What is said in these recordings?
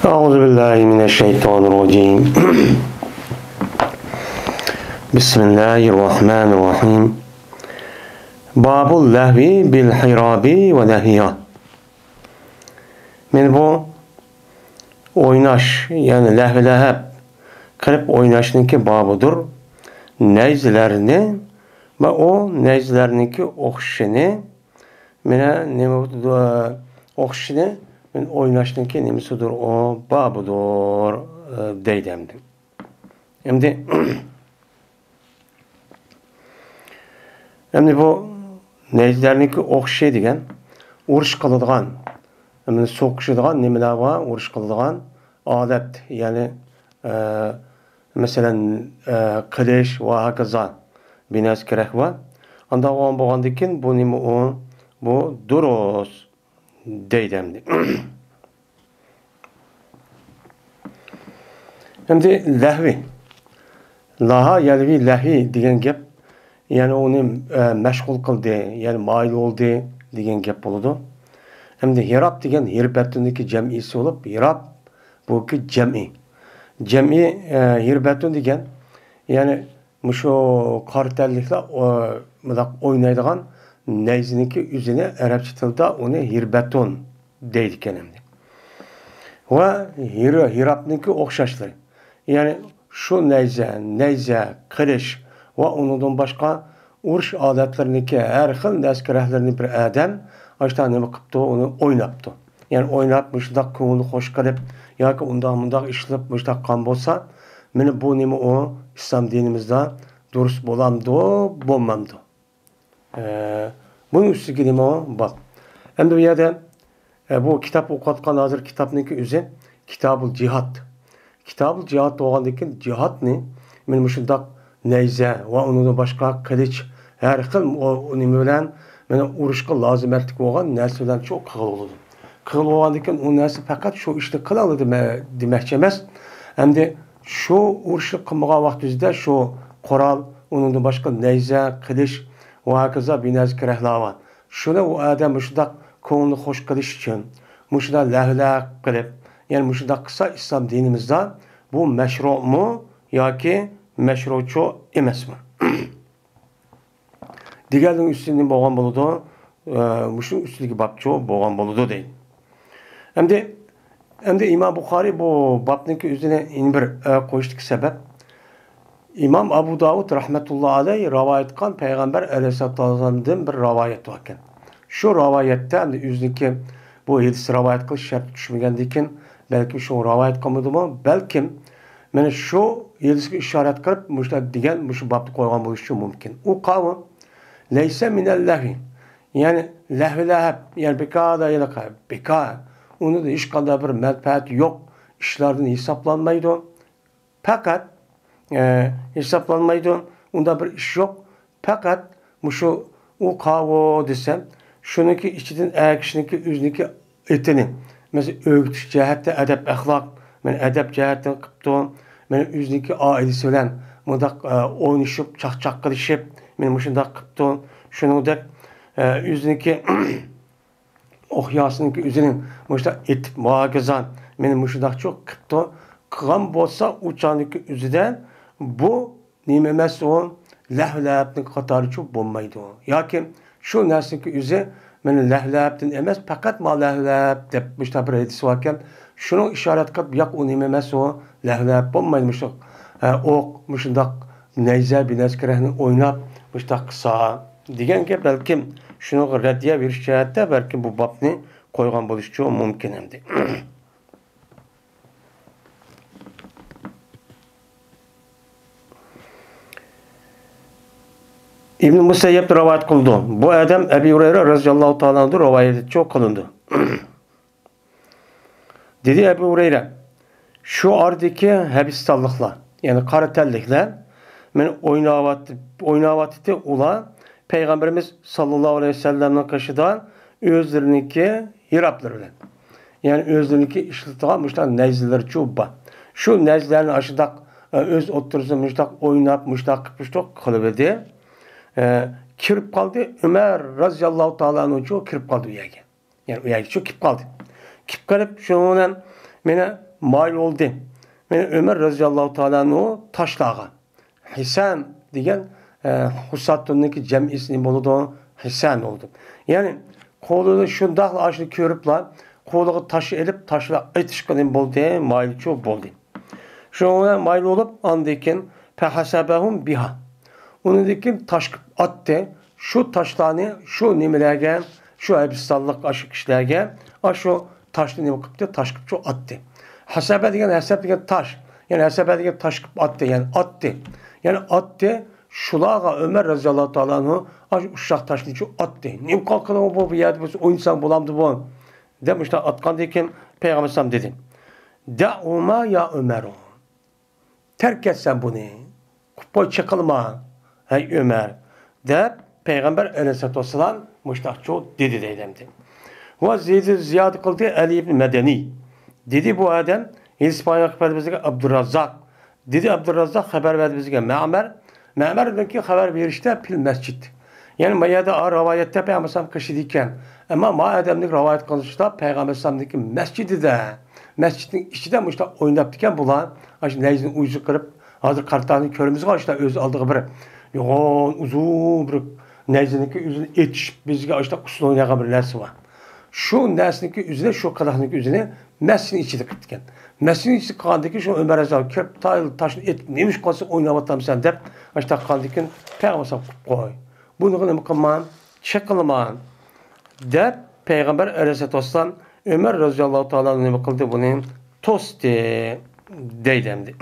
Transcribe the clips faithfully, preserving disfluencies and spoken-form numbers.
أعوذ بالله من الشيطان الرجيم. بسم الله الرحمن الرحيم. باب اللهو بالحراب ونحوها. مانا بۇ ئويناش، يەنى لەھۋ-لەھەب قىلىپ ئويناشنىڭكى بابىدۇر. نەيزىلەرنى ۋە ئۇ نەيزىلەرنىڭكى ئوخشىشىنى، مانا نېمە، ئوخشىشىنى، مانا ئويناشنىڭكى نېمىسىدۇر، ئۇ بابىدۇر، دەيدۇ ئەمدى. ئەمدى، ئەمدى بۇ نەيزىلەرنىڭكى ئوخشىشى دېگەن ئۇرۇش قىلىدىغان، مانا سوقۇشىدىغان نېمىلەرگە ئۇرۇش قىلىدىغان ئادەت، يەنى، ئە، مەسىلەن، ئە، قىلىچ ۋە ھاكازا بىنەرسە كېرەك بار. ئانداق بولغاندىن كېيىن بۇ نېمە ئۇ؟ بۇ دۇرۇس دەيدۇ ئەمدى. ئەمدى لەھۋى. لاھا يەلۋى لەھۋى دېگەن گەپ، يەنى ئۇنى، ئە، مەشغۇل قىلدى، يەنى مايىل بولدى دېگەن گەپ بولىدۇ. ئەمدى ھىراب دېگەن ھىربەتۇندىكى جەمئىسى بولۇپ، ھىراب بۇكى جەمئى. جەمئى، ئە، ھىربەتۇن دېگەن، يەنى مۇشۇ قارا تەنلىكلەر، ئۇ، مۇنداق ئوينايدىغان نەيزىنىڭكى ئۆزىنى ئەرەبچە تىلدا ئۇنى ھىربەتۇن دەيدىكەن ئەمدى. ۋە ھىر-، ھىرابنىڭكى ئوخشاشلىرى. يەنى شۇ نەيزە، نەيزە، قىلىچ ۋە ئۇنىڭدىن باشقا ئۇرۇش ئادەتلىرىنىڭكى ھەر خىل نەرسە-كېرەكلىرىنى بىر ئادەم ئاشۇنداق نېمە قىپتۇ، ئۇنى ئويناپتۇ. يەنى ئويناپ، مۇشۇنداق كۆڭۈلنى خوش قىلىپ ياكى ئۇنداق-مۇنداق ئىشلىپ، مۇشۇنداق قىلغان بولسا، مانا بۇ نېمە ئۇ؟ ئىسلام دىنىمىزدا دۇرۇس بولامدۇ، بولمامدۇ؟ ئە، بۇنىڭ ئۈستىگە نېمە بار؟ ئەمدى بۇ يەردە، ئە، بۇ كىتاب ئوقۇۋاتقان ھازىر كىتابنىڭكى ئۆزى كىتابۇل جىھاد. كىتابۇل جىھاد بولغاندىن كېيىن جىھادنى مانا مۇشۇنداق نەيزە ۋە ئۇنىڭدىن باشقا قىلىچ، ھەر خىل ئۇ، ئۇ نېمە بىلەن مانا ئۇرۇشقا لازىمەتلىك بولغان نەرسە بىلەن شۇ قىلغىلى بولىدۇ. قىلغىلى بولغاندىن كېيىن ئۇ نەرسە پەقەت شۇ ئىشنى قىلالا دېمە-، دېمەكچى ئەمەس. ئەمدى شۇ ئۇرۇشنى قىلمىغان ۋاقتىمىزدا شۇ قورال، ئۇنىڭدىن باشقا نەيزە، قىلىچ، ۋە ھاكازا بىنەرسە كېرەكلەر بار. شۇنى ئۇ ئادەم مۇشۇنداق كۆڭلىنى خوش قىلىش ئۈچۈن، مۇشۇنداق لەھۋىلەر قىلىپ، يەنى مۇشۇنداق قىلسا ئىسلام دىنىمىزدا بۇ مەشرۇمۇ ياكى مەشرۇچۇ ئەمەسمۇ؟ دېگەننىڭ ئۈستىدىن بولغان بولىدۇ، ئە، مۇشۇ ئۈستىدىكى بابچۇ بولغان بولىدۇ دەيدۇ. ئەمدى، ئەمدى ئىمام بۇخارىي بۇ بابنىڭكى ئۆزىنى يەنە بىر، ئە، قويۇشتىكى سەۋەب، ئىمام ئەبۇ داۋۇد رەھمەتۇللا ئەلەيھ رىۋايەت قىلغان پەيغەمبەر ئەلەيھىسسالاتۇ ۋەسسالامدىن بىر رىۋايەت باركەن. شۇ رىۋايەتتە ئەمدى ئۆزىنىڭكى بۇ ھەدىسنى رىۋايەت قىلىش شەرتى چۈشمىگەندىكىن، بەلكىم شۇ رىۋايەت قىلمىدىمۇ؟ بەلكىم مانا شۇ ھەدىسكە ئىشارەت قىلىپ، مۇشۇنداق دېگەن، مۇشۇ بابنى قويغان بولۇشى مۇمكىن. ئۇ قاۋۇ، لەيسە مىنەل لەھۋى. يەنى لەھۋ-لەھەب، يەنى بىكاردا، يەنى بىكار. ئۇنىڭدا ھېچقانداق بىر مەنپەئەت يوق ئىشلاردىن ھېسابلانمايدۇ. پەقەت، ئە، ھېسابلانمايدۇ. ئۇنداق بىر ئىش يوق. پەقەت مۇشۇ ئۇ قاۋۇ دېسە، شۇنىڭكى ئىچىدىن ئەر كىشىنىڭكى ئۆزىنىڭكى ئېتىنى، مەسىلەن، ئۆگىتىش جەھەتتە ئەدەپ-ئەخلاق، مەن ئەدەپ جەھەتتىن قىپتۇ، مەن ئۆزىنىڭكى ئائىلىسى بىلەن مۇنداق، ئە، ئوينىشىپ، چاقچاق قىلىشىپ، مەن مۇشۇنداق قىپتۇ، شۇنىڭدەك، ئە، ئۆزىنىڭكى ئوقياسىنىڭكى ئۆزىنىڭ مۇشۇنداق ئېتىپ ماگىزان، مەن مۇشۇنداقچۇ قىپتۇ، قىلغان بولسا ئۇ چاغنىڭكى ئۆزىدە بۇ نېمە ئەمەس ئۇ؟ لەھۋ-لەھەبنىڭ قاتارىچۇ بولمايدۇ. ياكى شۇ نەرسىنىڭكى ئۆزى مانا لەھۋ-لەھەبتىن ئەمەس، پەقەت ما لەھۋ-لەھەب دەپ مۇشۇنداق بىر ھەدىس باركەن، شۇنىڭ ئىشارەت قىلىپ، ياق، ئۇ نېمە ئەمەس ئۇ، لەھۋ-لەھەب بولمايدۇ، مۇشۇ، ئە، ئوق، مۇشۇنداق نەيزە، بىنەرسە كېرەكنى ئويناپ مۇشۇنداق قىلسا دېگەن گەپ، بەلكىم شۇنىڭغا رەددىيە بېرىش جەھەتتە بەلكىم بۇ بابنى قويغان بولۇشىچۇ مۇمكىن ئەمدى. ئىبن مۇسەييەب رىۋايەت قىلىدۇ. بۇ ئادەم ئەبى ھۇرەيرە رەزىياللاھۇ تائالا ئەنھۇ رىۋايەتچۇ قىلىنىدۇ. دېدى ئەبۇ ھۇرەيرە، شۇ ئارىدىكى ھەبىستانلىقلار، يەنى قارا تەنلىكلەر، مانا ئويناۋاتتى، ئويناۋاتتى ئۇلار پەيغەمبىرىمىز ساللاللاھۇ ئەلەيھى ۋەسەللەمنىڭ قېشىدا ئۆزلىرىنىڭكى ھىرابلىرى بىلەن. يەنى ئۆزلىرىنىڭكى ئىشلىتىدىغان مۇشۇنداق نەيزىلىرىچۇ بار. شۇ نەيزىلەرنى ئاشۇنداق، ئە، ئۆز ئوتتۇرىسىدا مۇشۇنداق ئويناپ، مۇشۇنداق قىلىپ، مۇشۇنداق قىلىۋىدى. ئە، كىرىپ قالدى. ئۆمەر رەزىياللاھۇ تائالا ئەنھۇچۇ كىرىپ قالدى ئۇ يەرگە. يەنى ئۇ يەرگىچۇ كېلىپ قالدى. كېلىپ قېلىپ، شۇنىڭ بىلەن مانا مايىل بولدى. مانا ئۆمەر رەزىياللاھۇ تائالا ئەنھۇ تاشلارغا. ھىسان دېگەن، ئە، ھۇساتۇننىڭكى جەمئىسى نېمە بولىدۇ؟ ھىسان بولىدۇ. يەنى قولىدا شۇنداقلا ئاشۇنى كۆرۈپلا، قولىغا تاش ئېلىپ، تاشلار ئېتىشقا نېمە بولدى؟ مايىلچۇ بولدى. شۇنىڭ بىلەن مايىل بولۇپ، ئاندىن كېيىن فەھەسەبەھۇم بىھا. ئۇنىڭدىن كېيىن تاش قىلىپ ئاتتى. شۇ تاشلارنى شۇ نېمىلەرگە، شۇ ھەبىستانلىق ئاشۇ كىشىلەرگە، ئاشۇ تاشنى نېمە قىپتۇ؟ تاش قىپچۇ ئاتتى. ھەسەبە دېگەن، ھەسەب دېگەن تاش. يەنى ھەسەبە دېگەن تاش قىپ ئاتتى، يەنى ئاتتى. يەنى ئاتتى. شۇلارغا ئۆمەر رەزىياللاھۇ تائالا ئەنھۇ ئاشۇ ئۇششاق تاشنىچۇ ئاتتى. نېمە قىلغىنىڭ بۇ، بۇ يەردە بىز ئوينىساڭ بولامدۇ بۇ؟ دەپ مۇشۇنداق ئاتقاندىن كېيىن پەيغەمبەر ئەلەيھىسسالام دېدى. دەئۇما يا ئۆمەرۇ. تەرك ئەتسەن بۇنى. قوپ قوي، چېقىلما، ھەي ئۆمەر، دەپ پەيغەمبەر ئەلەيھىسسالاتۇ ۋەسسالام مۇشتاقچۇ دېدى دەيدۇ ئەمدى. ۋە زىيادە، زىيادە قىلدى ئەلى ئىبن مەدەنى. دېدى بۇ ئادەم، ھېدىس بايان قىلىپ بەردى بىزگە ئابدۇراززاق. دېدى ئابدۇراززاق، خەۋەر بەردى بىزگە مەمەر. مەمەردىن كېيىن خەۋەر بېرىشتە پىل مەسچىت. يەنى ما يەردە رىۋايەتتە پەيغەمبەر ئەلەيھىسسالام قېشىدا ئىكەن. ئەمما ما ئادەمنىڭ رىۋايەت قىلىشىدا پەيغەمبەر ئەلەيھىسسالامنىڭكى مەسچىتىدە، مەسچىتنىڭ ئىچىدە مۇشۇنداق ئويناپتىكەن بۇلار. ئاشۇ نەيزىنى ئۇزۇن قىلىپ، ھازىر قارتانى كۆرىمىزغۇ، ئاشۇنداق ئۆزى ئالدىغا بىر يوغان ئۇزۇن بىر نەيزىنىڭكى ئۆزىنى ئېتىشىپ، بىزگە ئاشۇنداق ئۇسسۇل ئوينايدىغان بىر نەرسە بار. شۇ نەرسىنىڭكى ئۆزىنى، شۇ قىلىقنىڭكى ئۆزىنى مەسچىتنىڭ ئىچىدە قىپتىكەن. مەسچىتنىڭ ئىچىدە قىلغاندىن كېيىن شۇ ئۆمەر رەزىياللاھۇ كېلىپ، تايلا تاشنى ئېتىپ، نېمە ئىش قىلسا ئويناۋاتامسەن دەپ، ئاشۇنداق قىلغاندىن كېيىن پەيغەمبەر ئەلەيھىسسالام قىپ قوي. بۇنىڭغا نېمە قىلما؟ چېقىلما. دەپ پەيغەمبەر ئەلەيھىسسالاتۇ ۋەسسالام ئۆمەر رەزىياللاھۇ تائالا نېمە قىلدى؟ بۇنى توستى دەيدۇ ئەمدى.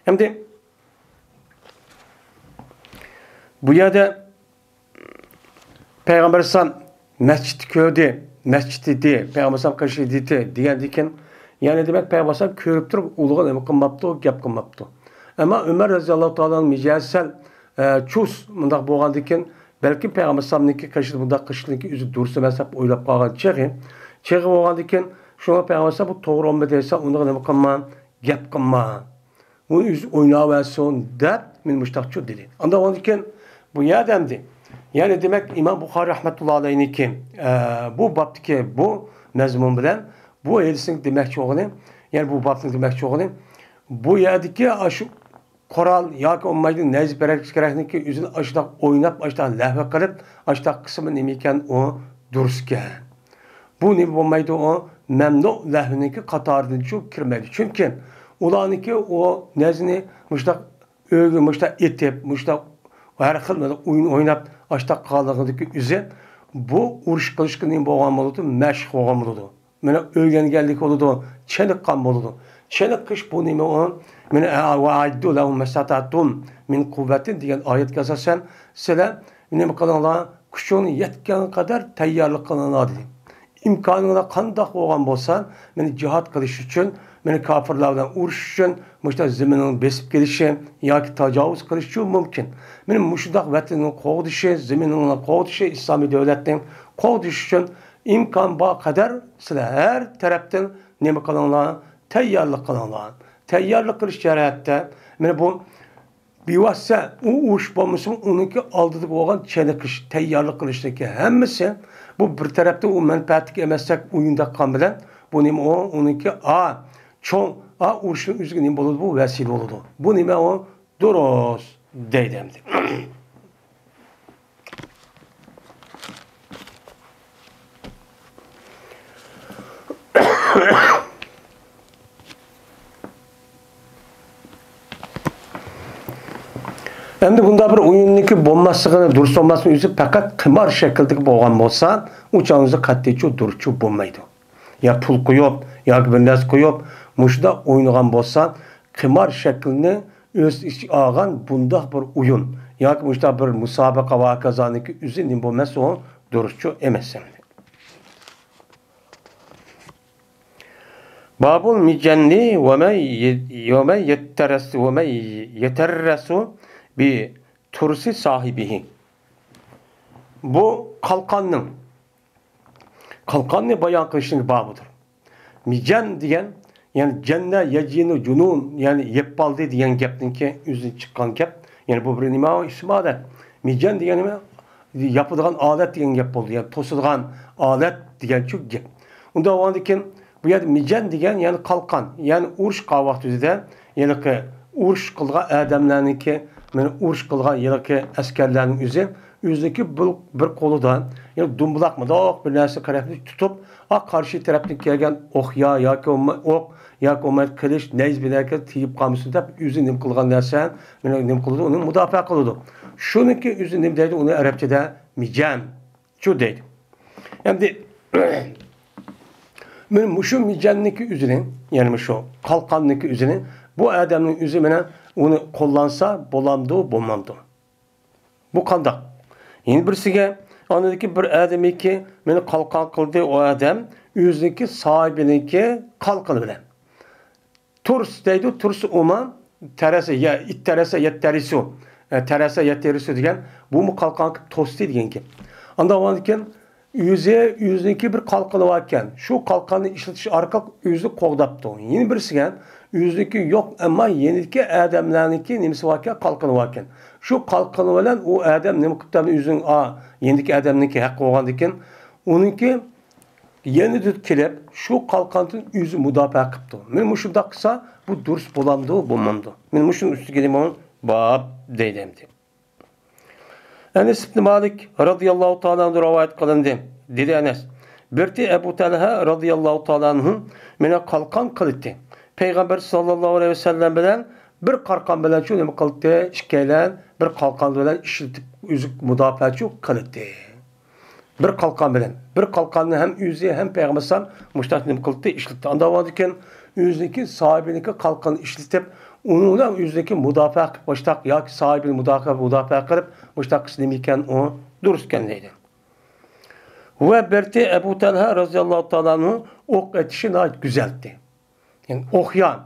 ئەمدى بۇ يەردە پەيغەمبەر ئەلەيھىسسالام مەسچىتتە كۆردى، مەسچىتتە دېدى، پەيغەمبەر ئەلەيھىسسالام قېشىدا دېدى دېگەندىن كېيىن، يەنى دېمەك پەيغەمبەر ئەلەيھىسسالام كۆرۈپ تۇرۇپ ئۇلىغا نېمە قىلماپتۇ، گەپ قىلماپتۇ. ئەمما ئۆمەر رەزىياللاھۇ تائالا ئەنھۇ مىجەزى سەل، ئە، چۇس مۇنداق بولغاندىن كېيىن، بەلكىم پەيغەمبەر ئەلەيھىسسالامنىڭكى قېشىدا بۇنداق قىلىشنىڭكى ئۆزى دۇرۇس ئەمەس دەپ ئويلاپ قالغان چېغى. چېغى بولغاندىن كېيىن شۇڭا پەيغەمبەر ئەلەيھىسسالام بۇ توغرا بولمىدى دېسە ئۇنىڭغا نېمە قىلما، گەپ قىلما. ئۇنى ئۆزى ئويناۋەرسۇن دەپ مېنى مۇشتاقچۇ دېدى. ئاندىن ئۇنىڭدىن كېيىن بۇ يەردە ئەمدى، يەنى دېمەك ئىمام بۇخارىي رەھمەتۇللا ئەلەيھنىڭكى، ئە، بۇ بابتىكى بۇ مەزمۇن بىلەن بۇ ھەدىسنىڭ دېمەكچى بولغىنى، يەنى بۇ بابنىڭ دېمەكچى بولغىنى، بۇ يەردىكى ئاشۇ قورال ياكى بولمايدۇ نەيزە پەرەك كېرەكنىكى ئۆزىنى ئاشۇنداق ئويناپ، ئاشۇنداق لەھۋە قىلىپ، ئاشۇنداق قىسمى نېمە ئىكەن، ئۇ دۇرۇسكەن. بۇ نېمە بولمايدۇ، ئۇ مەمنۇ لەھۋىنىڭكى قاتارىدىنچۇ كىرمەيدۇ. چۈنكى ئۇلارنىڭكى ئۇ نەيزىنى مۇشۇنداق ئۆيگە مۇشۇنداق ئېتىپ، مۇشۇنداق ھەر خىل ئويۇن ئويناپ، ئاشۇنداق قالغىنىدىكى ئۆزى بۇ ئۇرۇش قىلىشقا نېمە بولغان بولىدۇ، مەشىق بولغان بولىدۇ. مانا ئۆگەنگەنلىك بولىدۇ، چېنىققان بولىدۇ. چېنىقىش بۇ نېمە ئۇ؟ مانا، «ۋەئەئىددۇ لەھۇم مەستەتەئتۇم مىن قۇۋۋەتىن» دېگەن ئايەتكە ئاساسەن، سىلەر نېمە قىلىڭلار؟ كۈچۈڭنى يەتكەن قەدەر تەييارلىق قىلىڭلار دېدى. ئىمكانىڭلار قانداق بولغان بولسا، مانا جىھاد قىلىش ئۈچۈن، مانا كاپىرلار بىلەن ئۇرۇش ئۈچۈن، مۇشۇنداق زېمىنىڭنى بېسىپ كېلىشى ياكى تاجاۋۇز قىلىشى مۇمكىن. مانا مۇشۇنداق ۋەتىنىڭ قوغدىشى، زېمىنىڭ قوغدىشى، ئىسلامىي دۆلەتنىڭ قوغدىشى ئۈچۈن ئىمكان بار قەدەر سىلەر ھەر تەرەپتىن نېمە قىلىڭلار؟ تەييارلىق قىلىڭلار. تەييارلىق قىلىش جەھەتتە، مانا بۇ بىۋاسىتە ئۇ ئۇرۇش بولمىسىمۇ، ئۇنىڭكى ئالدىدا بولغان چېنىقىش، تەييارلىق قىلىشنىڭكى ھەممىسى، بۇ بىر تەرەپتىن ئۇ مەنپەئەتلىك ئەمەستەك ئويۇنداق قىلغان بىلەن، بۇ نېمە ئۇ، ئۇنىڭكى ئا، چوڭ ئا ئۇرۇشنىڭ ئۆزىگە نېمە بولىدۇ؟ بۇ ۋەسىلە بولىدۇ. بۇ نېمە ئۇ؟ دۇرۇس دەيدۇ ئەمدى. ئەمدى بۇنداق بىر ئويۇننىڭكى بولماسلىقىنى، دۇرۇس بولماسلىقىنى ئۆزى پەقەت قىمار شەكلىدىكى بولغان بولسا، ئۇ چاغنىڭىزدا قەتئىيچۇ دۇرۇسچۇ بولمايدۇ. يا پۇل قويۇپ، ياكى بىر نەرسە قويۇپ، مۇشۇنداق ئوينىغان بولسا، قىمار شەكلىنى ئۆز ئىچىگە ئالغان بۇنداق بىر ئويۇن ياكى مۇشۇنداق بىر مۇسابىقە ۋە ھاكازانىڭكى ئۆزى نېمە بولماس، ئۇ دۇرۇسچۇ ئەمەس. بابۇل مىجەننى ۋە مەن يە-، ۋە مەن يەتتەرەس-، ۋە مەن يەتەررەسۇ بى تۇرسى ساھىبىھى. بۇ قالقاننىڭ، قالقاننى بايان قىلىشنىڭ بابىدۇر. مىجەن دېگەن، يەنى جەننە يەجىنۇ جۇنۇن، يەنى يەپ بالدى دېگەن گەپنىڭكى ئۆزىدىن چىققان گەپ. يەنى بۇ بىر نېمە؟ ئىسىم ئادەت. مىجەن دېگەن نېمە؟ ياپىدىغان ئالەت دېگەن گەپ بولدى. يەنى توسىدىغان ئالەت دېگەنچۇ گەپ. ئۇنداق بولغاندىن كېيىن بۇ يەردە مىجەن دېگەن، يەنى قالقان، يەنى ئۇرۇش قىلغان ۋاقتى ئۆزىدە، ھېلىقى ئۇرۇش قىلغان ئادەملەرنىڭكى، مانا ئۇرۇش قىلغان ھېلىقى ئەسكەرلەرنىڭ ئۆزى ئۆزىنىڭكى بىر، بىر قولىدا، يەنى دۇمبىلاق مۇنداق بىر نەرسە قەرەپنى تۇتۇپ، ئا، قارشى تەرەپتىن كەلگەن ئوق يا، ياكى بولمىسا ئوق، ياكى بولمىسا قىلىچ، نەيزە بىلەن تېگىپ قالمىسۇن دەپ، ئۆزى نېمە قىلغان نەرسە، مانا نېمە قىلىدۇ، ئۇنى مۇداپىئە قىلىدۇ. شۇنىڭكى ئۆزى نېمە دەيدۇ، ئۇنى ئەرەبچىدە مىجەن. شۇ دەيدۇ. ئەمدى مانا مۇشۇ مىجەننىكى ئۆزىنى، يەنى مۇشۇ قالقاننىكى ئۆزىنى، بۇ ئادەمنىڭ ئۆزى مانا ئۇنى قوللانسا بولامدۇ، بولمامدۇ؟ بۇ قانداق؟ يەنە بىرسىگە، ئاندىكى بىر ئادەمنىڭكى مانا قالقان قىلدى، ئۇ ئادەم ئۆزىنىڭكى ساھىبىنىڭكى قالقىنى بىلەن. تۇرس دەيدۇ، تۇرس ئۇمۇ تەرەسە، يا، ئىت تەرەسە، يەت تەرىسۇ، ئە، تەرەسە، يەت تەرىسۇ دېگەن، بۇمۇ قالقان قىلىپ توستى دېگەن گەپ. ئاندىن كېيىن ئۆزى، ئۆزىنىڭكى بىر قالقىنى باركەن، شۇ قالقاننى ئىشلىتىش ئارقىلىق ئۆزىنى قوغداپتۇ. يەنە بىرسىگە ئۆزىنىڭكى يوق، ئەمما يېنىدىكى ئادەملەرنىڭكى نېمىسى باركەن، قالقىنى باركەن. شۇ قالقىنى بىلەن ئۇ ئادەم نېمە قىپتۇ، ئۆزىنىڭ، ئا، يېنىدىكى ئادەمنىڭكى ھەققى بولغاندىكىن، ئۇنىڭكى يەنە كېلىپ، شۇ قالقاندىن ئۆزى مۇداپىئە قىپتۇ. مانا مۇشۇنداق قىلسا، بۇ دۇرۇس بولامدۇ، بولمامدۇ؟ مانا مۇشۇنىڭ ئۈستىگە نېمە باب دەيدۇ ئەمدى. ئەنەس ئىبنى مالىك رازىياللاھۇ تائالا ئەنھۇ رىۋايەت قىلىندى. دېدى ئەنەس، بىرتى ئەبۇ تەلھە رازىياللاھۇ تائالا ئەنھۇ مانا قالقان قىلىتتى. پەيغەمبەر ساللاللاھۇ ئەلەيھى ۋەسەللەم بىلەن بىر قالقان بىلەن شۇ نېمە قىلىتتى؟ ئىككىيلەن بىر قالقان بىلەن ئىشلىتىپ، ئۆزى مۇداپىئە شۇ قىلىتتى. بىر قالقان بىلەن، بىر قالقاننى ھەم ئۆزى، ھەم پەيغەمبەر ئەلەيھىسسالام مۇشۇنداق نېمە قىلدى، ئىشلەتتى. ئاندىن بولغاندىكىن ئۆزىنىڭكى ساھىبىنىڭكى قالقىنىنى ئىشلىتىپ، ئۇنىڭ بىلەن ئۆزىنىڭكى مۇداپىئە قىلىپ، مۇشۇنداق ياكى ساھىبىنى مۇداپىئە، مۇداپىئە قىلىپ، مۇشۇنداق قىلسا نېمە ئىكەن، ئۇ دۇرۇس ئىكەن دەيدۇ. ۋە بىرتى ئەبۇ تەلھە رازىياللاھۇ تائالا ئەنھۇ ئوق ئېتىشى ناھايىتى گۈزەلتى. يەنى ئوقيان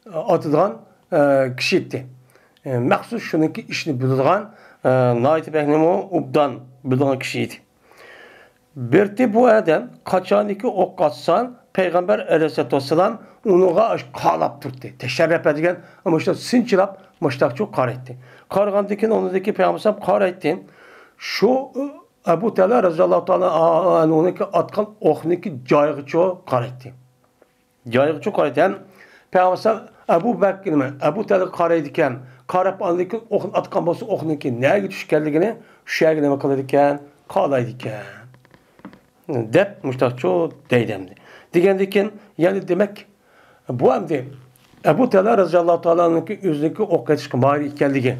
ئاتىدىغان، ئە، كىشى ئىدى. ئە، مەخسۇس شۇنىڭكى ئىشىنى بىلىدىغان، ئە، ناھايىتى بەك نېمە ئوبدان بىلىدىغان كىشى ئىدى. بىرتى بۇ ئادەم قاچانكى ئوق ئاتسا، پەيغەمبەر ئەلەيھىسسالاتۇ ۋەسسالام ئۇنىڭغا قاراپ تۇردى. تەشەررەپە دېگەن، مۇشۇنداق سىنچىلاپ، مۇشۇنداقچۇ قارايتتى. قارىغاندىن كېيىن ئۇنىڭدىكى پەيغەمبەر ئەلەيھىسسالام قارايتتى. شۇ ئەبۇ تەلھە رازىياللاھۇ تائالا ئەنھۇنىڭكى ئاتقان ئوقنىڭكى جايىغىچۇ قارايتتى. جايىغىچۇ قارايدىكەن. پەيغەمبەر ئەبۇ بەكرىمۇ ئەبۇ تەلھەگە قارايدىكەن. قاراپ ئاندىن كېيىن ئوقنى ئاتقان بولسا ئوقنىڭكى نەگە چۈشكەنلىكىنى شۇ يەرگە نېمە قىلىدىكەن؟ قارايدىكەن. دەپ مۇشتاقچۇ دەيدۇ ئەمدى. دېگەندىن كېيىن يەنى دېمەك بۇ ئەمدى ئەبۇ تەلھە رازىياللاھۇ تائالا ئەنھۇنىڭكى ئۆزىنىڭكى ئوق ئېتىشقا ماھىر ئىكەنلىكى.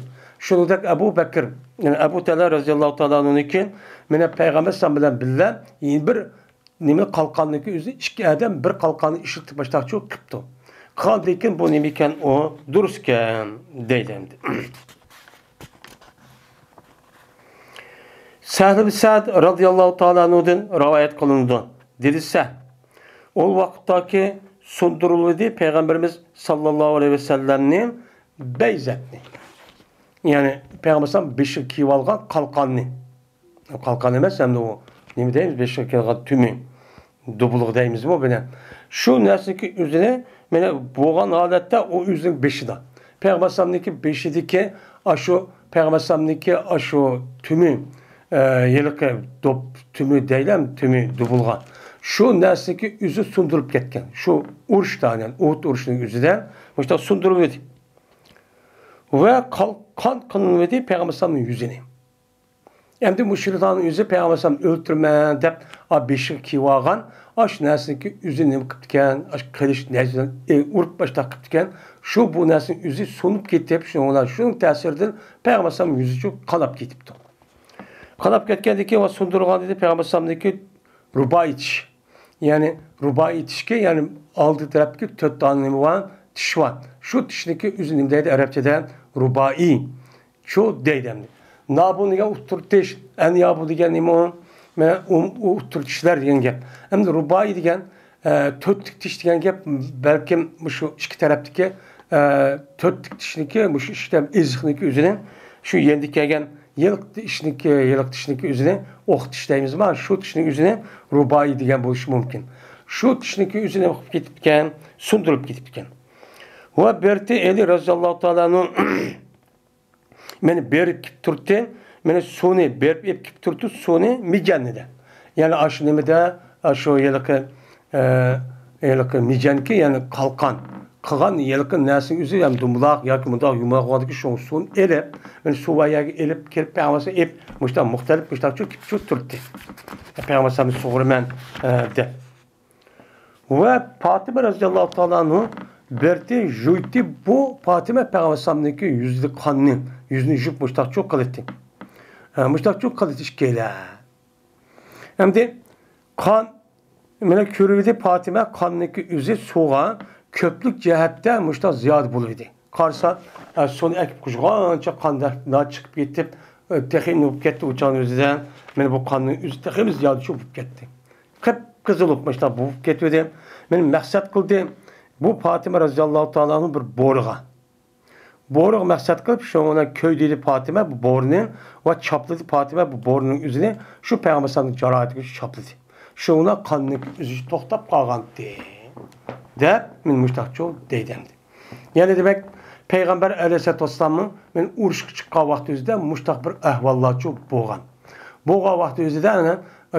شۇنىڭدەك ئەبۇ بەكرى، يەنى ئەبۇ تەلھە رازىياللاھۇ تائالا ئەنھۇنىڭكى مانا پەيغەمبەر ئەلەيھىسسالام بىلەن بىللە يەنە بىر نېمە قالقاننىڭكى ئۆزى ئىككى ئادەم بىر قالقاننى ئىشلىتىپ مۇشتاقچۇ قىپتۇ. قىلغاندىن كېيىن بۇ نېمە ئىكەن، ئۇ دۇرۇس ئىكەن دەيدۇ ئەمدى. سەھل بىن سەئد رازىياللاھۇ تائالا ئەنھۇدىن رىۋايەت قىلىنىدۇ. دېدى سەھل، ئۇ ۋاقىتتاكى سۇندۇرۇلىدى پەيغەمبىرىمىز ساللاللاھۇ ئەلەيھى ۋەسەللەمنى بەيزەتنى. يەنى پەيغەمبەر ئەلەيھىسسالام بېشىغا كىيىۋالغان قالقاننى. قالقان ئەمەس، ئەمدى ئۇ نېمە دەيمىز، بېشىغا كىيىدىغان تۈمى، دۇبۇلغا دەيمىزمۇ بۇنى. شۇ نەرسىنىڭكى ئۆزىنى مانا بولغان ھالەتتە ئۇ ئۆزىنىڭ بېشىدا. پەيغەمبەر ئەلەيھىسسالامنىڭكى بېشىدىكى ئاشۇ، پەيغەمبەر ئەلەيھىسسالامنىڭكى ئاشۇ تۈمى، ئە، ھېلىقى دوپ تۈمى دەيلەم، تۈمى دۇبۇلغا. شۇ نەرسىنىڭكى ئۆزى سۇندۇرۇلۇپ كەتكەن. شۇ ئۇرۇشتا، يەنى ئۇھۇد ئۇرۇشىنىڭ ئۆزىدە مۇشۇنداق سۇندۇرۇلۇۋىدى. ۋە قالقان قىلىنىۋىدى پەيغەمبەر ئەلەيھىسسالامنىڭ يۈزىنى. ئەمدى مۇشرىكلارنىڭ ئۆزى پەيغەمبەر ئەلەيھىسسالام ئۆلتۈرىمەن دەپ، ئا، بېشىغا كىيىۋالغان ئاشۇ نەرسىنىڭكى ئۆزىنى نېمە قىپتىكەن؟ ئاشۇ قىلىچ نەرسىدىن، ئى، ئۇرۇپ باشلاپ قىپتىكەن. شۇ بۇ نەرسىنىڭ ئۆزى سۇنۇپ كېتىپ، شۇنىڭ بىلەن، شۇنىڭ تەسىرىدىن پەيغەمبەر ئەلەيھىسسالام يۈزىچۇ قاناپ كېتىپتۇ. قاناپ كەتكەندىن كېيىن ۋە سۇندۇرغان دېدى پەيغەمبەر ئەلەيھىسسالامنىڭكى رۇبائىي چىش. يەنى رۇبائىي چىشكە، يەنى ئالدى تەرەپتىكى تۆت دانە نېمە بار؟ چىش بار. شۇ چىشنىڭكى ئۆزى نېمە دەيدۇ ئەرەبچىدە؟ رۇبائىي. شۇ دەيدۇ ئەمدى. نابۇ دېگەن ئۇتتۇرا چىش، ئەنيابۇ دېگەن نېمە ئۇ؟ مانا ئۇ، ئۇ ئۇتتۇرا چىشلار دېگەن گەپ. ئەمدى رۇبائىي دېگەن، ئە، تۆتلۈك چىش دېگەن گەپ، بەلكىم مۇشۇ ئىككى تەرەپتىكى، ئە، تۆتلۈك چىشنىكى، مۇشۇ ئىككى تەرەپ ئېزىقنىكى ئۆزىنى، شۇ يېنىدا كەلگەن يىلىق چىشنىكى، يىلىق چىشنىكى ئۆزىنى، ئوق چىش دەيمىزما، شۇ چىشنىڭ ئۆزىنى رۇبائىي دېگەن بولۇشى مۇمكىن. شۇ چىشنىكى ئۆزىنى نېمە قىلىپ كېتىپتىكەن؟ سۇندۇرۇپ كېتىپتىكەن. ۋە بىرتى ئەلى رازىياللاھۇ تائالا ئەنھۇ مېنى بېرىپ كېلىپ تۇردى. مېنى سۇنى بېرىپ ئېلىپ كېلىپ تۇردى، سۇنى مىجەننىدە. يەنى ئاشۇ نېمىدە، ئاشۇ ھېلىقى، ئە، ھېلىقى مىجەنكى، يەنى قالقان قىلغان ھېلىقى نەرسىنىڭ ئۆزى ھەم دۇمبىلاق ياكى مۇنداق يۇمىلاق بولغاندىكىن، شۇ سۇنى ئېلىپ، مەن سۇ بار يەرگە ئېلىپ كىرىپ، پەيغەمبەر ئېلىپ، مۇشۇنداق مۇختەلىپ مۇشۇنداقچۇ كېتىپچۇ تۇرتتى. پەيغەمبەر ئەلەيھىسسالامنى سۇغۇرىمەن، ئە، دەپ. ۋە پاتىمە رەزىياللاھۇ تائالا ئەنھۇ بەردى، يۇيدى، بۇ پاتىمە پەيغەمبەر ئەلەيھىسسالامنىڭكى يۈزىدە قاننى، يۈزىنى يۇيۇپ مۇشۇنداقچۇ قىلىتتى. ئە، مۇشۇنداقچۇ قىلىتتى ئىككىيلەن. ئەمدى قان، مانا كۆرۈۋىدى پاتىمە، قاننىڭكى ئۆزى سۇغا كۆپلۈك جەھەتتە مۇشۇنداق زىيادە بولۇۋىدى. قارىسا، ئە، سۇنى ئەكىپ قۇيغانچە قانداق چىقىپ كېتىپ، ئە، تېخى نېمە بولۇپ كەتتى ئۇ چاغنىڭ ئۆزىدە. مانا بۇ قاننىڭ ئۆزى تېخىمۇ زىيادە شۇ بولۇپ كەتتى. قىپقىزىل بولۇپ مۇشۇنداق بولۇپ كېتىۋىدى. مانا مەقسەت قىلدى، بۇ پاتىمە رەزىياللاھۇ تائالا ئەنھۇ بىر بورىغا. بورىغا مەقسەت قىلىپ، شۇنىڭ بىلەن كۆيدۈردى پاتىمە بۇ بورىنى ۋە چاپلىدى پاتىمە بۇ بورىنىڭ ئۆزىنى شۇ پەيغەمبەر ئەلەيھىسسالامنىڭ جاراھىتىگە چاپلىدى. شۇنىڭ بىلەن قاننىڭ ئۆزى توختاپ قالغانتى، دەپ مانا مۇشۇنداقچۇ دەيدۇ ئەمدى. يەنى دېمەك، پەيغەمبەر ئەلەيھىسسالاتۇ ۋەسسالاممۇ مانا ئۇرۇشقا چىققان ۋاقتى ئۆزىدە مۇشۇنداق بىر ئەھۋاللارچۇ بولغان. بولغان ۋاقتى ئۆزىدە ئەنە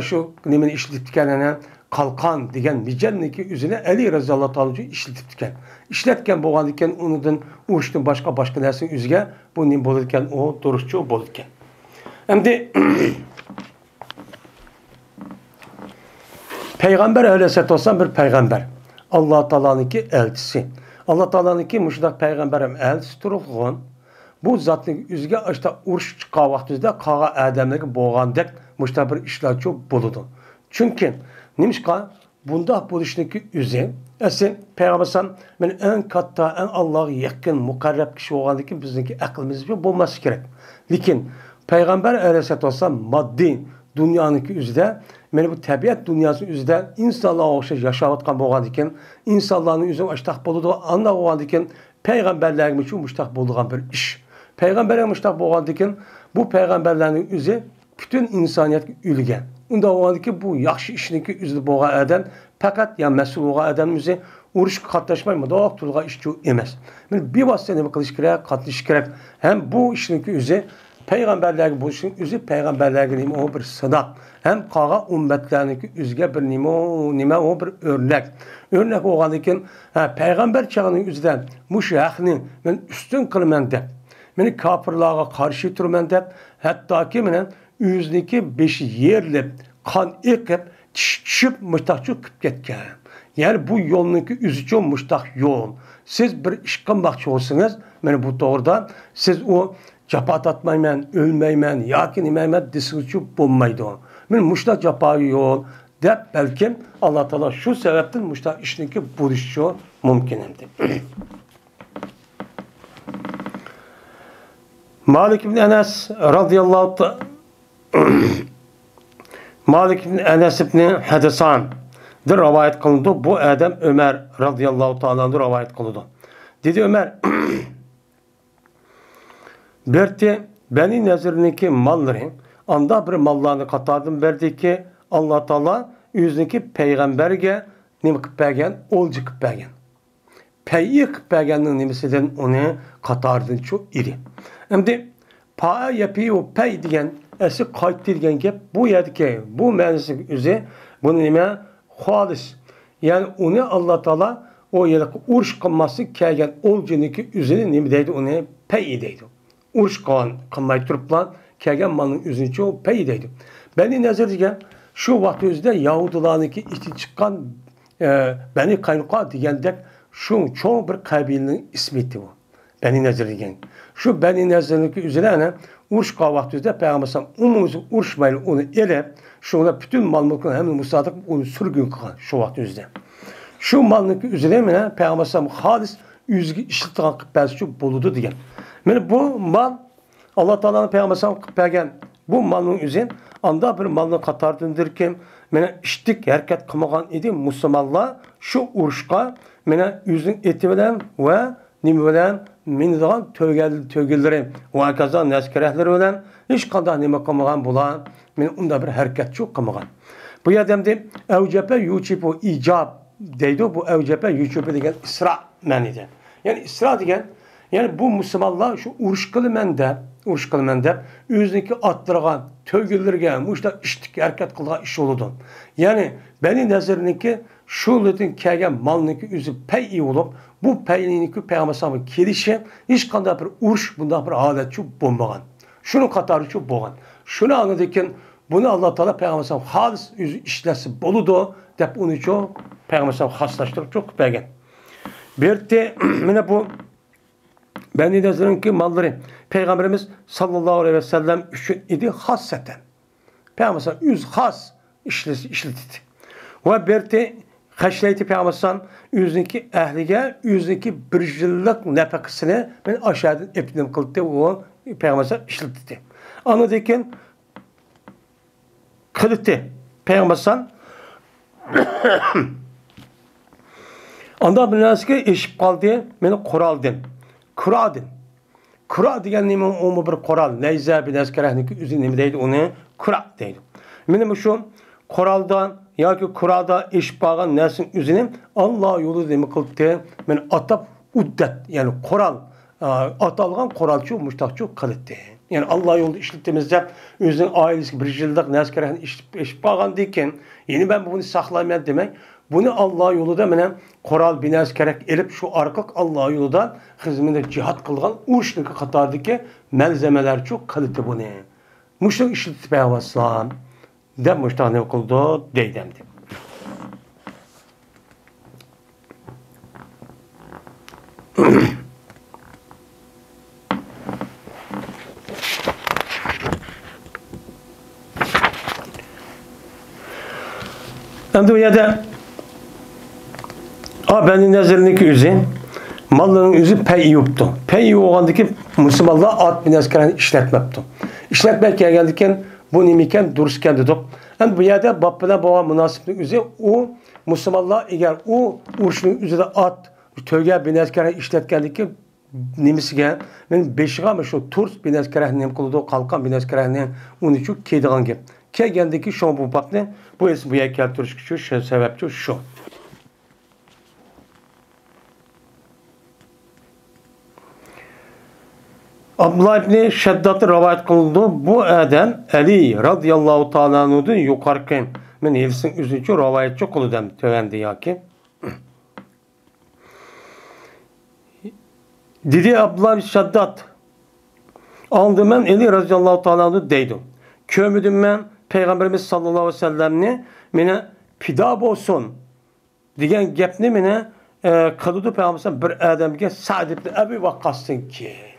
شۇ نېمىنى ئىشلىتىپتىكەن، ئەنە قالقان دېگەن مىجەننىكى ئۆزىنى ئەلى رەزىياللاھۇ تائالا ئىشلىتىپتىكەن. ئىشلەتكەن بولغاندىكىن ئۇنىڭدىن ئۇرۇشتىن باشقا، باشقا نەرسىنىڭ ئۆزىگە بۇ نېمە بولىدىكەن، ئۇ دۇرۇسچۇ بولىدىكەن. ئەمدى پەيغەمبەر ئەلەيھىسسالاتۇ ۋەسسالام بىر پەيغەمبەر. ئاللا تائالانىڭكى ئەلچىسى. ئاللا تائالانىڭكى مۇشۇنداق پەيغەمبەر ھەم ئەلچىسى تۇرغان. بۇ زاتنىڭ ئۆزىگە ئاشتا ئۇرۇش چىققان ۋاقتىمىزدا قالغان ئادەملەرگە بولغاندەك مۇشۇنداق بىر ئىشلارچۇ بولىدۇ. چۈنكى نېمىشقا بۇنداق بولۇشنىڭكى ئۆزى، ئەسلى پەيغەمبەر ئەلەيھىسسالام مەن ئەڭ كاتتا، ئەڭ ئاللاغا يېقىن، مۇقەررەب كىشى بولغاندىكىن بىزنىڭكى ئەقلىمىزگە بولماسلىقى كېرەك. لېكىن پەيغەمبەر ئەلەيھىسسالاتۇ ۋەسسالام ماددىي دۇنيانىڭكى ئۆزىدە، مانا بۇ تەبىئەت دۇنياسىنىڭ ئۆزىدە ئىنسانلارغا ئوخشاش ياشاۋاتقان بولغاندىكىن، ئىنسانلارنىڭ ئۆزى ئاشتاق بولىدۇ، ئانداق بولغاندىكىن پەيغەمبەرلەرگىمۇ شۇ مۇشتاق بولىدىغان بىر ئىش. پەيغەمبەرلەر مۇشتاق بولغاندىكىن، بۇ پەيغەمبەرلەرنىڭ ئۆزى پۈتۈن ئىنسانىيەتكە ئۈلگە. ئۇنداق بولغاندىكىن، بۇ ياخشى ئىشنىڭكى ئۆزىدە بولغان ئادەم پەقەت يا مەسئۇل بولغان ئادەم ئۆزى ئۇرۇشقا قاتناشماي مۇنداق تۇرىدىغان ئىشچۇ ئەمەس. مانا بىۋاسىتە نېمە قىلىش كېرەك؟ قاتنىشىش كېرەك. ھەم بۇ ئىشنىڭكى ئۆزى پەيغەمبەرلەرگە بولۇشنىڭ ئۆزى پەيغەمبەرلەرگە نېمە ئۇ بىر سىناق. ھەم قالغان ئۈممەتلەرنىڭكى ئۆزىگە بىر نېمە ئۇ، نېمە ئۇ بىر ئۆرنەك. ئۆرنەك بولغاندىكىن، ھە، پەيغەمبەر چاغنىڭ ئۆزىدە مۇشۇ ھەقنى مەن ئۈستۈن قىلىمەن دەپ، مېنى كاپىرلارغا قارشى تۇرىمەن دەپ، ھەتتاكى مانا ئۆزىنىڭكى بېشى يېرىلىپ، قان ئېقىپ، چىشى چۈشۈپ، مۇشتاقچۇ قىلىپ كەتكەن. يەنى بۇ يولنىڭكى ئۆزىچۇ مۇشتاق يول. سىز بىر ئىش قىلماقچى بولسىڭىز، مانا بۇ توغرىدا سىز ئۇ جاپا تارتمايمەن، ئۆلمەيمەن ياكى نېمەيمەن دېسىڭىزچۇ بولمايدۇ. مانا مۇشتاق جاپايى يول دەپ، بەلكىم ئاللا تائالا شۇ سەۋەبتىن مۇشتاق ئىشنىڭكى بولۇشىچۇ مۇمكىن ئەمدى. مالىك ئىبن ئەنەس رازىياللاھۇ تا-، مالىك ئىبن ئەنەس ئىبن ھەدىساندىن رىۋايەت قىلىنىدۇ. بۇ ئادەم ئۆمەر رازىياللاھۇ تائالا ئەنھۇ رىۋايەت قىلىدۇ. دېدى ئۆمەر، بىرتى بەنى نەزىرنىڭكى ماللىرى ئاندا بىر ماللارنى قاتاردىن بەردىكى، ئاللا تائالا ئۆزىنىڭكى پەيغەمبەرگە نېمە قىلىپ بەرگەن؟ ئولجا قىلىپ بەرگەن. پەيئى قىلىپ بەرگەننىڭ نېمىسىدىن ئۇنى قاتارىدىنچۇ ئىدى. ئەمدى پائە يەپىئۇ پەي دېگەن ئەسلى قايتتى دېگەن گەپ. بۇ يەردىكى بۇ مەنىسى ئۆزى بۇنى نېمە؟ خالىس. يەنى ئۇنى ئاللا تائالا ئۇ ھېلىقى ئۇرۇش قىلماسلىق كەلگەن ئولجىنىڭكى ئۆزىنى نېمە دەيدۇ؟ ئۇنى پەيئى دەيدۇ. ئۇرۇش قىلغان، قىلماي تۇرۇپلا كەلگەن مالنىڭ ئۆزىنىچۇ پەيئى دەيدۇ. بەنى نەزىر دېگەن شۇ ۋاقىت ئۆزىدە يەھۇدىيلارنىڭكى ئىچىدىن چىققان، ئە، بەنى قاينۇقا دېگەندەك شۇ چوڭ بىر قەبىلىنىڭ ئىسمى ئىدى بۇ. بەنى نەزىر دېگەن. شۇ بەنى نەزىرنىڭكى ئۆزىدە ئەنە ئۇرۇش قىلغان ۋاقتىمىزدا پەيغەمبەر ئەلەيھىسسالام ئومۇميۈزلۈك ئۇرۇشمايلا ئۇنى ئېلىپ، شۇ بىلەن پۈتۈن مال-مۈلكىنى ھەممىنى مۇسادىقە قىلىپ ئۇنى سۈرگۈن قىلغان شۇ ۋاقىت ئۆزىدە. شۇ مالنىڭكى ئۆزىنى مانا پەيغەمبەر ئەلەيھىسسالام خالىس ئۆزىگە ئىشلىتىدىغان قىلىپ بەرسىچۇ بولىدۇ دېگەن. مانا بۇ مال ئاللا تائالانىڭ پەيغەمبەر ئەلەيھىسسالامغا قىلىپ بەرگەن بۇ مالنىڭ ئۆزى ئاندا بىر مالنىڭ قاتارىدىندىركى، مانا ئىتتىك ھەرىكەت قىلمىغان ئىدى مۇسۇلمانلار شۇ ئۇرۇشقا، مانا ئۆزىنىڭ ئېتى بىلەن ۋە نېمە بىلەن مىنىدىغان تۆگە-، تۆگىلىرى ۋە ھاكازا نەرسە-كېرەكلىرى بىلەن ھېچقانداق نېمە قىلمىغان بۇلار. مانا ئۇنداق بىر ھەرىكەتچۇ قىلمىغان. بۇ يەردە ئەمدى ئەۋجەپە يۇجىبۇ ئىجاب دەيدۇ. بۇ ئەۋجەپە يۇجىبۇ دېگەن ئىسرا مەنىدە. يەنى ئىسرا دېگەن، يەنى بۇ مۇسۇلمانلار شۇ ئۇرۇش قىلىمەن دەپ، ئۇرۇش قىلىمەن دەپ ئۆزىنىڭكى ئاتلىرىغا، تۆگىلىرىگە مۇشۇنداق ئىتتىك ھەرىكەت قىلىدىغان ئىش بولىدۇ. يەنى بەنى نەزىرنىڭكى شۇ يولدىن كەلگەن مالنىڭكى ئۆزى پەيئى بولۇپ، بۇ پەيئىنىڭكى پەيغەمبەر ئەلەيھىسسالامغا كېلىشى ھېچقانداق بىر ئۇرۇش، بۇنداق بىر ھالەتچۇ بولمىغان. شۇنىڭ قاتارىچۇ بولغان. شۇنى ئاڭلىدىكىن، بۇنى ئاللا تائالا پەيغەمبەر ئەلەيھىسسالام خالىس ئۆزى ئىشلەتسە بولىدۇ، دەپ ئۇنىچۇ پەيغەمبەر ئەلەيھىسسالام خاسلاشتۇرۇپ چوقۇپ بەرگەن. بىرتى، مانا بۇ بەنى نەزىرنىڭكى ماللىرى پەيغەمبىرىمىز ساللاللاھۇ ئەلەيھى ۋەسەللەم ئۈچۈن ئىدى خاسسەتەن. پەيغەمبەر ئۆزى خاس ئىشلىتىدۇ. ۋە بىرتى خەجلەيتتى پەيغەمبەر ئۆزىنىڭكى ئەھلىگە ئۆزىنىڭكى بىر يىللىق نەپەقىسىنى مەن ئاشۇ يەردىن ئېلىپ نېمە قىلدى، ئۇ پەيغەمبەر ئىشلىتىدۇ. ئاندىن كېيىن قىلىتتى پەيغەمبەر ئەلەيھىسسالام. ئاندىن بىر نەرسىگە ئېشىپ قالدى، مېنى قورالدىن. كۇرادىن. كۇرا دېگەن نېمە؟ ئۇمۇ بىر قورال. نەيزە، بىر نەرسە كېرەكنىكى ئۆزى نېمە دەيدۇ؟ ئۇنى كۇرا دەيدۇ. مېنى مۇشۇ قورالدا ياكى كۇرادا ئېشىپ قالغان نەرسىنىڭ ئۆزىنى ئاللا يولىدا نېمە قىلىپتۇ؟ مېنى ئاتاپ ئۇددەت، يەنى قورال، ئا، ئاتالغان قورالچۇ مۇشتاقچۇ قىلىتتى. يەنى ئاللا يولىدا ئىشلىتىمىز دەپ، ئۆزىنىڭ ئائىلىسىگە بىر يىللىق نەرسە كېرەكنى ئىشلىتىپ، ئېشىپ قالغاندىن كېيىن، يەنە مەن بۇنى ساقلايمەن دېمەي، بۇنى ئاللا يولىدا مانا قورال، بىر نەرسە كېرەك ئېلىپ، شۇ ئارقىلىق ئاللا يولىدا خىزمىتىدە جىھاد قىلغان ئۇرۇشنىڭكى قاتارىدىكى مەلزەمىلەرچۇ قىلىتتى بۇنى. مۇشۇنى ئىشلىتىپ بەرۋاتسام، دەپ مۇشتاق نېمە قىلىدۇ دەيدۇ ئەمدى. ئەمدى بۇ يەردە، ئا، بەنى نەزىرنىڭكى ئۆزى، ماللىرىنىڭ ئۆزى پەيئى بوپتۇ. پەيئى بولغاندىكى مۇسۇلمانلار ئات بىنەسكەرنى ئىشلەتمەپتۇ. ئىشلەتمەي كەلگەندىكىن، بۇ نېمىكەن؟ دۇرۇسكەن دېدۇق. ئەمدى بۇ يەردە باب بىلەن بولغان مۇناسىۋىتىنىڭ ئۆزى، ئۇ مۇسۇلمانلار ئەگەر ئۇ ئۇرۇشنىڭ ئۆزىدە ئات، تۆگە بىنەسكەرنى ئىشلەتكەندىكى نېمىسىگە، مېنىڭ بېشىغا مۇشۇ تۇرس بىنەسكەرەكنى نېمە قىلىدۇ، قالقان بىنەسكەرەكنى، ئۇنىچۇ كىيىدىغان گەپ. كەلگەندىكى شۇڭا بۇ بابنى، بۇ ئېسىم بۇ يەرگە كەلتۈرۈشكىچۇ شۇ سەۋەبچۇ شۇ. ئابدۇللا ئىبنى شەدداتتىن رىۋايەت قىلىنىدۇ. بۇ ئادەم ئەلى رازىياللاھۇ تائالا ئەنھۇدىن يۇقىرىقى، مەن ھېلىسىنىڭ ئۆزىنىچۇ رىۋايەتچۇ قىلىدۇ تۆۋەندە ياكى. دېدى ئابدۇللا ئىبنى شەددات، ئاڭلىدىم مەن ئەلى رازىياللاھۇ تائالا ئەنھۇ دەيدۇ. كۆرمىدىم مەن پەيغەمبىرىمىز ساللاللاھۇ ئەلەيھى ۋەسەللەمنى مېنى پىدا بولسۇن دېگەن گەپنى مېنى، ئە، قىلىدۇ پەيغەمبەر بىر ئادەمگە سەئد ئىبنى ئەبى ۋەققاستىن كېيىن.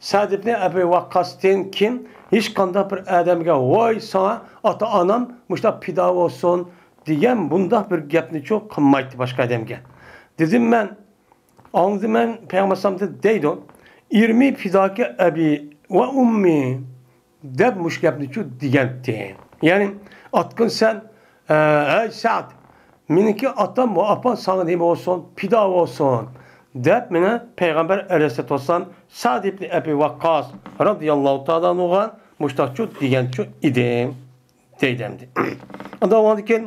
سەئد ئىبنى ئەبى ۋەققاستىن كېيىن ھېچقانداق بىر ئادەمگە، ۋاي ساڭا ئاتا-ئانام مۇشۇنداق پىدا بولسۇن دېگەن بۇنداق بىر گەپنىچۇ قىلمايتتى باشقا ئادەمگە. دېدىم مەن، ئاڭلىدىم مەن پەيغەمبەر ئەلەيھىسسالامدىن دەيدۇ، ئىرمى فىداكە ئەبى ۋە ئۇممى دەپ مۇشۇ گەپنىچۇ دېگەنتى. يەنى، ئاتقىن سەن، ئە، ھەي سەئد، مېنىڭكى ئاتام ۋە ئاپام ساڭا نېمە بولسۇن، پىدا بولسۇن دەپ مېنى پەيغەمبەر ئەلەيھىسسالاتۇ ۋەسسالام سەئد ئىبنى ئەبى ۋەققاس رازىياللاھۇ تائالا ئەنھۇغا مۇشتاقچۇ دېگەنچۇ ئىدى. دەيدۇ ئەمدى. ئاندىن ئۇنىڭدىن كېيىن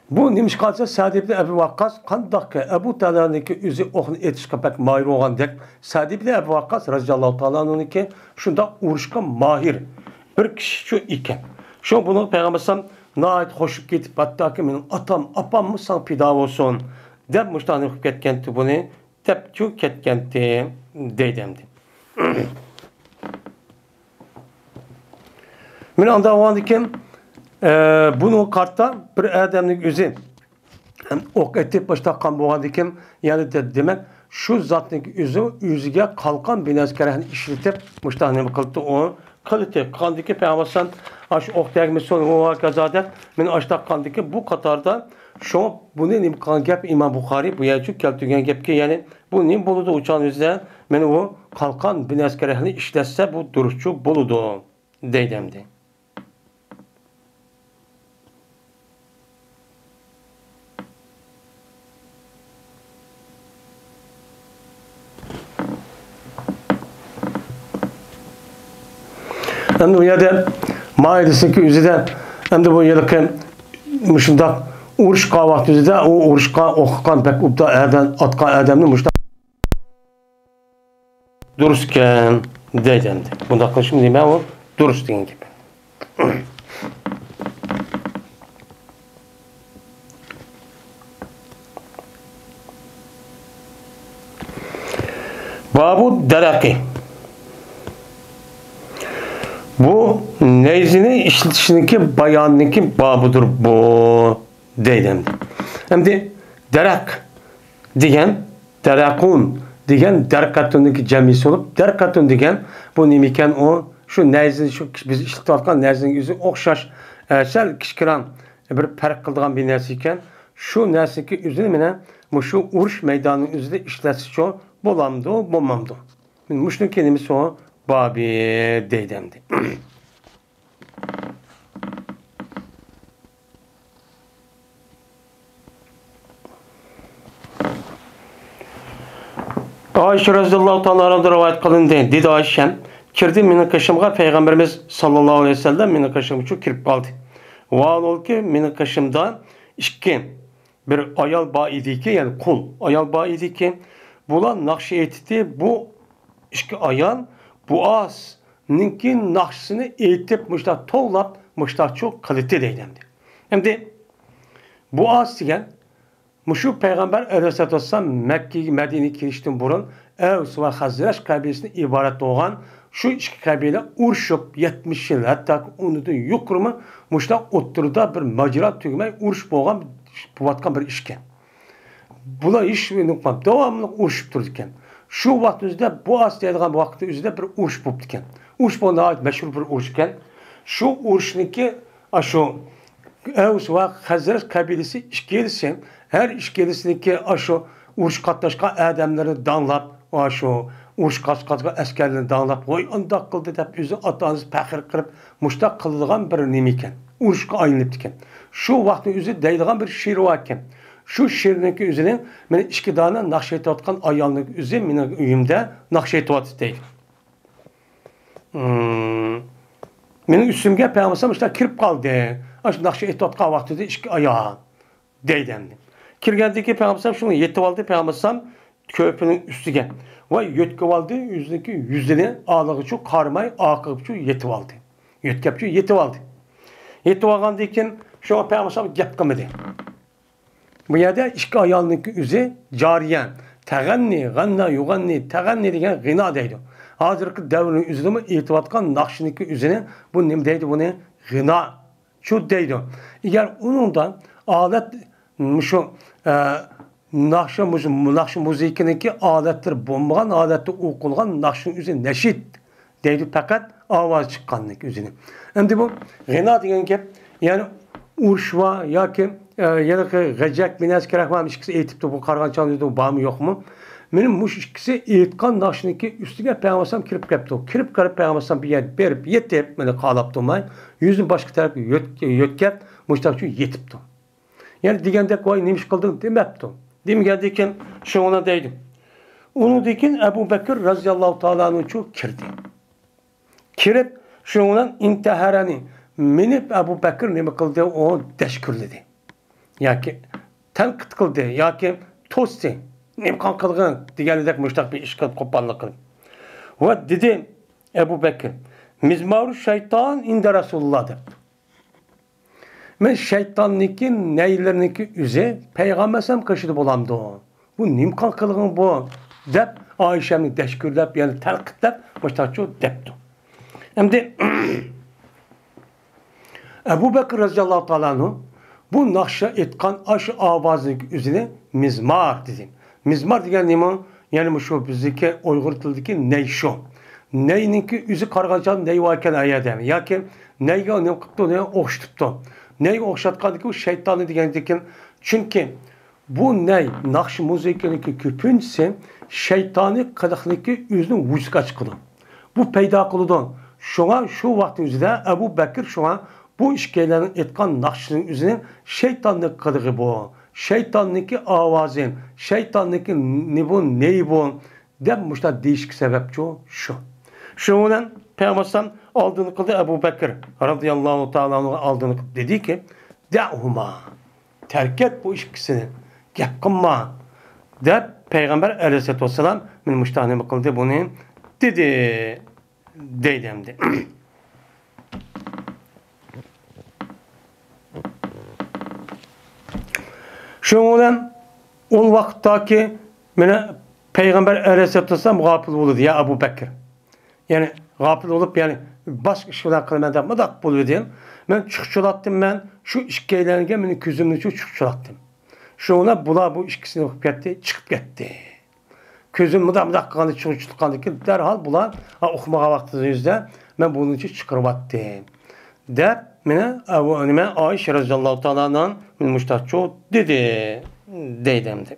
بۇ نېمىشقا دېسە، سەئد ئىبنى ئەبى ۋەققاس قانداقكى ئەبۇ تەلھەنىڭكى ئۆزى ئوقنى ئېتىشقا بەك ماھىر بولغاندەك، سەئد ئىبنى ئەبى ۋەققاس رازىياللاھۇ تائالا ئەنھۇنىڭكى شۇنداق ئۇرۇشقا ماھىر بىر كىشىچۇ ئىكەن. شۇڭا بۇنىڭغا پەيغەمبەر ئەلەيھىسسالام ناھايىتى خوشلۇق كېتىپ، ھەتتاكى مېنىڭ ئاتام، ئاپاممۇ ساڭا پىدا بولسۇن دەپ مۇشۇنداق نېمە قىلىپ كەتكەنتى بۇنى. دەپچۇ كەتكەنتى دەيدۇ ئەمدى. مانا ئانداق بولغاندىكىن، ئە، بۇنىڭغا قارىتا بىر ئادەمنىڭ ئۆزى ئوق ئېتىپ مۇشۇنداق قىلغان بولغاندىكىن، يەنى دە-، دېمەك، شۇ زاتنىڭ ئۆزى ئۆزىگە قالقان بىنەسكەرەكنى ئىشلىتىپ مۇشۇنداق نېمە قىلىپتۇ ئۇ؟ قىلىتى قىلغاندىكىن پەيغەمبەر ئەلەيھىسسالام ئاشۇ ئوق تەگمىسۇن ۋە ھاكازا دەپ مانا ئاشۇنداق قىلغاندىكىن بۇ قاتاردا شۇڭا بۇنى نېمە قىلغان گەپ ئىمام بۇخارىي بۇ يەرچۇ كەلتۈرگەن گەپكە، يەنى بۇ نېمە بولىدۇ ئۇ چاغنىڭ ئۆزىدە؟ مانا ئۇ قالقان بىنەسكەرەكنى ئىشلەتسە بۇ دۇرۇسچۇ بولىدۇ دەيدۇ ئەمدى. ئەمدى بۇ يەردە مائىدىسىنىڭكى ئۆزىدە، ئەمدى بۇ ھېلىقى مۇشۇنداق ئۇرۇش قىلغان ۋاقتى ئۆزىدە، ئۇ ئۇرۇشقا ئوق ئاتقان، بەك ئوبدان ئادەم، ئاتقان ئادەمنى مۇشۇنداق دۇرۇسكەن دەيدۇ ئەمدى. بۇنداق قىلىشىم نېمە ئۇ؟ دۇرۇس دېگەن گەپ. بابۇ دەرەقى. بۇ نەيزىنى ئىشلىتىشنىڭكى بايانىنىڭكى بابىدۇر بۇ، دەيدۇ ئەمدى. ئەمدى دەرەق دېگەن، دەرەقۇن دېگەن دەرقەتۇننىڭكى جەمئىسى بولۇپ، دەرقەتۇن دېگەن بۇ نېمىكەن ئۇ؟ شۇ نەيزىنى، شۇ بىز ئىشلىتىۋاتقان نەيزىنىڭ ئۆزى ئوخشاش، ئە، سەل كىچىكراق بىر پەرق قىلىدىغان بىر نەرسە ئىكەن. شۇ نەرسىنىڭكى ئۆزىنى مانا مۇشۇ ئۇرۇش مەيدانىنىڭ ئۆزىدە ئىشلەتسىچۇ بولامدۇ، بولمامدۇ؟ مۇشۇنىڭكى نېمىسى ئۇ؟ بابى دەيدۇ ئەمدى. ئائىشە رەزىياللاھۇ تائالا ئەنھادىن رىۋايەت قىلىندى، دېدى ئائىشەم، كىردى مېنىڭ قېشىمغا پەيغەمبىرىمىز ساللاللاھۇ ئەلەيھى ۋەسەللەم مېنىڭ قېشىمغا چۈشۈپ كىرىپ قالدى. ۋاھالبۇلكى، مېنىڭ قېشىمدا ئىككى بىر ئايال بار ئىدىكى، يەنى قۇل ئايال بار ئىدىكى، بۇلار ناخشا ئېيتتى. بۇ ئىككى ئايال بۇئاسنىڭكى ناخشىسىنى ئېيتىپ، مۇشۇنداق توۋلاپ، مۇشۇنداقچۇ قىلىتتى دەيدۇ ئەمدى. ئەمدى بۇئاس دېگەن مۇشۇ پەيغەمبەر ئەلەيھىسسالاتۇ ۋەسسالام مەككىگە، مەدىنىگە كېلىشتىن بۇرۇن ئەۋس ۋە خەزرەج قەبىلىسىدىن ئىبارەت بولغان شۇ ئىككى قەبىلە ئۇرۇشۇپ، يەتمىش يىل، ھەتتاكى ئۇنىڭدىن يۇقىرىمۇ مۇشۇنداق ئوتتۇرىدا بىر ماجىرا تۈگىمەي ئۇرۇش بولغان، بولۇۋاتقان بىر ئىشكەن. بۇلار ھېچ داۋاملىق ئۇرۇشۇپ تۇرىدىكەن. شۇ ۋاقىت ئۆزىدە بۇئاس دەيدىغان ۋاقىت ئۆزىدە بىر ئۇرۇش بوپتىكەن. ئۇرۇش بۇ ناھايىتى مەشھۇر بىر ئۇرۇش ئىكەن. شۇ ئۇرۇشنىڭكى ئاشۇ ئەۋس ۋە خەزرەج قەبىلىسى ئىككىلىسى، ھەر ئىككىلىسىنىڭكى ئاشۇ ئۇرۇش قاتناشقان ئادەملىرىنى داڭلاپ، ئاشۇ ئۇرۇش قاتناشقان ئەسكەرلىرىنى داڭلاپ، ۋاي ئانداق قىلدى دەپ ئۆزى ئاتا-ئانىسى پەخىر قىلىپ، مۇشۇنداق قىلىدىغان بىر نېمە ئىكەن، ئۇرۇشقا ئايلىنىپتىكەن. شۇ ۋاقىتنىڭ ئۆزى دەيدىغان بىر شېئىرى بار ئىكەن. شۇ شېئىرنىڭكى ئۆزىنى، مانا ئىككى دانە ناخشا ئېيتىۋاتقان ئايالنىڭ ئۆزى مېنىڭ ئۆيۈمدە ناخشا ئېيتىۋاتىدۇ دەيدۇ. مېنىڭ ئۈستۈمگە پەيغەمبەر ئەلەيھىسسالام مۇشۇنداق كىرىپ قالدى. ئاشۇ ناخشا ئېيتىۋاتقان ۋاقتىدا ئىككى ئايال دەيدۇ ئەمدى. كىرگەندىن كېيىن پەيغەمبەر ئەلەيھىسسالام شۇنى يېتىۋالدى، پەيغەمبەر ئەلەيھىسسالام كۆرپىنىڭ ئۈستىگە ۋە يۆتكىۋالدى، ئۆزىنىڭكى يۈزىنى ئالىغىچۇ قارىماي ئارقىغىچۇ يېتىۋالدى. يۆتكەپچۇ يېتىۋالدى. يېتىۋالغاندىن كېيىن شۇڭا پەيغەمبەر ئەلەيھىسسالام گەپ قىلمىدى. بۇ يەردە ئىككى ئايالنىڭكى ئۆزى جارىيە، تەغەننى، غەننا، يۇغەننى، تەغەننى دېگەن غىنا دەيدۇ. ھازىرقى دەۋرنىڭ ئۆزىدىمۇ ئېيتىۋاتقان ناخشىنىڭكى ئۆزىنى بۇ نېمە دەيدۇ؟ بۇنى غىناچۇ دەيدۇ. ئەگەر ئۇنىڭدا ئادەت مۇشۇ، ئە، ناخشا، مۇشۇ ناخشا مۇزىكىنىڭكى ئالەتلىرى بولمىغان ھالەتتە ئوقۇلغان ناخشىنىڭ ئۆزى نەشىد دەيدۇ، پەقەت ئاۋاز چىققانلىق ئۆزىنى. ئەمدى بۇ غىنا دېگەن گەپ، يەنى ئۇرۇش ۋە ياكى، ئە، يەنە غەجەك بىر نەرسە كېرەك بار، ئىككىسى ئېيتىپتۇ، بۇ قارىغانچىلىكتا بارمۇ يوقمۇ؟ مېنىڭ مۇشۇ ئىككىسى ئېيتقان ناخشىنىڭكى ئۈستىگە پەيغەمبەر ئەلەيھىسسالام كىرىپ كەپتۇ. كىرىپ قېرىپ پەيغەمبەر ئەلەيھىسسالام بىر يەردە بېرىپ يېتىپ، مانا قالاپ تۇرماي، يۈزىنى باشقا تەرەپكە يۆت-، يۆتكەپ، مۇشۇنداقچۇ يېتىپتۇ. يەنى دېگەندەك، ۋاي، نېمە ئىش قىلدىڭ دېمەپتۇ. دېمىگەندىن كېيىن شۇنىڭ بىلەن دەيدۇ. ئۇنىڭدىن كېيىن ئەبۇ بەكىر رەزىياللاھۇ تائالا ئەنھۇچۇ كىردى. كىرىپ، شۇنىڭ بىلەن ئىنتەھەرەنى، مېنى ئەبۇ بەكىر نېمە قىلدى، ئۇ دەشكۈرلىدى. ياكى تەنقىد قىلدى، ياكى توستى. نېمە قىلغان قىلغىن دېگەندەك مۇشۇنداق بىر ئىش قىلىپ، قوپاللىق قىلىپ. ۋە دېدى ئەبۇ بەكىر، مىزمارۇ شەيتان ئىندە رەسۇلۇللا دەپ. مەن شەيتاننىڭكى نەيلىرىنىڭكى ئۆزى پەيغەمبەر ئەلەيھىسسالام قېشىدا بولامدۇ؟ بۇ نېمە قىلغىنىڭ بۇ؟ دەپ ئائىشەمنى دەشكۈرلەپ، يەنى تەنقىدلەپ، مۇشۇنداقچۇ دەپتۇ. ئەمدى ئەبۇ بەكىر رەزىياللاھۇ تائالا ئەنھۇ بۇ ناخشا ئېيتقان ئاشۇ ئاۋازنىڭكى ئۆزىنى مىزمار دېدى. مىزمار دېگەن نېمە؟ يەنى مۇشۇ بىزدىكى ئۇيغۇر تىلىدىكى نەي شۇ. نەينىڭكى ئۆزى قارىغانچە نەي باركەن ئايەدە. ياكى نەيگە نېمە قىپتۇ، نېمە ئوخشىتىپتۇ. نەيگە ئوخشاتقاندىكى ئۇ شەيتاننى دېگەندىكىن. چۈنكى بۇ نەي، ناخشا مۇزىكىنىڭكى كۆپىنچىسى شەيتانىي قىلىقنىڭكى ئۆزىنىڭ ۋۇجۇدقا چىقىدۇ. بۇ پەيدا قىلىدۇ. شۇڭا شۇ ۋاقىتنىڭ ئۆزىدە ئەبۇ بەكىر شۇڭا بۇ ئىككىيلەننىڭ ئېيتقان ناخشىسىنىڭ ئۆزىنى شەيتاننىڭ قىلىقى بۇ، شەيتاننىڭكى ئاۋازى، شەيتاننىڭكى نى بۇ، نەي بۇ، دەپ مۇشۇنداق دېيىشكە سەۋەبچۇ شۇ. شۇنىڭ بىلەن پەيغەمبەر ئەلەيھىسسالام ئالدىنى قىلدى، ئەبۇ بەكىر رەزىياللاھۇ تائالا ئەنھۇ ئالدىنى قىلىپ دېدىكى، دەئۇھۇما، تەرك ئەت بۇ ئىككىسىنى، گەپ قىلما، دەپ پەيغەمبەر ئەلەيھىسسالاتۇ ۋەسسالام مانا مۇشۇنداق نېمە قىلدى، بۇنى دېدى، دەيدۇ ئەمدى. شۇنىڭ بىلەن ئۇ ۋاقىتتاكى مانا پەيغەمبەر ئەلەيھىسسالاتۇ ۋەسسالام غاپىل بولدى، يا ئەبۇ بەكىر. يەنى غاپىل بولۇپ، يەنى باشقا ئىش بىلەن قىلىمەن دەپ مۇنداق بولۇۋىدى. مەن چۇخچىلاتتىم، مەن شۇ ئىككىيلەنگە مېنىڭ كۆزۈمنى چۇخچىلاتتىم. شۇنىڭ بىلەن بۇلار بۇ ئىككىسىنى قىلىپ كەتتى، چىقىپ كەتتى. كۆزۈم مۇنداق مۇنداق قىلغاندا، چۇخچىلاتقاندىن كېيىن دەرھال بۇلار، ھا، ئۇقمىغان ۋاقتىدا يۈزدە مەن بۇنىڭچە چىقىرىۋاتتىم، دەپ مېنى، ئە، بۇ نېمە، ئائىشە رەزىياللاھۇ تائالا ئەنھا مۇشتاقچۇ دېدى، دەيدۇ ئەمدى.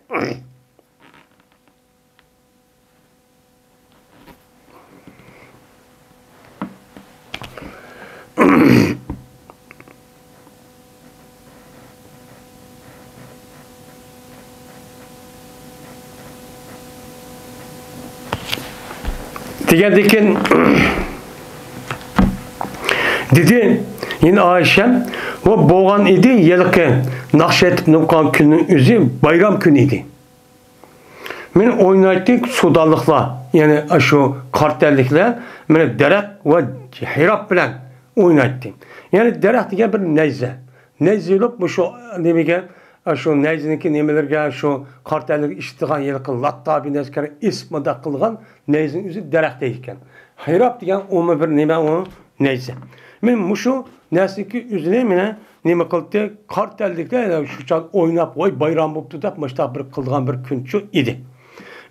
دېگەندىكىن، دېدى يەنە ئائىشەم، بۇ بولغان ئىدى، ھېلىقى ناخشا ئېيتىپ نوقۇغان كۈننىڭ ئۆزى بايرام كۈنى ئىدى. مېنى ئوينايتتى سۇدانلىقلار، يەنى ئاشۇ قارا تەنلىكلەر مېنى دەرەخ ۋە ھىراب بىلەن ئوينايتتى. يەنى دەرەخ دېگەن بىر نەيزە. نەيزە ئېلىپ مۇشۇ نېمىگە، ئاشۇ نەيزىنىڭكى نېمىلىرىگە، شۇ قارا تەنلىكلەر ئىشلىتىدىغان ھېلىقى لاتتا بىنەسكەر ئېسىپ مۇنداق قىلغان نەيزىنىڭ ئۆزى دەرەخ دەيدىكەن. ھىراب دېگەن ئۇمۇ بىر نېمە ئۇ؟ نەيزە. مېنى مۇشۇ نەرسىنىڭكى ئۆزىنى مېنى نېمە قىلدى؟ قارا تەنلىكلەر شۇ چاغ ئويناپ، ۋاي بايرام بوپتۇ دەپ مۇشۇنداق بىر قىلىدىغان بىر كۈنچۇ ئىدى.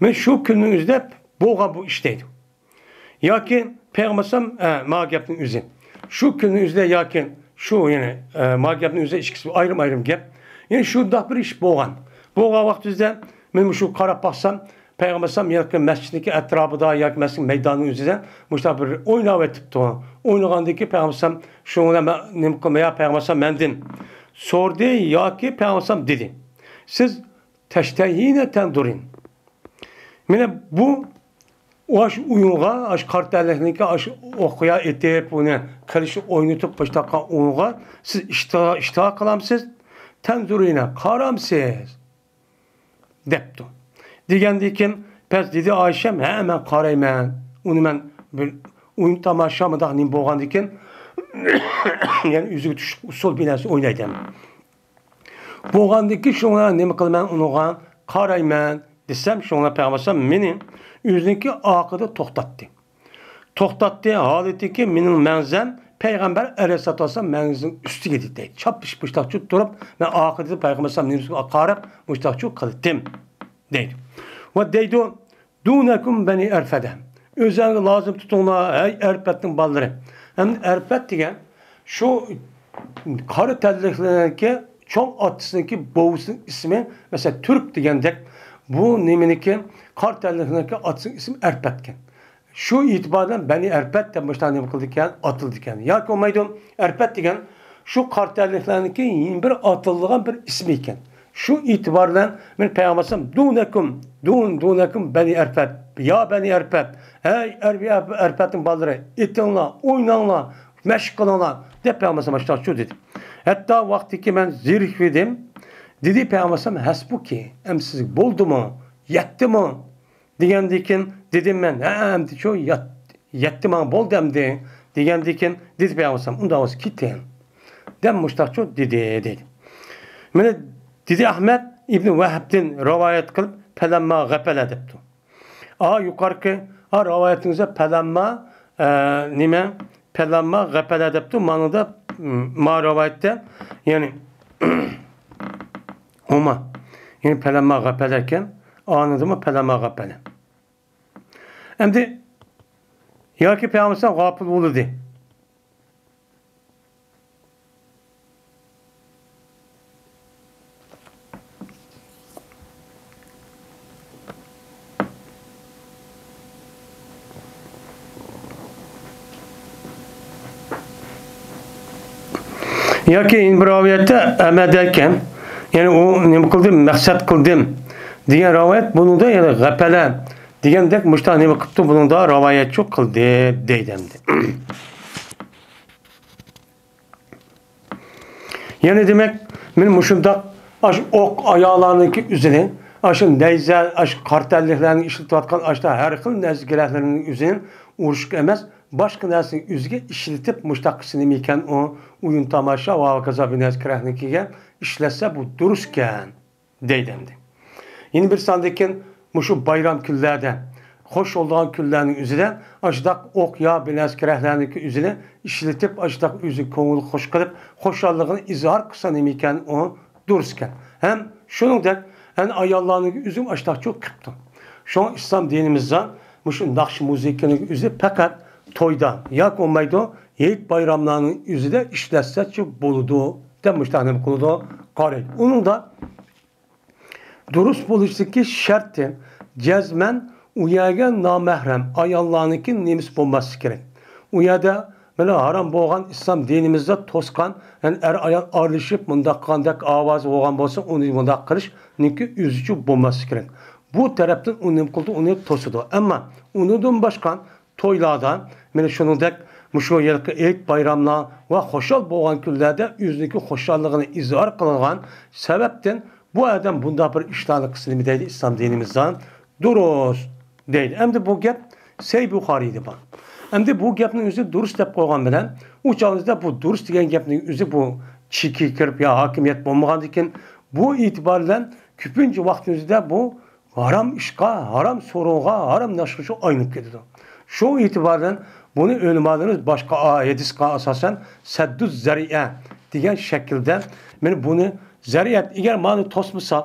مەن شۇ كۈننىڭ ئۆزىدە بولغان بۇ ئىش دەيدۇ. ياكى پەيغەمبەر ئەلەيھىسسالام، ئە، ما گەپنىڭ ئۆزى. شۇ كۈننىڭ ئۆزىدە ياكى شۇ، يەنى، ئە، ما گەپنىڭ ئۆزى ئىككىسى ئايرىم-ئايرىم گەپ. يەنى شۇنداق بىر ئىش بولغان. بولغان ۋاقتىمىزدا مەن مۇشۇ قاراپ باقسام، پەيغەمبەر ئەلەيھىسسالام يەنە مەسچىتنىڭكى ئەتراپىدا ياكى مەسچىت مەيدانىنىڭ ئۆزىدە مۇشۇنداق بىر ئويناۋېتىپتۇ. ئوينىغاندىكى پەيغەمبەر ئەلەيھىسسالام شۇنىڭ بىلەن مەن نېمە قىلماي، يا پەيغەمبەر ئەلەيھىسسالام مەندىن سورىدى ياكى پەيغەمبەر ئەلەيھىسسالام دېدى، سىز تەشتەھىنە تەندۇرىن. مانا بۇ ئاشۇ ئويۇنغا، ئاشۇ قارا تەنلىكنىڭكى ئاشۇ ئوقيا ئېتىپ، ئۇنى قىلىچ ئوينىتىپ باشلاققان ئويۇنغا سىز ئىشتىھا، ئىشتىھا قىلامسىز؟ تەنزۇرىنە، قارامسىز؟ دەپتۇ. دېگەندىن كېيىن پەس دېدى ئائىشەم، ھە، مەن قارايمەن. ئۇنى مەن بىر ئويۇن تاماشا مۇنداق نېمە بولغاندىن كېيىن، يەنى ئۆزىگە چۈشلۈك ئۇسسۇل بىر نەرسە ئوينايدۇ. بولغاندىن كېيىن شۇڭا نېمە قىلىمەن، ئۇنىڭغا قارايمەن دېسەم، شۇڭا پەيغەمبەر ئەلەيھىسسالام مېنى ئۆزىنىڭكى ئارقىدا توختاتتى. توختاتتى، ھالىتىكى مېنىڭ مەڭزەم پەيغەمبەر ئەلەيھىسسالاتۇ ۋەسسالام مەڭزىنىڭ ئۈستىگە ئىدى دەيدۇ. چاپلىشىپ مۇشتاقچۇ تۇرۇپ، مەن ئارقىدا پەيغەمبەر ئەلەيھىسسالام نېمىسىگە قاراپ مۇشتاقچۇ قىلدىم دەيدۇ. ۋە دەيدۇ، دۇنەكۇم بەنى ئەرفەدە. ئۆزەڭگە لازىم تۇتۇڭلار، ھەي ئەرپەتنىڭ بالىلىرى. ھەم ئەرپەت دېگەن شۇ قارا تەنلىكلەرنىڭكى چوڭ ئاتىسىنىڭكى بوۋىسىنىڭ ئىسمى، مەسىلەن، تۈرك دېگەندەك، بۇ نېمىنىڭكى، قارا تەنلىكلەرنىڭكى ئاتىسىنىڭ ئىسمى ئەرپەتكەن. شۇ ئېتىبار بىلەن بەنى ئەرپەت دەپ مۇشۇنداق نېمە قىلىدىكەن، ئاتىلىدىكەن. ياكى بولمايدۇ، ئەرپەت دېگەن شۇ قارا تەنلىكلەرنىڭكى يەنە بىر ئاتىلىدىغان بىر ئىسمى ئىكەن. شۇ ئېتىبار بىلەن مەن پەيغەمبەر ئەلەيھىسسالام، دۇنەكۇم، دۇن، دۇنەكۇم بەنى ئەرپەت، يا بەنى ئەرپەت، ھەي ئەر-، ئەرپەتنىڭ بالىلىرى، ئېتىڭلار، ئويناڭلار، مەشىق قىلىڭلار دەپ پەيغەمبەر ئەلەيھىسسالام مۇشۇنداق شۇ دېدى. ھەتتا ۋاقتىكى مەن زېرىكىۋىدىم. دېدى پەيغەمبەر ئەلەيھىسسالام، ھەسبۇكى، ئەمدى سىزگە بولدىمۇ؟ يەتتىمۇ؟ دېگەندىن كېيىن دېدىم مەن، ھە، ئەمدىچۇ يەت-، يەتتى ماڭا بولدى ئەمدى. دېگەندىن كېيىن دېدى پەيغەمبەر ئەلەيھىسسالام، ئۇنداق بولسا كېتىڭ دەپ مۇشتاقچۇ دېدى، دېدى. مانا دېدى ئەھمەد ئىبنى ۋەھبتىن رىۋايەت قىلىپ، پەلەمما غەپەلە دەپتۇ. ئا، يۇقىرىقى، ئا، رىۋايىتىڭىزدە پەلەمما، ئە، نېمە؟ پەلەمما غەپەلە دەپتۇ. مانىدا، م، ما رىۋايەتتە، يەنى، ھۇما. يەنى پەلەمما غەپەلە ئىكەن. ئانىدىمۇ پەلەمما غەپەلە. ئەمدى ياكى پەيغەمبەر غاپىل بولدى. ياكى يەنە بىر رىۋايەتتە ئەمەدەكەن، يەنى ئۇ نېمە قىلدى، مەقسەت قىلدىم دېگەن رىۋايەت، بۇنىڭدا يەنى غەپەلە دېگەندەك مۇشۇنداق نېمە قىپتۇ، بۇنىڭدا رىۋايەتچۇ قىلدى دەيدۇ ئەمدى. يەنى دېمەك، مەن مۇشۇنداق ئاشۇ ئوق ئاياغلارنىڭكى ئۆزىنى، ئاشۇ نەيزە، ئاشۇ قارا تەنلىكلەرنىڭ ئىشلىتىۋاتقان ئاشۇنداق ھەر خىل نەرسە گىرەكلىرىنىڭ ئۆزىنى ئۇرۇشقا ئەمەس، باشقا نەرسىنىڭ ئۆزىگە ئىشلىتىپ، مۇشۇنداق قىلسا نېمە ئىكەن ئۇ، ئويۇن تاماشا ۋە ھاكازا بىر نەرسە كېرەكلىكىگە ئىشلەتسە بۇ دۇرۇس ئىكەن. دەيدۇ ئەمدى. يەنە بىر ساندىكىن مۇشۇ بايرام كۈنلەردە، خوش بولىدىغان كۈنلەرنىڭ ئۆزىدە ئاشۇنداق ئوق يا بىر نەرسە كېرەكلەرنىڭكى ئۆزىنى ئىشلىتىپ، ئاشۇنداق ئۆزىنى كۆڭۈل خوش قىلىپ، خۇشاللىقىنى ئىزھار قىلسا نېمە ئىكەن، ئۇ دۇرۇس ئىكەن. ھەم شۇنىڭدەك، ئەنە ئاياللارنىڭ ئۆزى ئاشۇنداقچۇ قىپتۇ. شۇڭا ئىسلام دىنىمىزدا مۇشۇ ناخشا مۇزىكىنىڭ ئۆزى پەقەت تويدا ياكى بولمايدۇ، ھېيت بايراملارنىڭ ئۆزىدە ئىشلەتسەچۇ بولىدۇ، دەپ مۇشۇنداق نېمە قىلىدۇ، قارايدۇ. ئۇنىڭدا دۇرۇس بولۇشتىكى شەرتى، جەزمەن ئۇ يەرگە نامەھرەم ئاياللارنىڭكى نېمىسى بولماسلىقى كېرەك. ئۇ يەردە مانا ھارام بولغان، ئىسلام دىنىمىزدا توسقان، يەنى ئەر-ئايال ئارىلىشىپ مۇنداق قىلغاندەك ئاۋازى بولغان بولسا، ئۇنى مۇنداق قىلىشنىڭكى ئۆزىچۇ بولماسلىقى كېرەك. بۇ تەرەپتىن ئۇ نېمە قىلىدۇ، ئۇنى توسىدۇ. ئەمما ئۇنىڭدىن باشقا تويلاردا، مانا شۇنىڭدەك مۇشۇ يىلقى ھېيت بايراملار ۋە خۇشال بولغان كۈنلەردە ئۆزىنىڭكى خۇشاللىقىنى ئىزھار قىلغان سەۋەبتىن بۇ ئادەم بۇنداق بىر ئىشلارنى قىلسا نېمە دەيدۇ، ئىسلام دىنىمىزدا دۇرۇس دەيدۇ. ئەمدى بۇ گەپ سەھىھ بۇخارىيدا بار. ئەمدى بۇ گەپنىڭ ئۆزى دۇرۇس دەپ قويغان بىلەن، ئۇ چاغىمىزدا بۇ دۇرۇس دېگەن گەپنىڭ ئۆزى بۇ چېكىگە كىرىپ يا ھاكىمىيەت بولمىغاندىكىن، بۇ ئېتىبار بىلەن كۆپىنچە ۋاقىتىمىزدا بۇ ھارام ئىشقا، ھارام سورۇنغا، ھارام نەرسىگە ئايلىنىپ كېتىدۇ. شۇ ئېتىبار بىلەن بۇنى ئۆلىمالىرىمىز باشقا ئا-، ھەدىسقا ئاساسەن سەددۇز زەرىئە دېگەن شەكىلدە، مانا بۇنى زەرىئەت، ئەگەر مانا توسمىسا،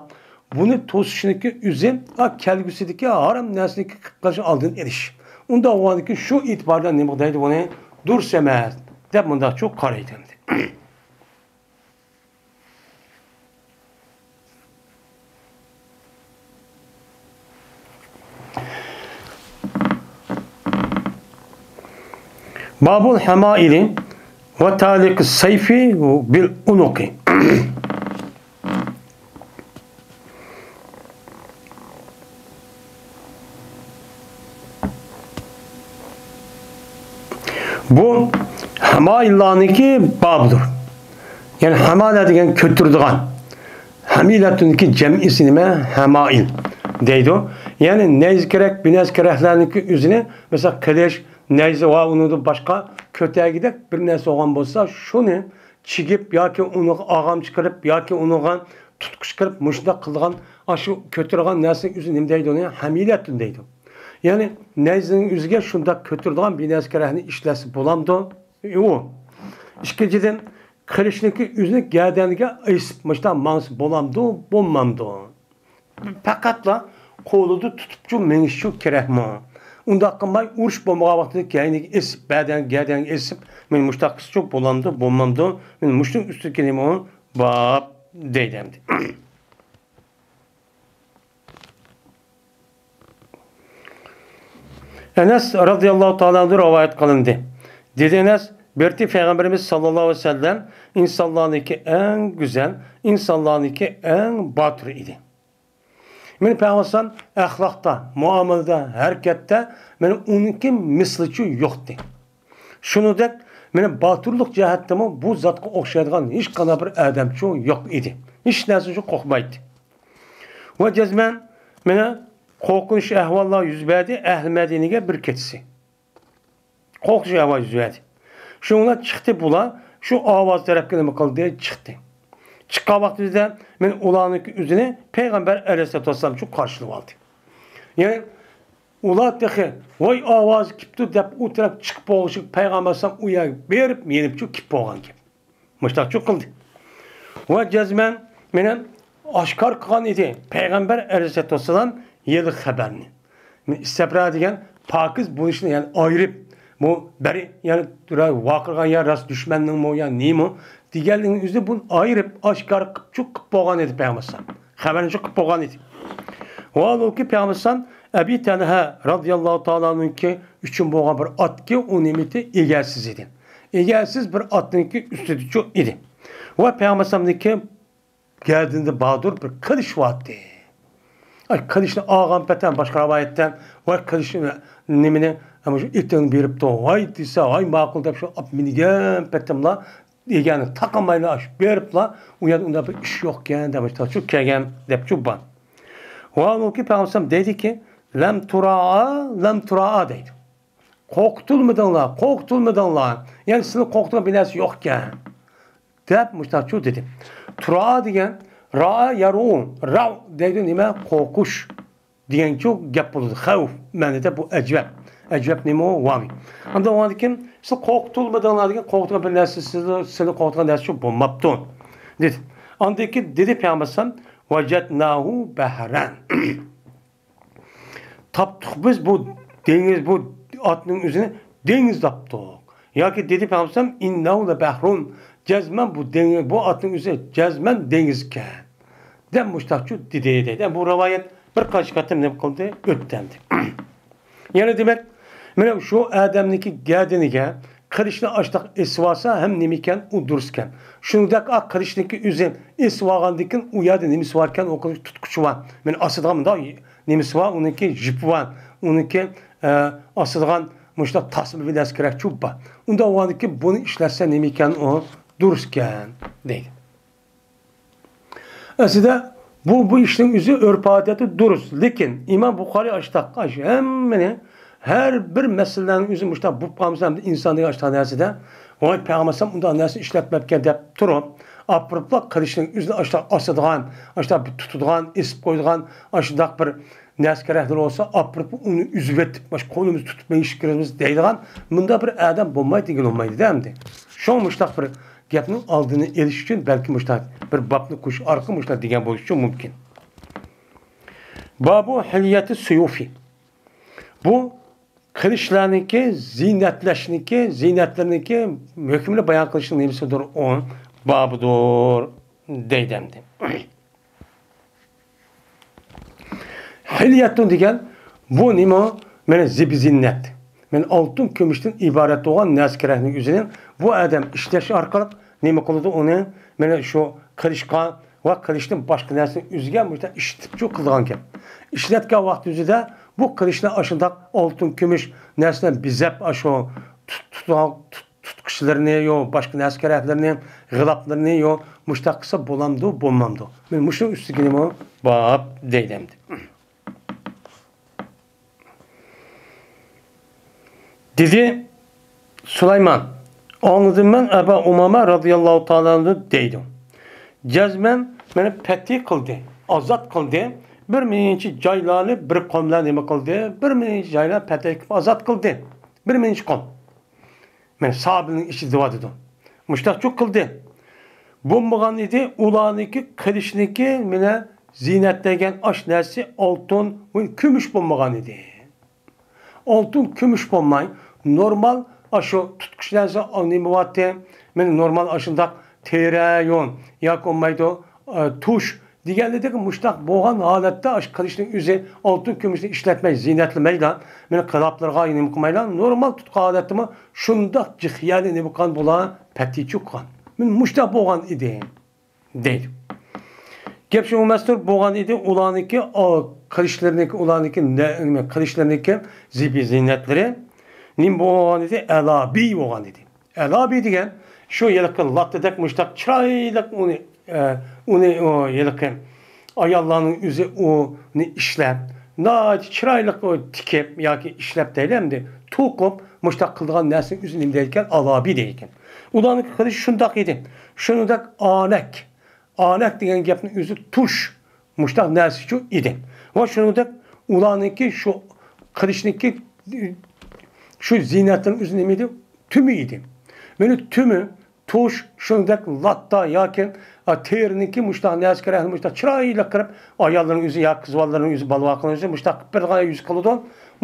بۇنى توسۇشنىڭكى ئۆزى، ئا، كەلگۈسىدىكى ھارام نەرسىنى قىلىش ئالدىنى ئېلىش. ئۇنداق بولغاندىن كېيىن شۇ ئېتىبار بىلەن نېمە دەيدۇ بۇنى؟ دۇرۇس ئەمەس دەپ مۇنداقچۇ قارايدۇ ئەمدى. بابۇل ھامائىلى ۋە تالىقى سەيفى بىل ئۇنۇقى. بۇ ھامائىللارنىڭكى بابىدۇر. يەنى ھامالە دېگەن كۆتۈرىدىغان. ھامىلەتۇنىڭكى جەمئىسى نېمە؟ ھامائىل دەيدۇ. يەنى نەيزە كېرەك، بىر نەرسە كېرەكلەرنىڭكى ئۆزىنى، مەسىلەن، قىلىچ، نەيزە ۋە ئۇنىڭدىن باشقا كۆتەرگۈدەك بىر نەرسە بولغان بولسا، شۇنى چىگىپ ياكى ئۇنىڭغا ئاغام چىقىرىپ ياكى ئۇنىڭغا تۇتقۇچ قىلىپ مۇشۇنداق قىلىدىغان، ئاشۇ كۆتۈرىدىغان نەرسىنىڭ ئۆزى نېمە دەيدۇ؟ ئۇنى ھامىلەتۇن دەيدۇ. يەنى نەيزىنىڭ ئۆزىگە شۇنداق كۆتۈرىدىغان بىر نەرسە كېرەكنى ئىشلەتسە بولامدۇ؟ ئۇ. ئىككىنچىدىن، قىلىچنىڭكى ئۆزىنى گەدەنگە ئېسىپ مۇشۇنداق ماڭسا بولامدۇ، بولمامدۇ؟ پەقەتلا قولىدا تۇتۇپچۇ مېڭىشچۇ كېرەكمۇ؟ ئۇنداق قىلماي، ئۇرۇش بولمىغان ۋاقتىدا كەينىگە ئېسىپ، بەدەن، گەدەنگە ئېسىپ، مەن مۇشتاق قىلسىچۇ بولامدۇ، بولمامدۇ؟ مەن مۇشۇنىڭ ئۈستىدىكى نېمە ئۇ؟ باب دەيدۇ ئەمدى. ئەنەس رازىياللاھۇ تائالا ئەنھۇ رىۋايەت قىلىندى. دېدى ئەنەس، بىرتى پەيغەمبىرىمىز ساللاللاھۇ ئەلەيھى ۋەسەللەم ئىنسانلارنىڭكى ئەڭ گۈزەل، ئىنسانلارنىڭكى ئەڭ باتۇر ئىدى. مېنىڭ پەيغەمبەر ئەخلاقتا، مۇئامىلىدە، ھەرىكەتتە مېنىڭ ئۇنىڭكى مىسلىچۇ يوقتى. شۇنىڭدەك مېنىڭ باتۇرلۇق جەھەتتىمۇ بۇ زاتقا ئوخشايدىغان ھېچقانداق بىر ئادەمچۇ يوق ئىدى. ھېچ نەرسىچۇ قورقمايتتى. ۋە جەزمەن مېنىڭ قورقۇنچ ئەھۋاللار يۈز بەردى ئەھلى مەدىنىگە بىر كېچىسى. قورقۇنچ ئاۋاز يۈز بەردى. شۇنىڭ بىلەن چىقتى بۇلار، شۇ ئاۋاز تەرەپكە نېمە قىلدى؟ چىقتى. چىققان ۋاقتىمىزدا مەن ئۇلارنىڭ ئۆزىنى پەيغەمبەر ئەلەيھىسسالاتۇ ۋەسسالام ئۈچۈن قارشىلىۋالدى. يەنى ئۇلار تېخى ۋاي ئاۋازى كېپتۇ دەپ ئۇ تەرەپ چىقىپ بولغۇچە پەيغەمبەر ئەلەيھىسسالام ئۇ يەرگە بېرىپ يېنىپچۇ كېلىپ بولغان گەپ. مۇشتاقچۇ قىلدى. ۋە جەزمەن مېنى ئاشكارا قىلغان ئىدى پەيغەمبەر ئەلەيھىسسالاتۇ ۋەسسالام ھېلىقى خەۋەرنى. مەن ئىستەبرا دېگەن پاكىز بولۇشنى، يەنى ئايرىپ، بۇ بەرى، يەنى ۋارقىرىغان يا راست دۈشمەننىڭمۇ يا نېمە دېگەنلىكنىڭ ئۆزىنى بۇنى ئايرىپ، ئاشكارا قىپچۇ قىپ بولغان ئىدى پەيغەمبەر ئەلەيھىسسالام. خەۋەرنىچۇ قىپ بولغان ئىدى. ۋە ھالبۇكى پەيغەمبەر ئەلەيھىسسالام ئەبى تەلھە رازىياللاھۇ تائالا ئەنھۇنىڭكى ئۈچۈن بولغان بىر ئاتكى ئۇ نېمىتى ئىگەسىز ئىدى. ئىگەسىز بىر ئاتنىڭكى ئۈستىدىچۇ ئىدى. ۋە پەيغەمبەر ئەلەيھىسسالامنىڭكى گەدىنىدە باتۇر بىر قىلىچ بارتى. ئاي، قىلىچنى ئالغان پېتىم باشقا رىۋايەتتە، ۋاي قىلىچ نېمىنى، مۇشۇ ئېتىڭنى بېرىپتۇ، ۋاي دېسە، ۋاي ماقۇل دەپ شۇ ئاپ مىنگەن پېتىملا، ئىگەنى تاقىمايلا ئاشۇ بېرىپلا، ئۇ يەردە ئۇنداق بىر ئىش يوقكەن دەپ شۇ كەلگەن دەپچۇ بار. ۋە ھالبۇكى پەيغەمبەر ئەلەيھىسسالام دەيدىكى، لەم تۇرائا، لەم تۇرائا دەيدۇ. قورقۇتۇلمىدىڭلار، قورقۇتۇلمىدىڭلار. يەنى سىلەرنى قورقۇتىدىغان بىر نەرسە يوقكەن. دەپ مۇشتاقچۇ دېدى. تۇرا دېگەن، را يەرۇ، راۋ دەيدۇ نېمە؟ قورقۇش. دېگەنچۇ گەپ بولىدۇ. خەۋف مەنىدە بۇ ئەجۋەب. ئەجۋەب نېمە ئۇ؟ ۋاۋى. ئاندىن ئۇنىڭدىن كېيىن، سىلەر قورقۇتۇلمىدىڭلار دېگەن، قورقۇتقان بىر نەرسە، سىلەر، سىلەر قورقۇتقان نەرسە شۇ بولماپتۇ، دېدى. ئاندىن كېيىن دېدى پەيغەمبەر ئەلەيھىسسالام، ۋەجەدناھۇ بەھرەن. تاپتۇق بىز بۇ دېڭىز، بۇ ئاتنىڭ ئۆزىنى دېڭىز تاپتۇق. ياكى دېدى پەيغەمبەر ئەلەيھىسسالام، ئىننەھۇ لەبەھرۇن، جەزمەن بۇ دېڭىز، بۇ ئاتنىڭ ئۆزى جەزمەن دېڭىزكەن، دەپ مۇشتاقچۇ دېدى، دەيدۇ. بۇ رىۋايەت بىر قانچە قېتىم نېمە قىلدى؟ ئۆتتى ئەمدى. يەنە دېمەك، مانا شۇ ئادەمنىڭكى گەدىنىگە قىلىچنى ئاشتاق ئېسىۋالسا ھەم نېمىكەن، ئۇ دۇرۇسكەن. شۇنىڭدەك ئا قىلىچنىڭكى ئۆزى ئېسىۋالغاندىن كېيىن ئۇ يەردە نېمىسى باركەن، ئۇ قىلىچ تۇتقۇچى بار. مانا ئاسىدىغان مۇنداق نېمىسى بار، ئۇنىڭكى جىپى بار، ئۇنىڭكى، ئە، ئاسىدىغان مۇشۇنداق تاسما بىلەن كېرەك چۇ بار. ئۇنداق بولغاندىن كېيىن بۇنى ئىشلەتسە نېمىكەن، ئۇ دۇرۇسكەن، دەيدۇ. ئەسلىدە بۇ، بۇ ئىشنىڭ ئۆزى ئۆرپ-ئادەتتە دۇرۇس. لېكىن ئىمام بۇخارىي ئاشتاق، ئاش ھەممىنى، ھەر بىر مەسىلىلەرنىڭ ئۆزى مۇشۇنداق بولۇپ قالمىسا، ئەمدى ئىنسان دېگەن ئاشتاق نەرسىدە، ۋاي پەيغەمبەر ئۇنداق نەرسە ئىشلەتمەپتىكەن دەپ تۇرۇپ، ئاپىرىپلا قىلىچنىڭ ئۆزىنى ئاشتاق ئاسىدىغان، ئاشتاق بىر تۇتىدىغان، ئېسىپ قويىدىغان، ئاشۇنداق بىر نەرسە-كېرەكلىرى بولسا، ئاپىرىپ ئۇنى ئۈزۈۋېتىپ، مانا قولىمىزنى تۇتۇپ مېڭىشىپ كىرىمىز دەيدىغان مۇنداق بىر ئادەم بولمايدۇ دېگىلى بولمايدۇ-دە ئەمدى. شۇڭا مۇشۇنداق بىر گەپنىڭ ئالدىنى ئېلىش ئۈچۈن بەلكى مۇشۇنداق بىر بابنى قوشۇش ئارقىلىق مۇشۇنداق دېگەن بولۇشى مۇمكىن. بابۇ ھىليەتى سۇيۇفى. بۇ قىلىچلارنىڭكى زىننەتلەشنىڭكى، زىننەتلىرىنىڭكى ھۆكمىنى بايان قىلىشنىڭ نېمىسىدۇر؟ ئۇ بابىدۇر دەيدۇ ئەمدى. ھىليەتۇن دېگەن بۇ نېمە؟ مانا زىبۇ زىننەت. مانا ئالتۇن كۈمۈشتىن ئىبارەت بولغان نەرسە-كېرەكنىڭ ئۆزىنى بۇ ئادەم ئىشلەش ئارقىلىق نېمە قىلىدۇ ئۇنى؟ مانا شۇ قىلىچقا ۋە قىلىچتىن باشقا نەرسىنىڭ ئۆزىگە مۇشۇنداق ئىشلىتىپچۇ قىلىدىغان گەپ. ئىشلەتكەن ۋاقتى ئۆزىدە بۇ قىلىچنى ئاشۇنداق ئالتۇن، كۈمۈش نەرسە بىلەن بېزەپ، ئاشۇ تۇت-، تۇتىدىغان تۇت-، تۇتقۇچلىرىنى يو، باشقا نەرسە-كېرەكلىرىنى، غىلاپلىرىنى يو، مۇشۇنداق قىلسا بولامدۇ، بولمامدۇ؟ مانا مۇشۇنىڭ ئۈستىگە نېمە باب دەيدۇ ئەمدى. دېدى سۇلايمان، ئاڭلىدىم مەن ئەبا ئۇمامە رازىياللاھۇ تائالا ئەنھۇ دەيدۇ. جەزمەن مېنى پەتھى قىلدى، ئازاد قىلدى. بىر نەچچە جايلارنى بىر قوملار نېمە قىلدى؟ بىر نەچچە جايلار پەتھى قىلىپ ئازاد قىلدى. بىر نەچچە قوم. مانا سابىلنىڭ ئىچىدە دېۋاتىدۇ. مۇشتاقچۇ قىلدى. بولمىغان ئىدى، ئۇلارنىڭكى قىلىچنىڭكى مانا زىننەتلەنگەن ئاش نەرسىسى ئالتۇن ۋە كۈمۈش بولمىغان ئىدى. ئالتۇن، كۈمۈش بولماي، نورمال ئاشۇ تۇتقۇچ نەرسە نېمە بولاتتى؟ مانا نورمال ئاشۇنداق تېرە يون ياكى بولمايدۇ، ئە، تۇش دېگەنلىدەك مۇشتاق بولغان ھالەتتە ئاشۇ قىلىچنىڭ ئۆزى ئالتۇن كۈمۈشنى ئىشلەتمەي، زىننەتلىمەيلا، مېنى قىلاپلىرىغا نېمە قىلمايلا، نورمال تۇتقان ھالەتتىمۇ شۇنداق جىق يەرنى نېمە قىلغان بۇلار پەتھى چوققان. مېنى مۇشتاق بولغان ئىدى دەيدۇ. گەپ شۇ ئەمەستۇر، بولغان ئىدى، ئۇلارنىڭكى، ئا، قىلىچلىرىنىڭكى، ئۇلارنىڭكى نە-، نېمە، قىلىچلىرىنىڭكى زىبۇ زىننەتلىرى نېمە بولغان ئىدى؟ ئەلابى بولغان ئىدى. ئەلابى دېگەن شۇ ھېلىقى لاتتىدەك مۇشتاق چىرايلىق ئۇنى، ئە، ئۇنى، ئۇ ھېلىقى ئاياللارنىڭ ئۆزى ئۇنى ئىشلەپ، ناھايىتى چىرايلىق ئۇ تىكىپ ياكى ئىشلەپ دەيلى ئەمدى، توقۇپ مۇشتاق قىلىدىغان نەرسىنىڭ ئۆزىنى نېمە دەيدىكەن؟ ئەلابى دەيدىكەن. ئۇلارنىڭ قىلىشى شۇنداق ئىدى. شۇنىڭدەك ئانەك. ئانەك دېگەن گەپنىڭ ئۆزى تۇش. مۇشتاق نەرسىچۇ ئىدى. ۋە شۇنىڭدەك ئۇلارنىڭكى شۇ قىلىچنىڭكى شۇ زىننەتنىڭ ئۆزى نېمە ئىدى؟ تۈمى ئىدى. مانا تۈمى، تۇش، شۇنىڭدەك لاتا ياكى، ئا، تېرىنىڭكى مۇشتاق نەرسە كېرەك، مۇشتاق چىرايلىق قىلىپ، ئاياللىرىنىڭ ئۆزى ياكى قىز بالىلىرىنىڭ ئۆزى، بالىۋاقلىرىنىڭ ئۆزى مۇشتاق قىلىپ بېرىدىغان يۈز قىلىدۇ.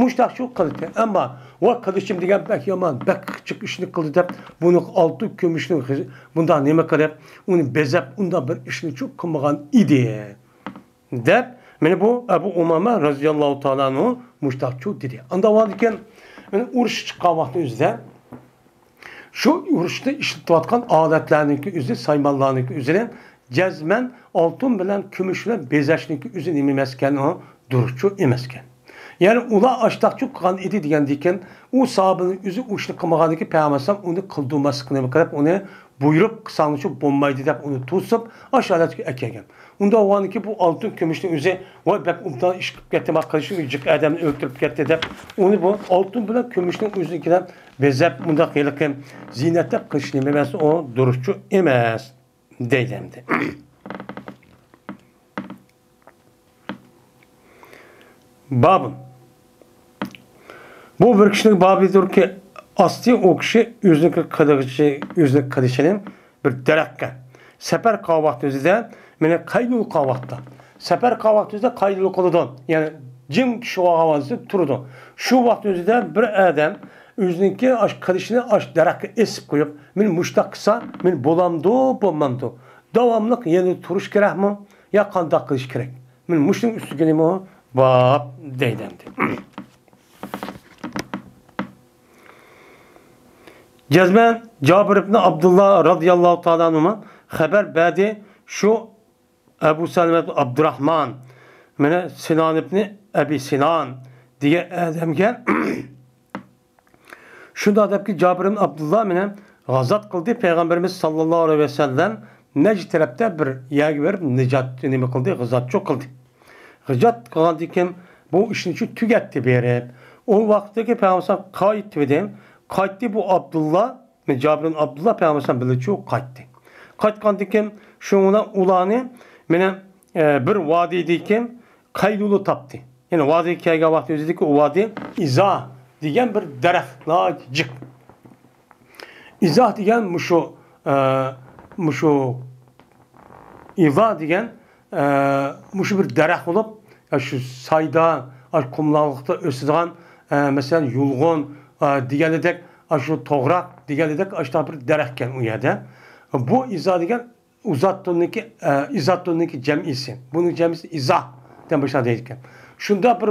مۇشتاق شۇ قىلدى. ئەمما، ۋاي قىلىچىم دېگەن بەك يامان، بەك جىق ئىشنى قىلدى دەپ، بۇنى ئالتۇن كۈمۈشنىڭ غىز-، بۇنداق نېمە قىلىپ، ئۇنى بېزەپ، ئۇنداق بىر ئىشنىچۇ قىلمىغان ئىدى. دەپ، مانا بۇ ئەبۇ ئۇمامە رازىياللاھۇ تائالا ئەنھۇ مۇشتاقچۇ دېدى. ئانداق بولغاندىكىن، مانا ئۇرۇش چىققان ۋاقتى ئۆزىدە شۇ ئۇرۇشتا ئىشلىتىۋاتقان ئالەتلەرنىڭكى ئۆزى، سايمانلارنىڭكى ئۆزىنى جەزمەن ئالتۇن بىلەن، كۈمۈش بىلەن بېزەشنىڭكى ئۆزى نېمە ئەمەسكەن، ئۇ دۇرۇسچۇ ئەمەسكەن. يەنى ئۇلار ئاشتاقچۇ قىلغان ئىدى دېگەندىكىن، ئۇ ساھابىنىڭ ئۆزى ئۇ ئىشنى قىلمىغاندىكىن، پەيغەمبەر ئەلەيھىسسالام ئۇنى قىلدۇرماسلىقنى نېمە قىلىپ، ئۇنى بۇيرۇپ قىلساڭچۇ بولمايدۇ دەپ ئۇنى توسۇپ، ئاشۇ ھالەتكە ئەكەلگەن. ئۇنداق بولغاندىكىن بۇ ئالتۇن كۈمۈشنىڭ ئۆزى، ۋاي بەك ئوبدان ئىش قىلىپ كەتتى، مانا قىلىچنى جىق ئادەمنى ئۆلتۈرۈپ كەتتى دەپ، ئۇنى بۇ ئالتۇن بىلەن كۈمۈشنىڭ ئۆزىنىڭكىدە بېزەپ، مۇنداق ھېلىقى زىننەتلەپ قىلىش نېمە ئەمەس، ئۇ دۇرۇسچۇ ئەمەس. دەيدۇ ئەمدى. بابۇن. بۇ بىر كىشىنىڭ بابىدۇركى، ئاستى ئۇ كىشى ئۆزىنىڭكى قىلىغىچى، ئۆزىنىڭ قىلىچىنى بىر دەرەخكە سەپەر قىلغان ۋاقتى ئۆزىدە، مېنى قەيلۇل قىلغان ۋاقىتتا، سەپەر قىلغان ۋاقتى ئۆزىدە قەيلۇل قىلىدۇ، يەنى جىم چۈشۈۋالغان ۋاقتىدا تۇرىدۇ. شۇ ۋاقىت ئۆزىدە بىر ئادەم ئۆزىنىڭكى ئاش قىلىچىنى ئاش دەرەخكە ئېسىپ قويۇپ، مېنى مۇشتاق قىلسا، مېنى بولامدۇ، بولمامدۇ؟ داۋاملىق يەنە تۇرۇش كېرەكمۇ؟ يا قانداق قىلىش كېرەك؟ مېنى مۇشۇنىڭ ئۈستىگىنىمۇ باب دەيدۇ ئەمدى. جەزمەن جابىر ئىبنى ئابدۇللا رازىياللاھۇ تائالا ئەنھۇما خەۋەر بەردى، شۇ ئەبۇ سەلەمە ئابدۇراھمان، مانا سىنان ئىبنى ئەبى سىنان دېگەن ئادەمگە شۇنداق دەپكى، جابىر ئىبن ئابدۇللا مانا غازات قىلدى، پەيغەمبىرىمىز ساللاللاھۇ ئەلەيھى ۋەسەللەم نەجد تەرەپتە بىر يەرگە بېرىپ نىجات، نېمە قىلدى، غازاتچۇ قىلدى. غازات قىلغاندىن كېيىن بۇ ئىشنى شۇ تۈگەتتى بېرىپ. ئۇ ۋاقىتتىكى پەيغەمبەر قايتىۋىدى. قايتتى بۇ ئابدۇللا، جابىر ئىبن ئابدۇللا پەيغەمبەر بىلەن چۇ قايتتى. قايتقاندىن كېيىن شۇڭا ئۇلارنى مانا، ئە، بىر ۋادىدىكى قەيلۇلۇ تاپتى. يەنى ۋادىگە كەلگەن ۋاقتى ئۆزىدىكى ئۇ ۋادى ئىزا دېگەن بىر دەرەخ، ناھايىتى جىق. ئىزا دېگەن مۇشۇ، ئە، مۇشۇ ئىزا دېگەن، ئە، مۇشۇ بىر دەرەخ بولۇپ، يا شۇ سايدا، ئاشۇ قۇملۇقلۇقتا ئۆسىدىغان، ئە، مەسىلەن، يۇلغۇن، ئە، دېگەنىدەك، ئاشۇ توغراق دېگەنىدەك، ئاشۇنداق بىر دەرەخكەن ئۇ يەردە. بۇ ئىزا دېگەن ئۇزاتتۇننىكى، ئە، ئىزاتتۇننىكى جەمئىسى. بۇنىڭ جەمئىسى ئىزا دەپ باشلاپ دەيدىكەن. شۇنداق بىر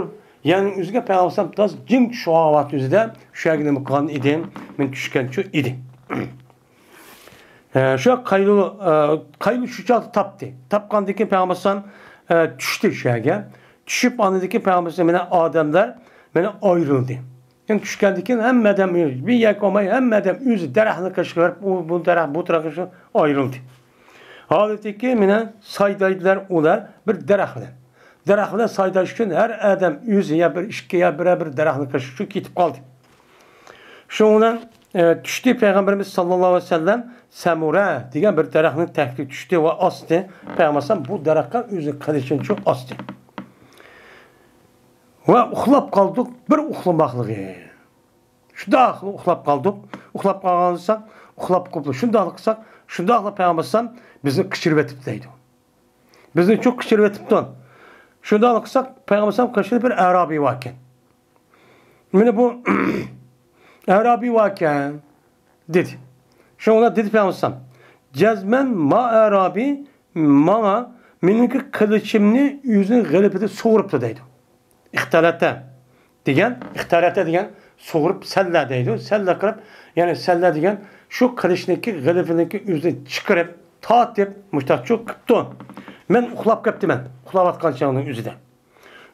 يەرنىڭ ئۆزىگە پەيغەمبەر ئەلەيھىسسالام تاز جىم چۈشۈۋالغان ۋاقىت ئۆزىدە شۇ يەرگە نېمە قىلغان ئىدىم؟ مەن چۈشكەنچۇ ئىدى. ئە، شۇ قايلۇ، ئە، قايلۇ شۇ چاغدا تاپتى. تاپقاندىن كېيىن پەيغەمبەر ئەلەيھىسسالام، ئە، چۈشتى شۇ يەرگە. چۈشۈپ ئاندىن كېيىن پەيغەمبەر ئەلەيھىسسالام مانا ئادەملەر مانا ئايرىلدى. يەنى چۈشكەندىن كېيىن ھەممە ئادەم بىر يەرگە بولماي، ھەممە ئادەم ئۆزى دەرەخنى قېشىغا بېرىپ، ئۇ بۇ دەرەخ، بۇ دەرەخ ئايرىلدى. ھالىتىكى مانا سايدايدىلار ئۇلار بىر دەرەخ بىلەن. دەرەخ بىلەن سايداش ئۈچۈن ھەر ئادەم ئۆزى يا بىر ئىككى يا بىرەر بىر دەرەخنى قېشىغا كېتىپ قالدى. شۇنىڭ بىلەن، ئە، چۈشتى پەيغەمبىرىمىز ساللاللاھۇ ئەلەيھى ۋەسەللەم سەمۇرە دېگەن بىر دەرەخنىڭ تەكتىگە چۈشتى ۋە ئاستى. پەيغەمبەر ئەلەيھىسسالام بۇ دەرەخكە ئۆزىنىڭ قىلىچىنى ئاستى. ۋە ئۇخلاپ قالدۇق، بىر ئۇخلىماقلىقى. شۇنداقلا ئۇخلاپ قالدۇق. ئۇخلاپ قالغان بولساق، ئۇخلاپ قوپلا. شۇنداقلا قىلساق، شۇنداقلا پەيغەمبەر ئەلەيھىسسالام بىزنى قىچۇرۇۋېتىپتۇ دەيدۇ. بىزنى چوق قىچۇرۇۋېتىپتۇ. شۇنداقلا قىلساق، پەيغەمبەر ئەلەيھىسسالام قېشىدا بىر ئەرابىي باركەن. مانا بۇ ئەرابىي باركەن، دېدى. شۇڭا دېدى پەيغەمبەر ئەلەيھىسسالام، جەزمەن ما ئەرابىي ماڭا مېنىڭكى قىلىچىمنى ئۆزىنىڭ غىلىپىدا سۇغۇرۇپتۇ دەيدۇ. ئىختەلەتە دېگەن، ئىختەلەتە دېگەن سۇغۇرۇپ سەللە دەيدۇ. سەللە قىلىپ، يەنى سەللە دېگەن شۇ قىلىچنىڭكى غىلىپىنىڭكى ئۆزىنى چىقىرىپ، تارتىپ، مۇشتاقچۇ قىپتۇ. مەن ئۇخلاپ كەپتىمەن، ئۇخلاۋاتقان چاغنىڭ ئۆزىدە.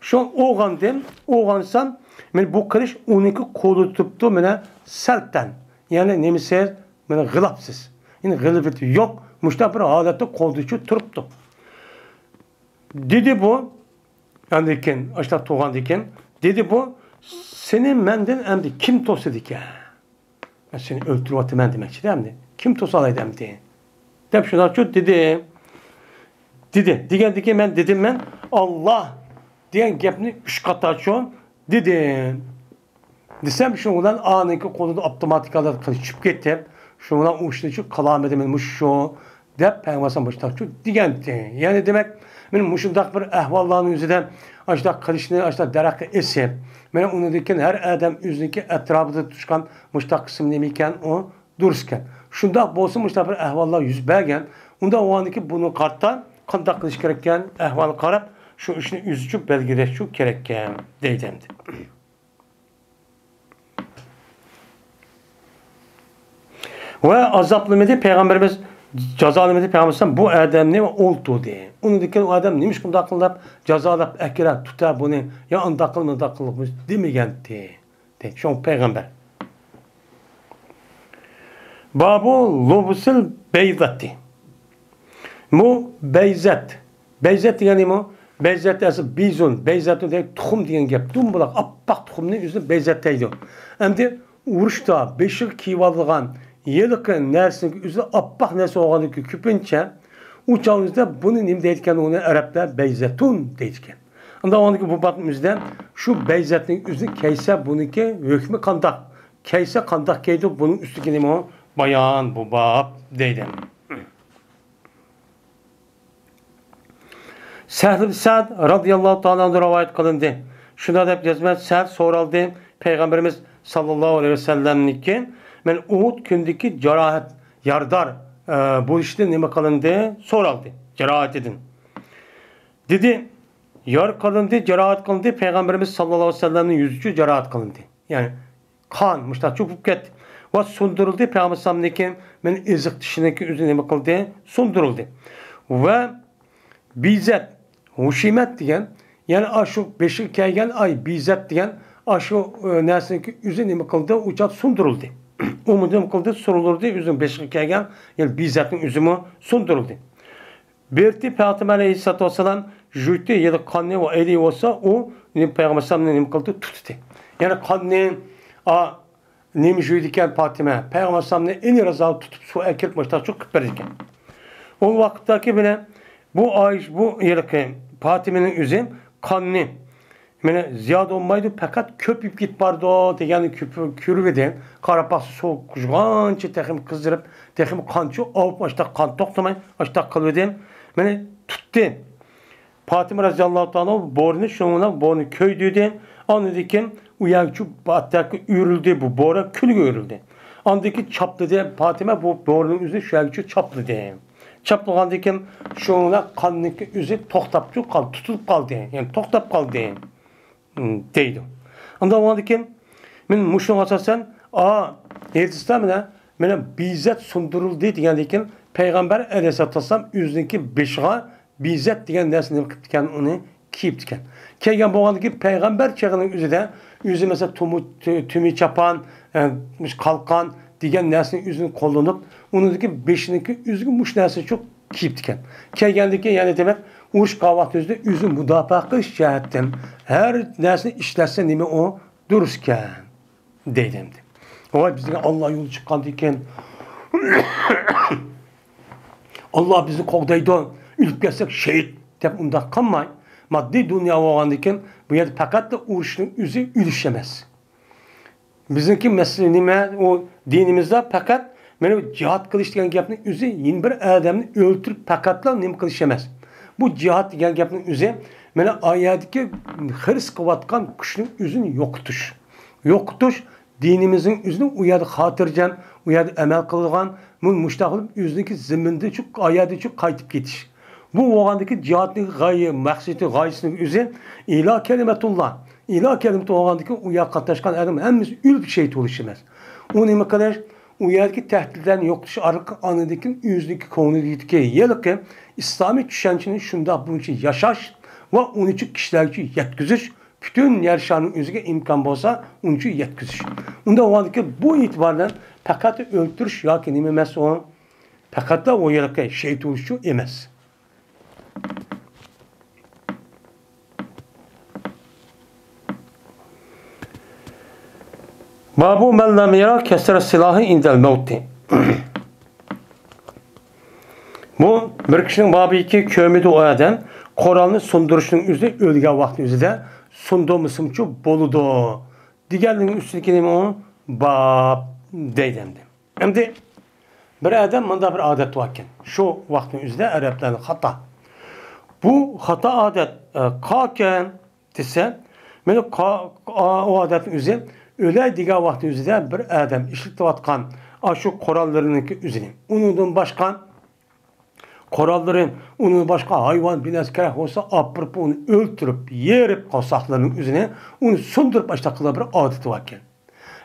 شۇ ئويغاندىم، ئويغانسام، مانا بۇ قىلىچ ئۇنىڭكى قولىدا تۇرۇپتۇ، مانا سەلتەن. يەنى نېمىسىز؟ مانا غىلاپسىز. يەنى غىلىپىتى يوق، مۇشۇنداق بىر ھالەتتە قولىدا شۇ تۇرۇپتۇ. دېدى بۇ، ئاندىن كېيىن، ئاشۇنداق تۇرغاندىن كېيىن، دېدى بۇ، سېنى مەندىن ئەمدى كىم توسىدىكەن؟ مەن سېنى ئۆلتۈرۈۋاتىمەن دېمەكچىدە ئەمدى. كىم توسالايدۇ ئەمدى؟ دەپ شۇنداقچۇ دېدى. دېدى. دېگەندىن كېيىن مەن دېدىم، مەن ئاللا دېگەن گەپنى ئۈچ قاتارچۇ دېدىم. دېسەم، شۇنىڭ بىلەن ئانىڭكى قولىدا ئاپتوماتىكادا قىلىچ چۈشۈپ كېتىپ، شۇنىڭ بىلەن ئۇ ئىشنى شۇ قىلالمىدىم، مەن مۇشۇ شۇ دەپ پەيغەمبەر ئەلەيھىسسالام مۇشۇنداق دېگەنتى. يەنى دېمەك، مانا مۇشۇنداق بىر ئەھۋاللارنىڭ يۈزىدە ئاشۇنداق قىلىچنى ئاشۇنداق دەرەخكە ئېسىپ، مانا ئۇنىڭدىن كېيىن ھەر ئادەم ئۆزىنىڭكى ئەتراپىدا تۇتۇشقان مۇشۇنداق قىسىم نېمە ئىكەن، ئۇ دۇرۇس ئىكەن. شۇنداق بولسا مۇشۇنداق بىر ئەھۋاللار يۈز بەرگەن. ئۇنداق بولغاندىكىن بۇنىڭغا قارىتا قانداق قىلىش كېرەككەن؟ ئەھۋالغا قاراپ شۇ ئىشنى ئۆزىچۇ بەلگىلەشچۇ كېرەككەن دەيدۇ ئەمدى. ۋە ئازابلىمىدى پەيغەمبىرىمىز، جازالىمىدى پەيغەمبىرىمىز بۇ ئادەمنى ۋە ئولتۇردى. ئۇنىڭدىن كېيىن ئۇ ئادەم نېمىشقا بۇنداق قىلىپ جازالاپ ئەكىرە تۇتا بۇنى، يا ئانداق قىل، مۇنداق قىل دېمىگەنتى. دەيدۇ شۇڭا پەيغەمبەر. بابۇ لۇبسىل بەيزەتى. بۇ بەيزەت. بەيزەت دېگەن نېمە؟ بەيزەت ئەسلى بىزۇن، بەيزەتۇن دېگەن تۇخۇم دېگەن گەپ. دومبىلاق ئاپئاق تۇخۇمنى ئۆزىنى بەيزەت دەيدۇ. ئەمدى ئۇرۇشتا بېشىغا كىيىۋالىدىغان ھېلىقى نەرسىنىڭ ئۆزى ئاپئاق نەرسە بولغاندىكى كۆپىنچە ئۇ چاغىمىزدا بۇنى نېمە دەيدىكەن؟ ئۇنى ئەرەبلەر بەيزەتۇن دەيدىكەن. ئۇنداق بولغاندىكىن بۇ بابنىڭ ئۆزىدە شۇ بەيزەتنىڭ ئۆزىنى كەيسە، بۇنىڭكى ھۆكمى قانداق؟ كەيسە قانداق كەيدۇ؟ بۇنىڭ ئۈستىگە نېمە بايان بۇ باب دەيدۇ. سەھل بىن سەئد رازىياللاھۇ تائالا ئەنھۇ رىۋايەت قىلىندى. شۇنداق دەپ يازىمەن، سەھل سورالدى، پەيغەمبىرىمىز ساللاللاھۇ ئەلەيھى ۋەسەللەمنىڭكى، مەن ئۇھۇد كۈنىدىكى جاراھەت، يارىدار، ئە، بولۇشىدىن نېمە قىلىندى؟ سورالدى، جاراھىتىدىن. دېدى، يارا قىلىندى، جاراھەت قىلىندى، پەيغەمبىرىمىز ساللاللاھۇ ئەلەيھى ۋەسەللەمنىڭ يۈزىچۇ جاراھەت قىلىندى. يەنى قان مۇشتاق چۆكۈپ كەتتى. ۋە سۇندۇرۇلدى، پەيغەمبەر ئەلەيھىسسالامنىڭكى مەن ئېزىق تىشىنىڭكى ئۆزى نېمە قىلدى؟ سۇندۇرۇلدى. ۋە بىزەت، ھۇشىمەت دېگەن، يەنى ئاشۇ بېشىغا كەلگەن ئاي بىزەت دېگەن ئاشۇ، ئە، نەرسىنىڭكى ئۆزى نېمە قىلدى؟ ئۇ چاغ سۇندۇرۇلدى. ئۇمۇ نېمە قىلدى؟ سۇندۇرۇلدى، ئۆزىنىڭ بېشىغا كەلگەن، يەنى بىزەتنىڭ ئۆزىمۇ سۇندۇرۇلدى. بېرىتى پاتىمە ئەلەيھىسسالاتۇ ۋەسسالام جۈيتى يا قاننى ۋە ئەيدى بولسا، ئۇ پەيغەمبەر ئەلەيھىسسالامنى نېمە قىلدى؟ تۇتتى. يەنى قاننى، ئا، نېمە جۈيىدىكەن پاتىمە؟ پەيغەمبەر ئەلەيھىسسالامنى ئېلى رازا تۇتۇپ سۇ ئەكىرىپ مۇشتاق چۆكۈپ بېرىدىكەن. ئۇ ۋاقىتتاكى بىلەن بۇ ئايش-، بۇ ھېلىقى پاتىمىنىڭ ئۆزى قاننى مانا زىيادە بولمايدۇ، پەقەت كۆپىيىپ كېتىپ بارىدۇ دېگەننى كۆپ-، كۆرۈۋىدى. قاراپ باقسا سوغۇق قۇژغانچە تېخىمۇ قىزىرىپ، تېخىمۇ قانچە ئاۋۇپ، ئاشتاق قان توختىماي، ئاشتاق قىلىۋىدى. مانا تۇتتى. پاتىمە رەزىياللاھۇ تائالا بورىنى، شۇنىڭ بىلەن بورىنى كۆيدۈردى. ئاندىن كېيىن ئۇ يەرگىچە باتتەككە ئۆرۈلدى، بۇ بورا كۈلگە ئۆرۈلدى. ئاندىن كېيىن چاپلىدى، پاتىمە بۇ بورىنىڭ ئۆزىنى شۇ يەرگىچە چاپلىدى. چاپلىغاندىن كېيىن شۇنىڭ بىلەن قاننىڭكى ئۆزى توختاپچۇ قالدى، تۇتۇلۇپ قالدى، يەنى توختاپ قالدى. دەيدۇ. ئاندىن بولغاندىن كېيىن، مەن مۇشۇنىڭغا ئاساسەن، ئا، ھەدىستە مانا، مانا بىزەت سۇندۇرۇلدى دېگەندىن كېيىن، پەيغەمبەر ئەلەيھىسسالاتۇ ۋەسسالام ئۆزىنىڭكى بېشىغا بىزەت دېگەن نەرسىنى نېمە قىپتىكەن، ئۇنى كىيىپتىكەن. كىيگەن بولغاندىن كېيىن، پەيغەمبەر چېغىنىڭ ئۆزىدە، ئۆزى مەسىلەن، تۇمۇ-، تۈ-، تۈمى چاپان، ئە، مۇشۇ قالقان دېگەن نەرسىنى ئۆزىنى قوللىنىپ، ئۇنىڭدىكى بېشىنىڭكى ئۆزىگە مۇشۇ نەرسىنى چوق كىيىپتىكەن. كەلگەندىن كېيىن يەنە دېمەك، ئۇرۇش قىلغان ۋاقتىمىزدا ئۆزىنى مۇداپىئە قىلىش جەھەتتىن ھەر نەرسىنى ئىشلەتسە نېمە ئۇ دۇرۇسكەن دەيدۇ ئەمدى. ۋاي بىزگە ئاللا يولى چىققاندىكىن، ئاللا بىزنى قوغدايدۇ، ئۆلۈپ كەتسەك شېھىت دەپ ئۇنداق قىلماي، ماددىي دۇنيا بولغاندىكىن بۇ يەردە پەقەتلا ئۇرۇشنىڭ ئۆزى ئۆلۈش ئەمەس. بىزنىڭكى مەسىلە نېمە؟ ئۇ دىنىمىزدا پەقەت مانا بۇ جىھاد قىلىش دېگەن گەپنىڭ ئۆزى يەنە بىر ئادەمنى ئۆلتۈرۈپ پەقەتلا نېمە قىلىش ئەمەس. بۇ جىھاد دېگەن گەپنىڭ ئۆزى مانا ئايەتتىكى خىرىس قىلىۋاتقان كۈچنىڭ ئۆزىنى يوقىتىش. يوقىتىش دىنىمىزنىڭ ئۆزىنى ئۇ يەردە خاتىرجەم، ئۇ يەردە ئەمەل قىلىدىغان، مۇ-، مۇشتاق قىلىپ ئۆزىنىڭكى زېمىنىدىن شۇ ئايەردىن شۇ قايتىپ كېتىش. بۇ بولغاندىكى جىھادنىڭ غايە، مەقسىتى، غايىسىنىڭ ئۆزى ئىلا كەلىمەتۇللا. ئىلا كەلىمىتى بولغاندىكىن ئۇ يەرگە قاتناشقان ئادەم ھەممىسى ئۆلۈپ شېھىت بولۇشى ئەمەس. ئۇ نېمە قىلىش؟ ئۇ يەردىكى تەھدىتلەرنى يوقىتىش ئارقىلىق ئاندىن كېيىن ئۆزىنىڭكى كۆڭلىدىكى ھېلىقى ئىسلامىي چۈشەنچىنى شۇنداق بۇنچە ياشاش ۋە ئۇنى كىشىلەرگىچە يەتكۈزۈش، پۈتۈن يەر شارىنىڭ ئۆزىگە ئىمكان بولسا ئۇنچە يەتكۈزۈش. ئۇنداق بولغاندىكىن بۇ ئېتىبار بىلەن پەقەت ئۆلتۈرۈش ياكى نېمە ئەمەس ئۇ؟ پەقەتلا ئۇ ھېلىقى شېھىت بولۇشچۇ ئەمەس. بابۇ مەن لەم يەرە كەسرە سىلاھى ئىندەل مەۋتى. بۇ بىر كىشىنىڭ بابىكى كۆرمىدى ئۇ ئادەم قورالنى سۇندۇرۇشنىڭ ئۆزى ئۆلگەن ۋاقتى ئۆزىدە سۇندۇرمىسىمچۇ بولىدۇ دېگەننىڭ ئۈستىدىكى نېمە ئۇ؟ باب دەيدۇ ئەمدى. ئەمدى بىر ئادەم مۇنداق بىر ئادەت باركەن. شۇ ۋاقىتنىڭ ئۆزىدە ئەرەبلەرنىڭ خاتا. بۇ خاتا ئادەت، ئە، قالكەن دېسە، مانا قا-، ئا-، ئۇ ئادەتنىڭ ئۆزى ئۆلەي دېگەن ۋاقىتنىڭ ئۆزىدە بىر ئادەم ئىشلىتىۋاتقان ئاشۇ قوراللىرىنىڭكى ئۆزىنى. ئۇنىڭدىن باشقا قوراللىرى، ئۇنىڭدىن باشقا ھايۋان بىنەسى كېرەك بولسا ئاپىرىپ ئۇنى ئۆلتۈرۈپ، يېرىپ قورساقلىرىنىڭ ئۆزىنى، ئۇنى سۇندۇرۇپ ئاشتاق قىلىدىغان بىر ئادىتى باركەن.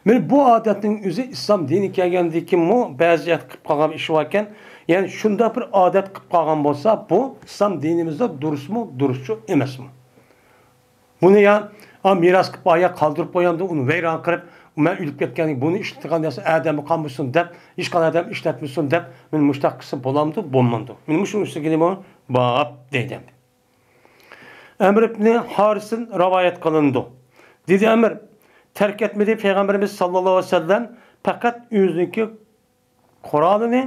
مانا بۇ ئادەتنىڭ ئۆزى ئىسلام دىنى كەلگەندىن كېيىنمۇ بەزى جەھەتتە قىلىپ قالغان بىر ئىشى باركەن. يەنى شۇنداق بىر ئادەت قىلىپ قالغان بولسا، بۇ ئىسلام دىنىمىزدا دۇرۇسمۇ، دۇرۇسچۇ ئەمەسمۇ؟ بۇنى يا، ئا، مىراس قىلىپ، ئا، يا قالدۇرۇپ قويامدۇ، ئۇنى ۋەيران قىلىپ، مەن ئۆلۈپ كەتكەندىن كېيىن بۇنى ئىشلىتىدىغان نەرسە ئادەمگە قالمىسۇن دەپ، ھېچقانداق ئادەم ئىشلەتمىسۇن دەپ، مانا مۇشۇنداق قىلسا بولامدۇ، بولمامدۇ؟ مانا مۇشۇنىڭ ئۈستىگە نېمە باب دەيدۇ ئەمدى. ئەمر ئىبنى ھارىستىن رىۋايەت قىلىنىدۇ. دېدى ئەمر، تەرك ئەتمىدى پەيغەمبىرىمىز ساللاللاھۇ ئەلەيھى ۋەسەللەم پەقەت ئۆزىنىڭكى قورالىنى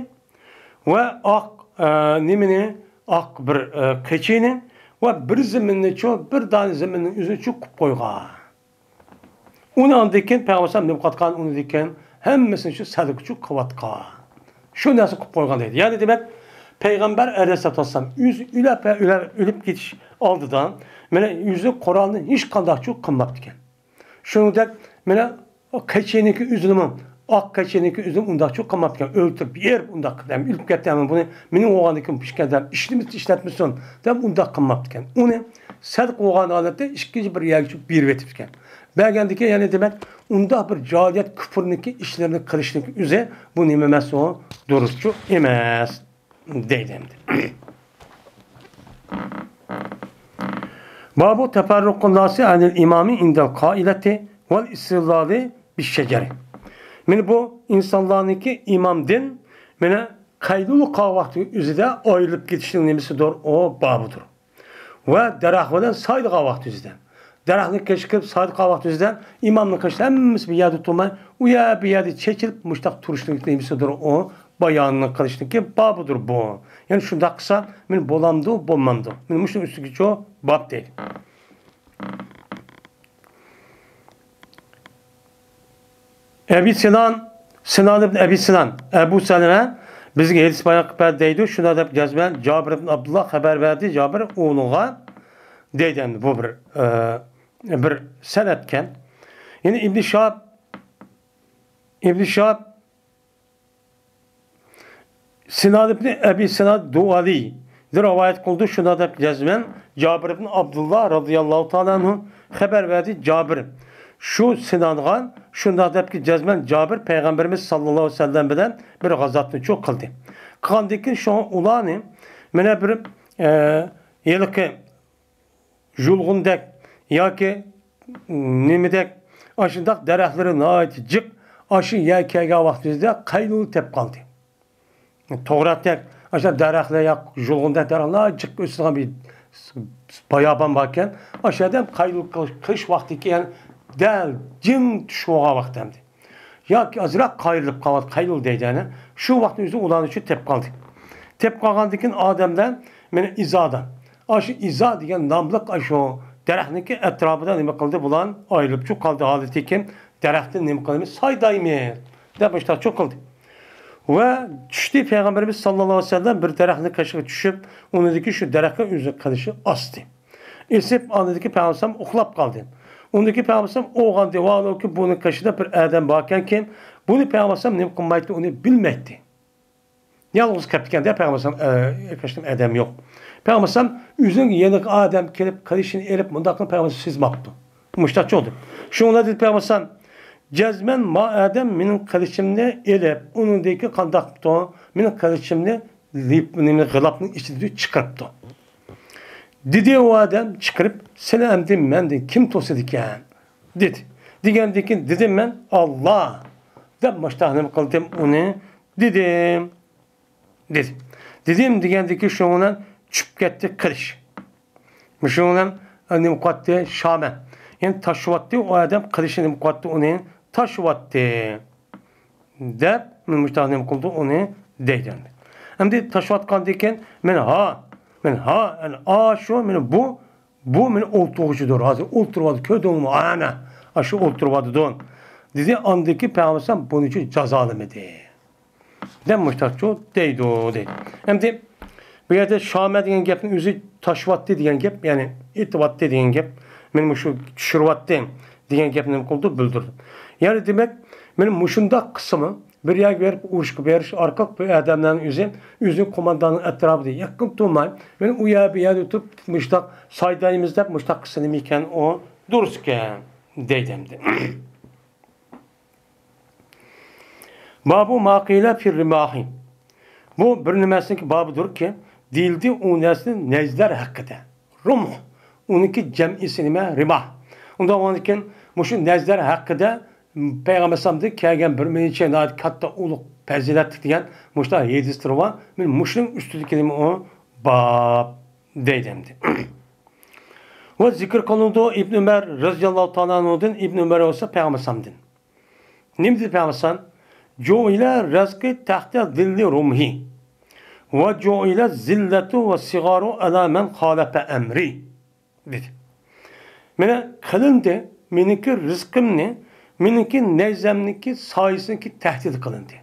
ۋە ئاق، ئە، نېمىنى، ئاق بىر، ئە، قېچىنى ۋە بىر زېمىننىچۇ، بىر دانە زېمىننىڭ ئۆزىنىچۇ قىلىپ قويغان. ئۇنى ئاندىن كېيىن پەيغەمبەر ئالەيھىسسالام نېمە قىلىۋاتقان؟ ئۇنى كېيىن ھەممىسىنى شۇ سەدىقىچۇ قىلىۋاتقان. شۇ نەرسە قىلىپ قويغان دەيدۇ. يەنى دېمەك، پەيغەمبەر ئەلەيھىسسالام ئۆزى ئۆلۈپ، ئۆلۈپ، ئۆلۈپ كېتىش ئالدىدا، مانا، ئۆزى قورالنى ھېچقانداقچۇ قىلماپتىكەن. شۇنىڭدەك، مانا، قېچىنىڭكى ئۆزىنىمۇ، ئاق قېچىنىڭكى ئۆزىنى ئۇنداقچۇ قىلماپتىكەن. ئۆلتۈرۈپ، يېرىپ ئۇنداق قىلىپ، ئۆلۈپ كەتتى، ھەممە بۇنى مېنىڭ بولغاندىكىن ئىشكەنجە ئىشلىمىسۇن، ئىشلەتمىسۇن دەپ ئۇنداق قىلماپتىكەن. ئۇنى سەدىقە بولغان ھالەتتە ئىككىنچى بىر يەرگە بېرىۋېتىپتىكەن. بەرگەندىكىن، يەنى دېمەك، ئۇنداق بىر جاھىلىيەت كۇپۇرنىڭكى ئىشلىرىنى قىلىشنىڭ ئۆزى بۇ نېمە ئەمەس، ئۇ دۇرۇسچۇ ئەمەس دەيدۇ ئەمدى. بابۇ تەپەررۇقۇن ناسى ئەنىل ئىمامى ئىندەل قائىلەتى ۋەل ئىستىدلالى بىششەجەرى. مانا بۇ ئىنسانلارنىڭكى ئىمامدىن، مانا، قەيلۇلە قىلغان ۋاقتى ئۆزىدە ئايرىلىپ كېتىشنىڭ نېمىسىدۇر؟ ئۇ بابىدۇر. ۋە دەرەخ بىلەن سايدىغان ۋاقتى ئۆزىدە. دەرەخنى كېچىكىپ سايدىغان ۋاقتى ئۆزىدە ئىمامنىڭ قېشىدا ھەممىسى بىر يەردە تۇرماي، ئۇ يەر بۇ يەردە چېچىلىپ مۇشتاق تۇرۇشنىڭ نېمىسىدۇر؟ ئۇ باياننى قىلىشنىڭكى بابىدۇر بۇ. يەنى شۇنداق قىلسا، مانا بولامدۇ، بولمامدۇ؟ مانا مۇشۇنىڭ ئۈستىگىچۇ باب دەيدۇ. ئەبى سىنان، سىنان ئىبن ئەبى سىنان، ئەبۇ سەلەمە بىزگە ھەدىس بايان قىلىپ بەردى دەيدۇ. شۇنداق دەپ جەزمەن جابىر ئىبن ئابدۇللا خەۋەر بەردى، جابىر ئوغلىغا دەيدۇ. ئەمدى بۇ بىر، ئە، بىر سەنەدكەن. يەنى ئىبن شىھاب، ئىبن شىھاب سىنان ئىبن ئەبى سىنان دۇئالىدىن رىۋايەت قىلدى. شۇنداق دەپ جەزمەن جابىر ئىبن ئابدۇللا رازىياللاھۇ تائالا ئەنھۇ خەۋەر بەردى. جابىر شۇ سىنانغا شۇنداق دەپكى، جەزمەن جابىر پەيغەمبىرىمىز ساللاللاھۇ ئەلەيھى ۋەسەللەم بىلەن بىر غازاتنى چۇ قىلدى. قىلغاندىن كېيىن شۇڭا ئۇلارنى مانا بىر، ئە، ھېلىقى يۇلغۇندەك ياكى نېمىدەك، ئاشۇنداق دەرەخلىرى ناھايىتى جىق، ئاشۇ يەر كەلگەن ۋاقتىمىزدا قەيلۇلە تېپىپ قالدى. توغراتەك، ئاشۇ دەرەخلەر يا يۇلغۇندەك دەرەخلەر جىق ئۆسىدىغان بىر بايابان باركەن، ئاشۇ يەردە قەيلۇلە قىلىش، قىلىش ۋاقتى كەلگەن، دەل جىڭ چۈش بولغان ۋاقتى ئەمدى. ياكى ئازراق قايرىلىپ قالغان، قەيلۇلە دەيدۇ ئەنە. شۇ ۋاقىتنى ئۆزى ئۇلارنى شۇ تېپىپ قالدى. تېپىپ قالغاندىن كېيىن ئادەملەر مانا ئىزادا، ئاشۇ ئىزا دېگەن ناملىق ئاشۇ دەرەخنىڭكى ئەتراپىدا نېمە قىلدى؟ بۇلار ئايرىلىپ چۇ قالدى ھالىتى كېيىن، دەرەختىن نېمە قىلىمىز؟ سايدايمىز دەپ مۇشۇنداق چۇ قىلدى. ۋە چۈشتى پەيغەمبىرىمىز ساللاللاھۇ ئەلەيھى ۋەسەللەم بىر دەرەخنىڭ قېشىغا چۈشۈپ، ئۇنىڭدىكى شۇ دەرەخكە ئۆزىنىڭ قىلىچىنى ئاستى. ئېسىپ، ئاندىكى پەيغەمبەر ئۇخلاپ قالدى. ئۇندىكى پەيغەمبەر ئويغاندى، ۋاھالەنكى بۇنىڭ قېشىدا بىر ئادەم باركەنكى، بۇنى پەيغەمبەر نېمە قىلمايتتى، ئۇنى بىلمەيتتى. يالغۇز كەپتىكەن دە پەيغەمبەر، ئە، قېشىدا ئادەم يوق. پەيغەمبەر ئۆزىنىڭ يېنىغا ئادەم كېلىپ، قىلىچىنى ئېلىپ، مۇنداق قىلىپ پەيغەمبەر سېزماپتۇ. مۇشتاق چوغدى. شۇڭا دېدى پەيغەمبەر، جەزمەن ما ئادەم مېنىڭ قىلىچىمنى ئېلىپ، ئۇنىڭدىكى قانداقتۇ، مېنىڭ قىلىچىمنى لىپ-، نېمە، غىلاپنىڭ ئىچىدىن چىقىرىپتۇ. دېدى ئۇ ئادەم چىقىرىپ، سېنى ئەمدى مەندىن كىم توسىدىكەن؟ دېدى. دېگەندىن كېيىن دېدىم مەن، ئاللا دەپ مۇشتاق نېمە قىلدىم ئۇنى دېدىم. دېدى. دېدىم دېگەندىن كېيىن شۇنىڭ بىلەن چۈشۈپ كەتتى قىلىچ. مۇشۇنىڭ بىلەن نېمە قىلىۋەتتى؟ شامە. يەنى تاشلىۋەتتى ئۇ ئادەم قىلىچنى، نېمە قىلىۋەتتى ئۇنى؟ تاشلىۋەتتى. دەپ، مۇشتاق نېمە قىلدى ئۇنى دەيدۇ ئەمدى. ئەمدى تاشلىۋاتقاندىن كېيىن، مەن ھا، مەن ھا، يەنى ئاشۇ، مەن بۇ، بۇ مېنى ئولتۇرغۇچىدۇر. ھازىر ئولتۇرۇۋاتىدۇ، كۆردۈڭمۇ؟ ئەنە، ئاشۇ ئولتۇرۇۋاتىدۇ. دېدى، ئاندىكى پەيغەمبەر بۇنى جازالىمىدى. دەپ مۇشتاقچۇ دەيدۇ، دەيدۇ. ئەمدى بۇ يەردە شامە دېگەن گەپنىڭ ئۆزى تاشلىۋەتتى دېگەن گەپ، يەنى ئېتىۋەتتى دېگەن گەپ، مەن مۇشۇ چۈشۈرۈۋەتتى دېگەن گەپنى نېمە قىلدى؟ بىلدۈردى. يەنى دېمەك، مەن مۇشۇنداق قىسمى بىر يەرگە بېرىپ ئۇرۇشقا بېرىش ئارقىلىق بۇ ئادەملەرنىڭ ئۆزى، ئۆزىنىڭ قومانداننىڭ ئەتراپىدا يېقىن تۇرماي، مەن ئۇ يەر، بۇ يەردە تۇرۇپ مۇشتاق سايدايمىز دەپ مۇشتاق قىلسا نېمە ئىكەن، ئۇ دۇرۇس ئىكەن دەيدۇ ئەمدى. بابۇ ما قىلە فىر رىماھى. بۇ بىر نېمىسىنىڭكى بابىدۇركى، دېيىلدى ئۇ نەرسىنى نەجدىلەر ھەققىدە. رۇمھ، ئۇنىڭكى جەمئىسى نېمە؟ رىماھ. ئۇنداق بولغاندىكىن، مۇشۇ نەجدىلەر ھەققىدە پەيغەمبەر ئەلەيھىسسالامدىن كەلگەن بىر نەچچە ناھايىتى كاتتا، ئۇلۇغ، پەزىلەتلىك دېگەن مۇشۇنداق ھەدىسلىرى بار. مانا مۇشۇنىڭ ئۈستىدىكى نېمە ئۇ؟ باب دەيدۇ ئەمدى. ۋە زىكىر قىلىنىدۇ ئىبن ئۆمەر رەزىياللاھۇ تائالا ئەنھۇدىن، ئىبن ئۆمەر بولسا پەيغەمبەر ئەلەيھىسسالامدىن. نېمە دېدى پەيغەمبەر ئەلەيھىسسالام؟ جۇئىلە رىزقى تەھتە زىللى رۇمھى. ۋە جۇئىلە زىللەتۇ ۋە سىغارۇ ئەلا مەن خالەپە ئەمرى، دېدى. مانا قىلىندى، مېنىڭكى رىزقىمنى، مېنىڭكى نەيزەمنىڭكى سايىسىنىڭكى تەھدىت قىلىندى.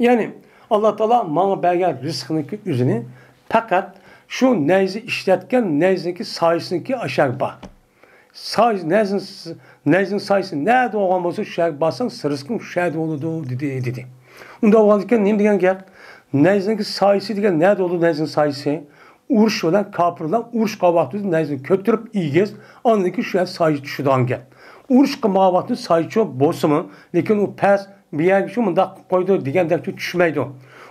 يەنى، ئاللا تائالا ماڭا بەرگەن رىزقىنىڭكى ئۆزىنى پەقەت شۇ نەيزە ئىشلەتكەن نەيزىنىڭكى سايىسىنىڭكى ئاشاغا بار. ساي-، نەيزىنىڭ، نەيزىنىڭ سايىسى نەدە بولغان بولسا، شۇ يەرگە بارساڭ، رىزقىڭ شۇ يەردە بولىدۇ، دېدى، دېدى. ئۇنداق بولغاندىكىن نېمە دېگەن گەپ؟ نەيزىنىڭكى سايىسى دېگەن نەدە بولىدۇ، نەيزىنىڭ سايىسى؟ ئۇرۇش بىلەن كاپىر بىلەن ئۇرۇش قىلغان ۋاقتىدا نەيزىنى كۆتۈرۈپ ئېگىز، ئاندىن كېيىن شۇ يەردە سايە چۈشىدىغان گەپ. ئۇرۇش قىلمىغان ۋاقتىدا سايە چوق بولسىمۇ، لېكىن ئۇ پەس، بۇ يەرگە شۇ مۇنداق قىلىپ قويدى دېگەندەك چۈشمەيدۇ.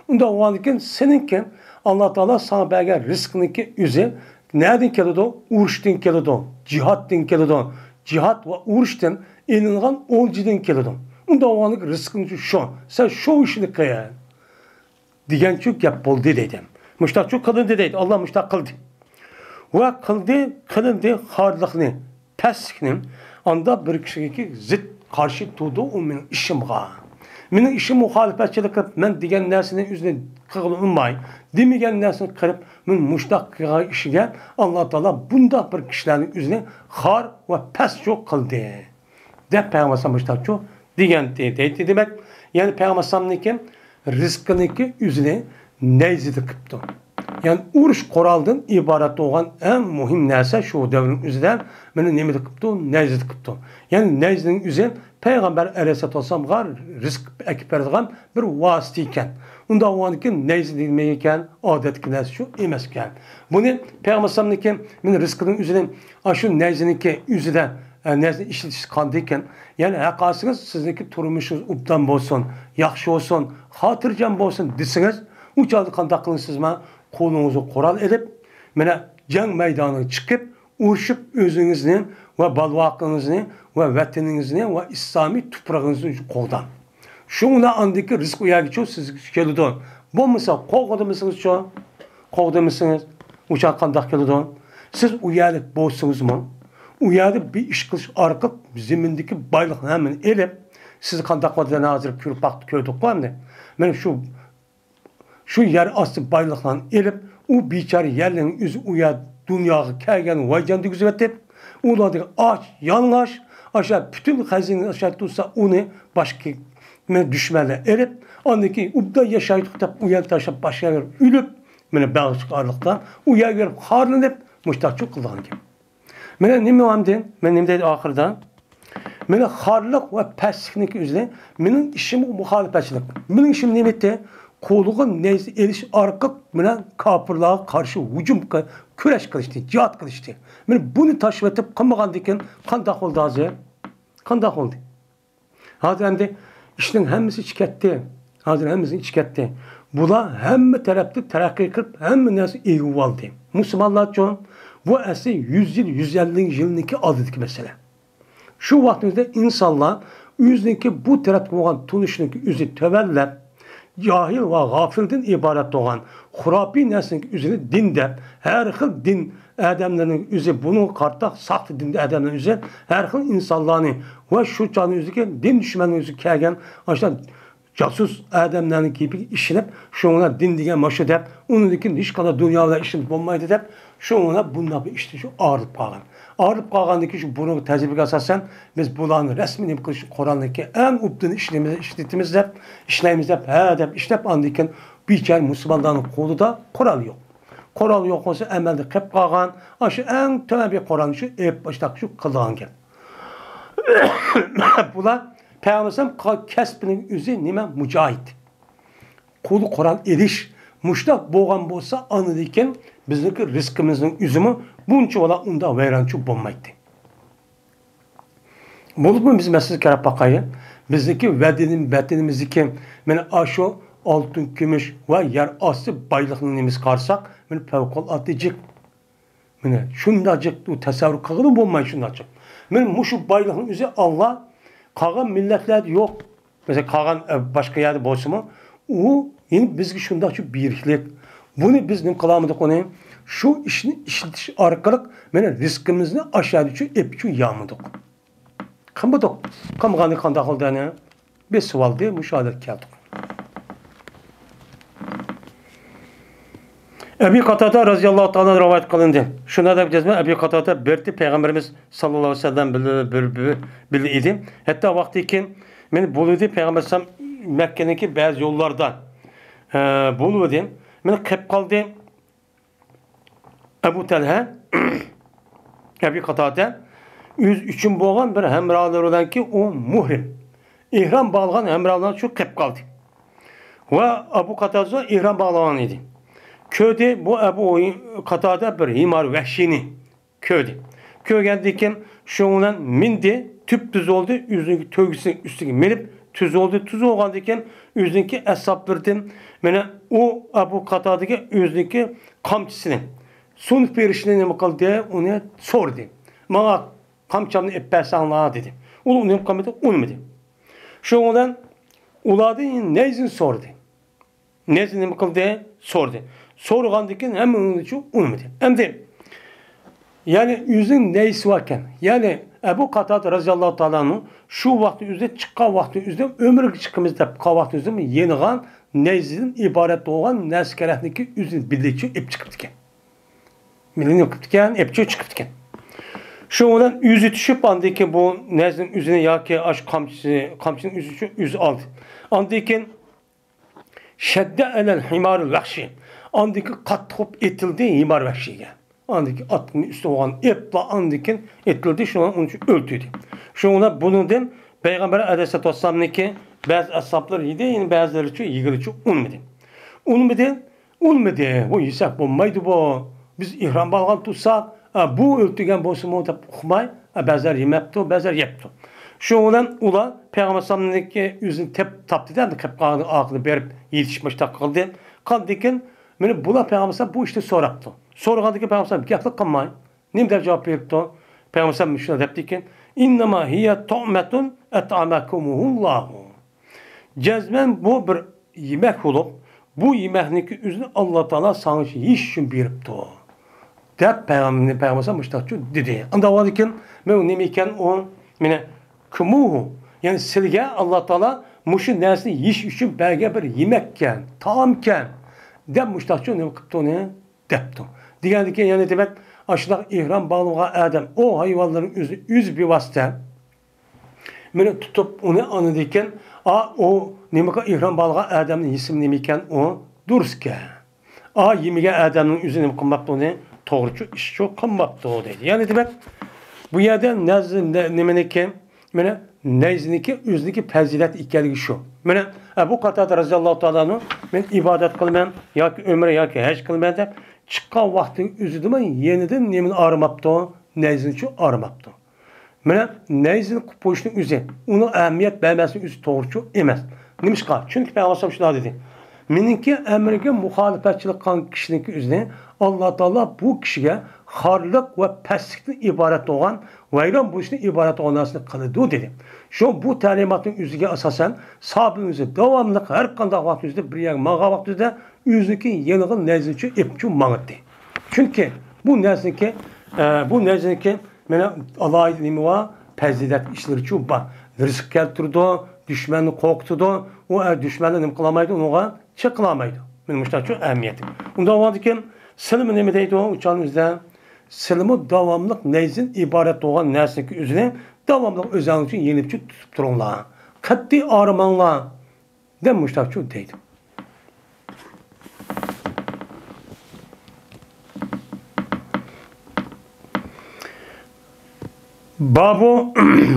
ئۇنداق بولغاندىكىن سېنىڭكى، ئاللا تائالا ساڭا بەرگەن رىزقىنىڭكى ئۆزى نەدىن كېلىدۇ؟ ئۇرۇشتىن كېلىدۇ، جىھادتىن كېلىدۇ. جىھاد ۋە ئۇرۇشتىن ئېلىنغان ئولجىدىن كېلىدۇ. ئۇنداق بولغاندىكىن رىزقىڭ شۇ. سەن شۇ ئىشنى قىل. دېگەنچۇ گەپ بولدى دەيدۇ. مۇشتاقچۇ قىلىندى دەيدۇ. ئاللا مۇشتاق قىلدى. ۋە قىلدى، قىلىندى خارلىقنى، پەسلىكنى. ئاندا بىر كىشىگە زىت قارشى تۇرىدۇ، ئۇ مېنىڭ ئىشىمغا. مېنىڭ ئىشىم مۇخالىپەتچىلىك قىلىپ، مەن دېگەن نەرسىنى ئۆزىنى قىلغىلى ئۇنىماي، دېمىگەن نەرسىنى قىلىپ، مېنىڭ مۇشتاق قىلغان ئىشىگە ئاللا تائالا بۇنداق بىر كىشىلەرنىڭ ئۆزىنى خار ۋە پەسچۇ قىلدى. دەپ پەيغەمبەر ئەلەيھىسسالام مۇشتاقچۇ دېگەن دەيتتى دېمەك. يەنى پەيغەمبەر ئەلەيھىسسالامنىڭكى رىزقىنىڭكى ئۆزىنى نەيزىدە قىپتۇ. يەنى ئۇرۇش قورالىدىن ئىبارەت بولغان ئەڭ مۇھىم نەرسە شۇ دەۋرنىڭ ئۆزىدە مېنى نېمىدە قىپتۇ؟ نەيزىدە قىپتۇ. يەنى نەيزىنىڭ ئۆزى پەيغەمبەر ئەلەيھىسسالاتۇ ۋەسسالامغا رىزىق ئەكىپ بېرىدىغان بىر ۋاسىتە ئىكەن. ئۇنداق بولغاندىكىن نەيزە نېمە ئىكەن؟ ئادەتتىكى نەرسە شۇ ئەمەسكەن. بۇنى پەيغەمبەر ئەلەيھىسسالامنىڭكى مېنى رىزقىنىڭ ئۆزىنى ئاشۇ نەيزىنىڭكى ئۆزىدە ئە، نەرسىنى ئىشلىتىش قاندىكىن؟ يەنى ھەققاسىڭىز سىزنىڭكى تۇرمۇشىڭىز ئوبدان بولسۇن، ياخشى بولسۇن، خاتىرجەم بولسۇن دېسىڭىز، ئۇ چاغدا قانداق قىلىسىزما؟ قولىڭىزغا قورال ئېلىپ، مانا جەڭ مەيدانىغا چىقىپ، ئۇرۇشۇپ ئۆزىڭىزنى ۋە بالىۋاقىڭىزنى ۋە ۋەتىنىڭىزنى ۋە ئىسلامىي تۇپرىقىڭىزنى قوغداڭ. شۇڭا ئاندىكى رىزىق ئۇ يەرگىچۇ سىزگە كېلىدۇ. بولمىسا قوغدىمىسىڭىزچۇ؟ قوغدىمىسىڭىز، ئۇ چاغ قانداق كېلىدۇ؟ سىز ئۇ يەرلىك بولسىڭىزمۇ، ئۇ يەردە بىر ئىش قىلىش ئارقىلىق زېمىندىكى بايلىقنى ھەممىنى ئېلىپ، سىز قانداق قىلىدىغان ھازىر كۆرۈپ باقتۇق، كۆردۇققۇ ئەمدى. مانا شۇ، شۇ يەر ئاستى بايلىقلارنى ئېلىپ، ئۇ بىچارە يەرلىنىڭ ئۆزى ئۇ يەر دۇنياغا كەلگەن ۋايجان دېگۈزۈۋېتىپ، ئۇلاردىكى ئاچ، يالىڭاچ، ئاشۇ پۈتۈن خەزىنە ئاشۇ تۇرسا، ئۇنى باشقا مانا دۈشمەنلەر ئېلىپ، ئاندىن كېيىن ئوبدان ياشايدۇق دەپ، ئۇ يەرنى تاشلاپ، باشقا يەرگە ئۆلۈپ، مانا بەغىشلىق ئارىلىقتا ئۇ يەرگە بېرىپ خارلىنىپ، مۇشتاقچۇ قىلىدىغان گەپ. مانا نېمە ئەمدى؟ مانا نېمە دەيدۇ ئاخىرىدا؟ مانا خارلىق ۋە پەسلىكنىڭكى ئۆزى مېنىڭ ئىشىمغا مۇخالىپەتچىلىك. مېنىڭ ئىشىم نېمىتى؟ قولىغا نەيزە ئېلىش ئارقىلىق مانا كاپىرلارغا قارشى ھۇجۇم قىل-، كۈرەش قىلىشتى، جىھاد قىلىشتى. مانا بۇنى تاشلىۋېتىپ قىلمىغاندىكىن قانداق بولدى ھازىر؟ قانداق بولدى؟ ھازىر ئەمدى ئىشنىڭ ھەممىسى ئىچى كەتتى. ھازىر ھەممىسى ئىچى كەتتى. بۇلار ھەممە تەرەپتە تەرەققىي قىلىپ، ھەممە نەرسە ئىگە بولدى. مۇسۇلمانلارچۇ؟ بۇ ئەسلى يۈز يىل، يۈز ئەللىك يىلنىڭكى ئالدىدىكى مەسىلە. شۇ ۋاقتىمىزدا ئىنسانلار ئۆزىنىڭكى بۇ تەرەپكە بولغان تونۇشىنىڭكى ئۆزى تۆۋەنلەپ، جاھىل ۋە غافىلدىن ئىبارەت بولغان خۇراپىي نەرسىنىڭكى ئۆزىنى دىن دەپ، ھەر خىل دىن ئادەملىرىنىڭ ئۆزى بۇنىڭغا قارىتا ساختا دىن ئادەملەرنىڭ ئۆزى ھەر خىل ئىنسانلارنى ۋە شۇ چاغنىڭ ئۆزىدىكى دىن دۈشمەنلىرىنىڭ ئۆزىگە كەلگەن ئاشۇنداق جاسۇس ئادەملەرنىڭ گېپىگە ئىشىنىپ، شۇڭا دىن دېگەن مانا شۇ دەپ، ئۇنىڭدىن كېيىن ھېچقانداق دۇنيا بىلەن ئىشىمىز بولمايدۇ دەپ، شۇڭا بۇنداق بىر ئىشتىن شۇ ئايرىلىپ قالغان. ئايرىلىپ قالغاندىن كېيىن شۇ بۇرۇنقى تەجرىبىگە ئاساسەن، بىز بۇلارنى رەسمىي نېمە قىلىش، قورالنىڭكى ئەڭ ئوبدان ئىشلىمىز، ئىشلىتىمىز دەپ، ئىشلەيمىز دەپ، ھە دەپ ئىشلەپ، ئاندىن كېيىن بىچارە مۇسۇلمانلارنىڭ قولىدا قورال يوق. قورال يوق بولسا، ئەمەلدە قېلىپ قالغان، ئاشۇ ئەڭ تۆۋەن بىر قورالنى شۇ ئېلىپ باشلاپ شۇ قىلىدىغان گەپ. بۇلار پەيغەمبەر ئەلەيھىسسالام قىلغان كەسپىنىڭ ئۆزى نېمە؟ مۇجاھىد. قولى قورال ئېلىش. مۇشۇنداق بولغان بولسا، ئاندىن كېيىن بىزنىڭكى رىزقىمىزنىڭ ئۆزىمۇ بۇنچىۋالا ئۇنداق ۋەيرانچۇ بولمايتتى. بولۇپمۇ بىز مەسىلىگە قاراپ باقايلى. بىزنىڭكى ۋەدىنىم-، ۋەتىنىمىزدىكى مانا ئاشۇ ئالتۇن، كۈمۈش ۋە يەر ئاستى بايلىقنىڭ نېمىسىگە قارىساق، مانا پەۋقۇلئاددە جىق. مانا شۇنداق جىق، ئۇ تەسەۋۋۇر قىلغىلى بولمايدۇ شۇنداق جىق. مانا مۇشۇ بايلىقنىڭ ئۆزى ئاللا قالغان مىللەتلەردە يوق. مەسىلەن، قالغان، ئە، باشقا يەردە بولسىمۇ، ئۇ يەنە بىزگە شۇنداقچە بېرىكلىك. بۇنى بىز نېمە قىلالمىدۇق ئۇنى؟ شۇ ئىشنى ئىشلىتىش ئارقىلىق مانا رىزقىمىزنى ئاشۇ يەردىچۇ ئېپچۇ يامىدۇق. قىلمىدۇق. قىلمىغاندا قانداق قىلدى ئەنە؟ بېسىۋالدى، مۇشۇ ھالەتكە كەلدۇق. ئەبى قاتادە رەزىياللاھۇ تائالا رىۋايەت قىلىندى. شۇنىڭدەك جەزمەن ئەبى قاتادە بىردى پەيغەمبىرىمىز ساللاللاھۇ ئەلەيھى ۋەسەللەم بىللە، بىر، بىر، بىللە ئىدى. ھەتتا ۋاقتىكى مېنى بولىدى پەيغەمبەر ئەلەيھىسسالام مەككىنىڭكى بەزى يوللاردا، ئە، بولىدى. مېنى قېپ قالدى. ئەبۇ تەلھە، ئەبى قاتادە، ئۆزى ئۈچۈن بولغان بىر ھەمراھلىرى بىلەنكى ئۇ مۇھرىم. ئېھرام باغلىغان ھەمراھلار شۇ قېپ قالدى. ۋە ئەبۇ قاتادە ئېھرام باغلىغان ئىدى. كۆردى، بۇ ئەبۇ قاتادە بىر ھىمار ۋەھشىينى كۆردى. كۆرگەندىن كېيىن شۇنىڭ بىلەن مىندى، تۈپتۈز بولدى، ئۆزىنىڭ تۆگىسىنىڭ ئۈستىگە مىنىپ، تۈز بولدى، تۈز بولغاندىن كېيىن ئۆزىنىڭكى ئەسھابلىرىدىن، مانا، ئۇ ئەبۇ قاتادىگە ئۆزىنىڭكى قامچىسىنى سۇنۇپ بېرىشنى نېمە قىلدى؟ ئۇنى سورىدى. ماڭا قامچامنى ئېلىپ بەرسەڭلار، دېدى. ئۇلار نېمە قىلمىدى؟ ئۇنىمىدى. شۇنىڭ بىلەن ئۇلاردىن نەيزىنى سورىدى. نەيزىنى نېمە قىلدى؟ سورىدى. سورىغاندىن كېيىن ھەممە ئۇنىڭ ئۈچۈن ئۇنىمىدى. ئەمدى، يەنى ئۆزىنىڭ نەيزىسى باركەن. يەنى ئەبۇ قاتادە رەزىياللاھۇ تائالا ئەنھۇ شۇ ۋاقىتتا ئۆزى چىققان ۋاقتى ئۆزى ئۆمرىگە چىقىمىز دەپ قالغان ۋاقتى ئۆزى يېنىغان نەيزىدىن ئىبارەت بولغان نەرسە كېرەكلىكى ئۆزىنى بىللىچۇ ئېلىپ چىقىپتىكەن. مىلىنى ئېلىپ كېتىپتىكەن، ئېلىپ چىقىپتىكەن. شۇ بىلەن ئۆزى چۈشۈپ، ئاندىن كېيىن بۇ نەرسىنىڭ ئۆزىنى ياكى ئاشۇ قامچىسى، قامچىنىڭ ئۆزى چۈشۈپ، ئۆزى ئالدى. ئاندىن كېيىن شەددە ئەلەل ھىمارىل ۋەھشى. ئاندىن كېيىن قاتتىق بولۇپ ئېتىلدى ھىمار ۋەھشىيگە. ئاندىن كېيىن ئاتنىڭ ئۈستىدە بولغان ئېپلا ئاندىن كېيىن ئېتىلدى، شۇنىڭ ئۈچۈن ئۆلتۈردى. شۇنىڭ بىلەن بۇنىڭدىن پەيغەمبەر ئەلەيھىسسالاتۇ ۋەسسالامنىڭكى بەزى ئەسھابلىرى يېدى، يەنە بەزىلىرىچۇ يېگىلىچۇ ئۇنىمىدى. ئۇنىمىدى. ئۇنىمىدى، بۇ يېسەك بولمايدۇ بۇ. بىز ئېھرام باغلىغان تۇرساق، ئە، بۇ ئۆلتۈرگەن بولسىمۇ دەپ ئۇقماي، ئە، بەزىلەر يېمەپتۇ، بەزىلەر يەپتۇ. شۇنىڭ بىلەن ئۇلار پەيغەمبەر ئەلەيھىسسالامنىڭكى ئۆزىنى تېپ-، تاپتى-دە، ئەمدى قېپ قالغان ئارقىدىن بېرىپ يېتىشىپ مۇشۇنداق قىلدى. قاندىكىن، مانا بۇلار پەيغەمبەر ئەلەيھىسسالام بۇ ئىشنى سوراپتۇ. سورىغاندىكىن پەيغەمبەر ئەلەيھىسسالام گەپلا قىلماي، نېمە دەپ جاۋاب بېرىپتۇ؟ پەيغەمبەر ئەلەيھىسسالام شۇنداق دەپتىكەن، «ئىننەما ھىيە تۇئمەتۇن ئەتئەمەكۇمۇھۇللاھۇ.» جەزمەن بۇ بىر يېمەك بولۇپ، بۇ يېمەكنىڭكى ئۆزىنى ئاللا تائالا ساڭا يېيىش ئۈچۈن بېرىپتۇ، دەپ پەيغەمبەر، پەيغەمبەر ئەلەيھىسسالام مۇشۇنداقچۇ دېدى. ئاندىن كېيىن، مەن نېمە ئىكەن ئۇ؟ مانا، كۇمۇھۇ، يەنى سىلىگە ئاللا تائالا مۇشۇ نەرسىنى يېيىش ئۈچۈن بەرگەن بىر يېمەككەن، تائامكەن، دەپ مۇشۇنداقچۇ نېمە قىپتۇ ئۇنى؟ دەپتۇ. دېگەندىكىن، يەنى دېمەك، ئاشۇنداق ئېھرام باغلىغان ئادەم ئۇ ھايۋانلارنىڭ ئۆزى، ئۆزى بىۋاسىتە مېنى تۇتۇپ، ئۇنى ئاندىن كېيىن، ئا، ئۇ نېمىگە ئېھرام باغلىغان ئادەمنىڭ ھېسابى نېمە ئىكەن، ئۇ دۇرۇسكەن. ئا، يېمىگەن ئادەمنىڭ ئۆزى نېمە قىلماپتۇ، ئۇنى توغرىچۇ ئىشچۇ قىلماپتۇ، دەيدۇ. يەنى دېمەك، بۇ يەردە نەز-، نە-، نېمىنىكى، مانا، نەيزىنىڭكى ئۆزىنىڭكى پەزىلەت ئىكەنلىكى شۇ. مانا، ئەبۇ قاتادە رەزىياللاھۇ تائالا ئەنھۇ، «مەن ئىبادەت قىلىمەن ياكى ئۆمرە ياكى ھەج قىلىمەن» دەپ چىققان ۋاقتىنىڭ ئۆزىدىمۇ يېنىدىن نېمىنى ئارىماپتۇ؟ نەيزىنىچۇ ئارىماپتۇ. مانا، نەيزىنى قويۇشنىڭ ئۆزى، ئۇنىڭ ئەھمىيەت بەرمەسنىڭ ئۆزى توغرىچۇ ئەمەس. نېمىشقا؟ چۈنكى پەيغەمبەر ئەلەيھىسسالام شۇنداق دېدى، «مېنىڭكى ئەمرىمگە مۇخالىپەتچىلىك قىلغان كىشىنىڭكى ئۆزىنى ئاللا تائالا بۇ كىشىگە خارلىق ۋە پەسلىكتىن ئىبارەت بولغان، ۋەيران بولۇشتىن ئىبارەت بولغان نەرسىنى قىلىدۇ» دېدى. شۇ بۇ تەلىماتنىڭ ئۆزىگە ئاساسەن، ساھابىنىڭ ئۆزى داۋاملىق ھەر قانداق ۋاقىت ئۆزىدە بىر يەرگە ماڭغان ۋاقتىدا ئۆزىنىڭكى يېنىغا نەيزىنىچۇ ئېلىپچۇ ماڭاتتى. چۈنكى بۇ نەرسىنىڭكى، ئە، بۇ نەرسىنىڭكى مانا ئالاھىدە نېمە بار؟ پەزىلەت ئىشلىرىچۇ بار. رىزىق كەلتۈرىدۇ، دۈشمەننى قورقۇتىدۇ. ئۇ، ئە، دۈشمەنلەر نېمە قىلالمايدۇ، ئۇنىڭغا چېقىلالايدۇ. مانا مۇشۇنداقچۇ ئەھمىيەتى. ئۇنداق بولغاندىكىن سىلىمۇ نېمە دەيدۇ ئۇ چاغنىڭ ئۆزىدە؟ سىلىمۇ داۋاملىق نەيزىدىن ئىبارەت بولغان نەرسىنىڭكى ئۆزىنى داۋاملىق ئۆزەڭلار ئۈچۈن يېنىپچۇ تۇتۇپ تۇرۇڭلار. قەتئىي ئارىماڭلار. دەپ مۇشتاقچۇ دەيدۇ. بابۇ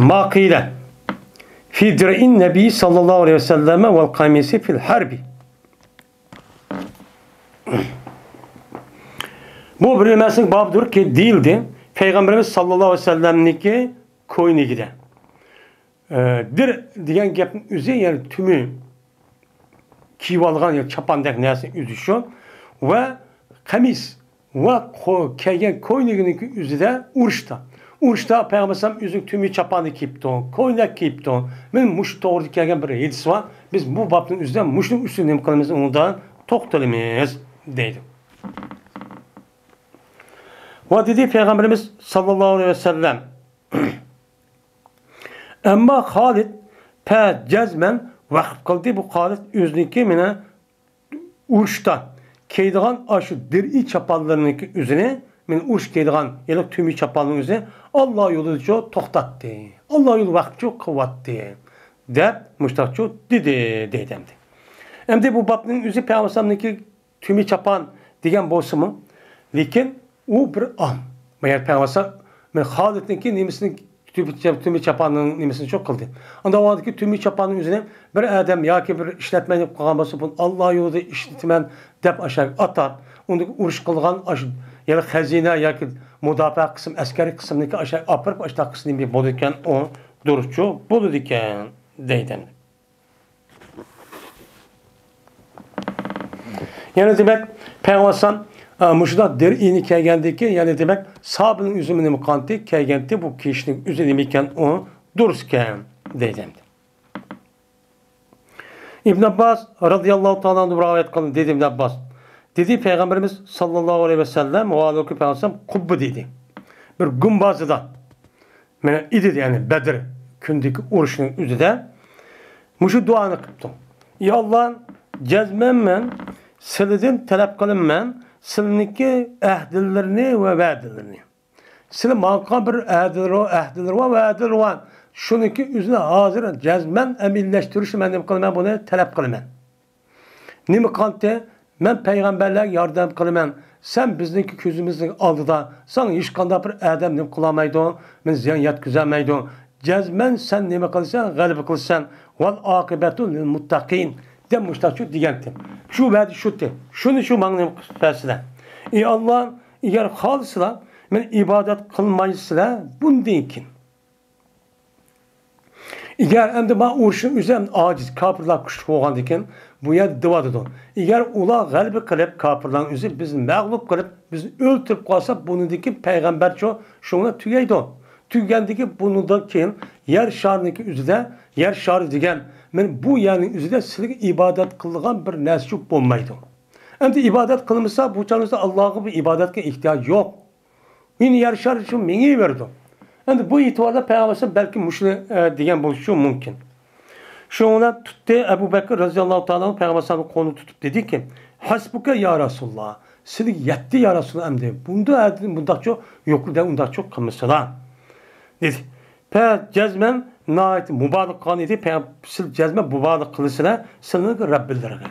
ما قىلە في درع النبي صلى الله عليه وسلم والقميص في الحرب. بۇ بىر نېمىسىنىڭ بابىدۇركى، دېيىلدى، پەيغەمبىرىمىز ساللاللاھۇ ئەلەيھى ۋەسەللەمنىڭكى كوينىكىدە. ئە، دىر دېگەن گەپنىڭ ئۆزى، يەنى تۈمى كىيىۋالغان يا چاپاندەك نەرسە ئۆزى شۇ. ۋە قەمىس ۋە قو-، كىيگەن كوينىكىنىڭ ئۆزىدە ئۇرۇشتا. ئۇرۇشتا پەيغەمبەر ئەلەيھىسسالام ئۆزىنىڭ تۈمى چاپانى كىيىپتۇ، كوينەك كىيىپتۇ. مانا مۇشۇ توغرىدا كەلگەن بىر ھەدىس بار. بىز بۇ بابنىڭ ئۆزىدە مۇشۇنىڭ ئۈستىدە نېمە قىلىمىز، ئۇنىڭدا توختىلىمىز، دەيدۇ. ۋە دېدى پەيغەمبىرىمىز ساللاللاھۇ ئەلەيھى ۋەسەللەم، ئەمما خالىد پە جەزمەن ۋەقىپ قىلدى. بۇ خالىد ئۆزىنىڭكى مانا ئۇرۇشتا كىيىدىغان ئاشۇ دىرئى چاپانلىرىنىڭكى ئۆزىنى، مەن ئۇرۇش كىيىدىغان ھېلىقى تۈمى چاپاننىڭ ئۆزىنى ئاللا يولىدىچۇ توختاتتى. ئاللا يولى ۋاقتىچۇ قىلىۋاتتى، دەپ مۇشتاقچۇ دېدى، دەيدۇ ئەمدى. ئەمدى بۇ بابنىڭ ئۆزى پەيغەمبەر ئەلەيھىسسالامنىڭكى تۈمى چاپان دېگەن بولسىمۇ، لېكىن ئۇ بىر ئام. مەگەر پەيغەمبەر مەن خالىدنىڭكى نېمىسىنى، تۈمى، تۈمى چاپاننىڭ نېمىسىنى شۇ قىلدى. ئانداق ۋاقىتتىكى تۈمى چاپاننىڭ ئۆزىنى بىر ئادەم ياكى بىر ئىشلەتمەي قالغان بولسا، بۇنى ئاللا يولىدا ئىشلىتىمەن دەپ ئاشۇ ئاتاپ، ئۇنى ئۇرۇش قىلغان ئاشۇ، يەنى خەزىنە ياكى مۇداپىئە قىسىم، ئەسكەرىي قىسىمنىكى ئاشۇ ئاپىرىپ، ئاشۇنداق قىسمى بولىدىكەن، ئۇ دۇرۇسچۇ بولىدىكەن، دەيدۇ. يەنى دېمەك، پەيغەمبەر ئەلەيھىسسالام، ئە، مۇشۇنداق دىرئىنى كىيگەندىكىن، يەنى دېمەك، سابىنىڭ ئۆزىمۇ نېمە قىلغانتى، كىيگەنتى، بۇ كىيىشنىڭ ئۆزى نېمە ئىكەن، ئۇ دۇرۇس ئىكەن، دەيدۇ ئەمدى. ئىبن ئابباس رازىياللاھۇ تائالا ئەنھۇ رىۋايەت قىلدى، دېدى ئىبن ئابباس. دېدى، پەيغەمبىرىمىز ساللاللاھۇ ئەلەيھى ۋەسەللەم، ۋە ئالىكى پەيغەمبەر قۇببە دېدى. بىر گۇمبازىدا مانا ئىدى، يەنى بەدر كۈنىدىكى ئۇرۇشنىڭ ئۆزىدە مۇشۇ دۇئانى قىپتۇ. يا ئاللا، جەزمەن مەن سىلىدىن تەلەپ قىلىمەن سىلىنىڭكى ئەھدىلىرىنى ۋە ۋەدىلىرىنى. سىلى ماڭا قىلغان بىر ئەھدىلىرى، ئەھدىلىرى ۋە ۋەدىلىرى بار. شۇنىڭكى ئۆزىنى ھازىر جەزمەن ئەمەلىيلەشتۈرۈشنى مەن نېمە قىلىمەن، بۇنى تەلەپ قىلىمەن. نېمە قىلغانتى؟ مەن پەيغەمبەرلەرگە ياردەم قىلىمەن. سەن بىزنىڭكى كۆزىمىزنىڭ ئالدىدا، ساڭا ھېچقانداق بىر ئادەم نېمە قىلالمايدۇ، مېنى زىيان يەتكۈزەلمەيدۇ. جەزمەن سەن نېمە قىلىسەن؟ غەلىبە قىلىسەن. ۋەل ئاقىبەتۇ لىل مۇتتەقىن، دەپ مۇشتاقچۇ دېگەنتى. شۇ ۋەدە شۇتى. شۇنى شۇ ماڭا نېمە قىلىپ بەرسىلە. ئى ئاللا، ئەگەر خالىسىلا، مېنى ئىبادەت قىلمايسىلە بۇندىن كېيىن. ئەگەر ئەمدى ما ئۇرۇشنىڭ ئۆزى ئەمدى ئاجىز، كاپىرلار كۈچلۈك بولغاندىكىن، بۇ يەردە دەۋاتىدۇ. ئەگەر ئۇلار غەلىبە قىلىپ، كاپىرلارنىڭ ئۆزى بىزنى مەغلۇپ قىلىپ، بىزنى ئۆلتۈرۈپ قالسا، بۇنىڭدىن كېيىن پەيغەمبەرچۇ شۇڭا تۈگەيدۇ. تۈگىگەندىن كېيىن، بۇنىڭدىن كېيىن يەر شارىنىڭكى ئۆزىدە، يەر شارى دېگەن، مانا بۇ يەرنىڭ ئۆزىدە سىلىگە ئىبادەت قىلىدىغان بىر نەرسىچۇ بولمايدۇ. ئەمدى ئىبادەت قىلمىسا، بۇ چاغدا ئاللاغا بىر ئىبادەتكە ئېھتىياج يوق. يەنە يەر شارى شۇ مېڭىۋېرىدۇ. ئەمدى بۇ ئېتىباردا پەيغەمبەر بەلكى مۇشۇنى، ئە، دېگەن بولۇشى مۇمكىن. شۇنىڭ بىلەن تۇتتى، ئەبۇ بەكرى رەزىياللاھۇ تائالا پەيغەمبەر قولىنى تۇتۇپ دېدىكى، ھەسبۇكە يا رەسۇلاللا، سىلىگە يەتتى يا رەسۇلاللا ئەمدى. بۇندا، بۇنداقچۇ يۇقىرىدا ئۇنداقچۇ قىلمىسىلا، دېدى. پە جەزمەن ناھايىتى مۇبالىغە قىلغان ئىدى. پەيغەمبەر سىز جەزمەن مۇبالىغە قىلىسىلەر سىلىنىڭ رەببىلىرىگە.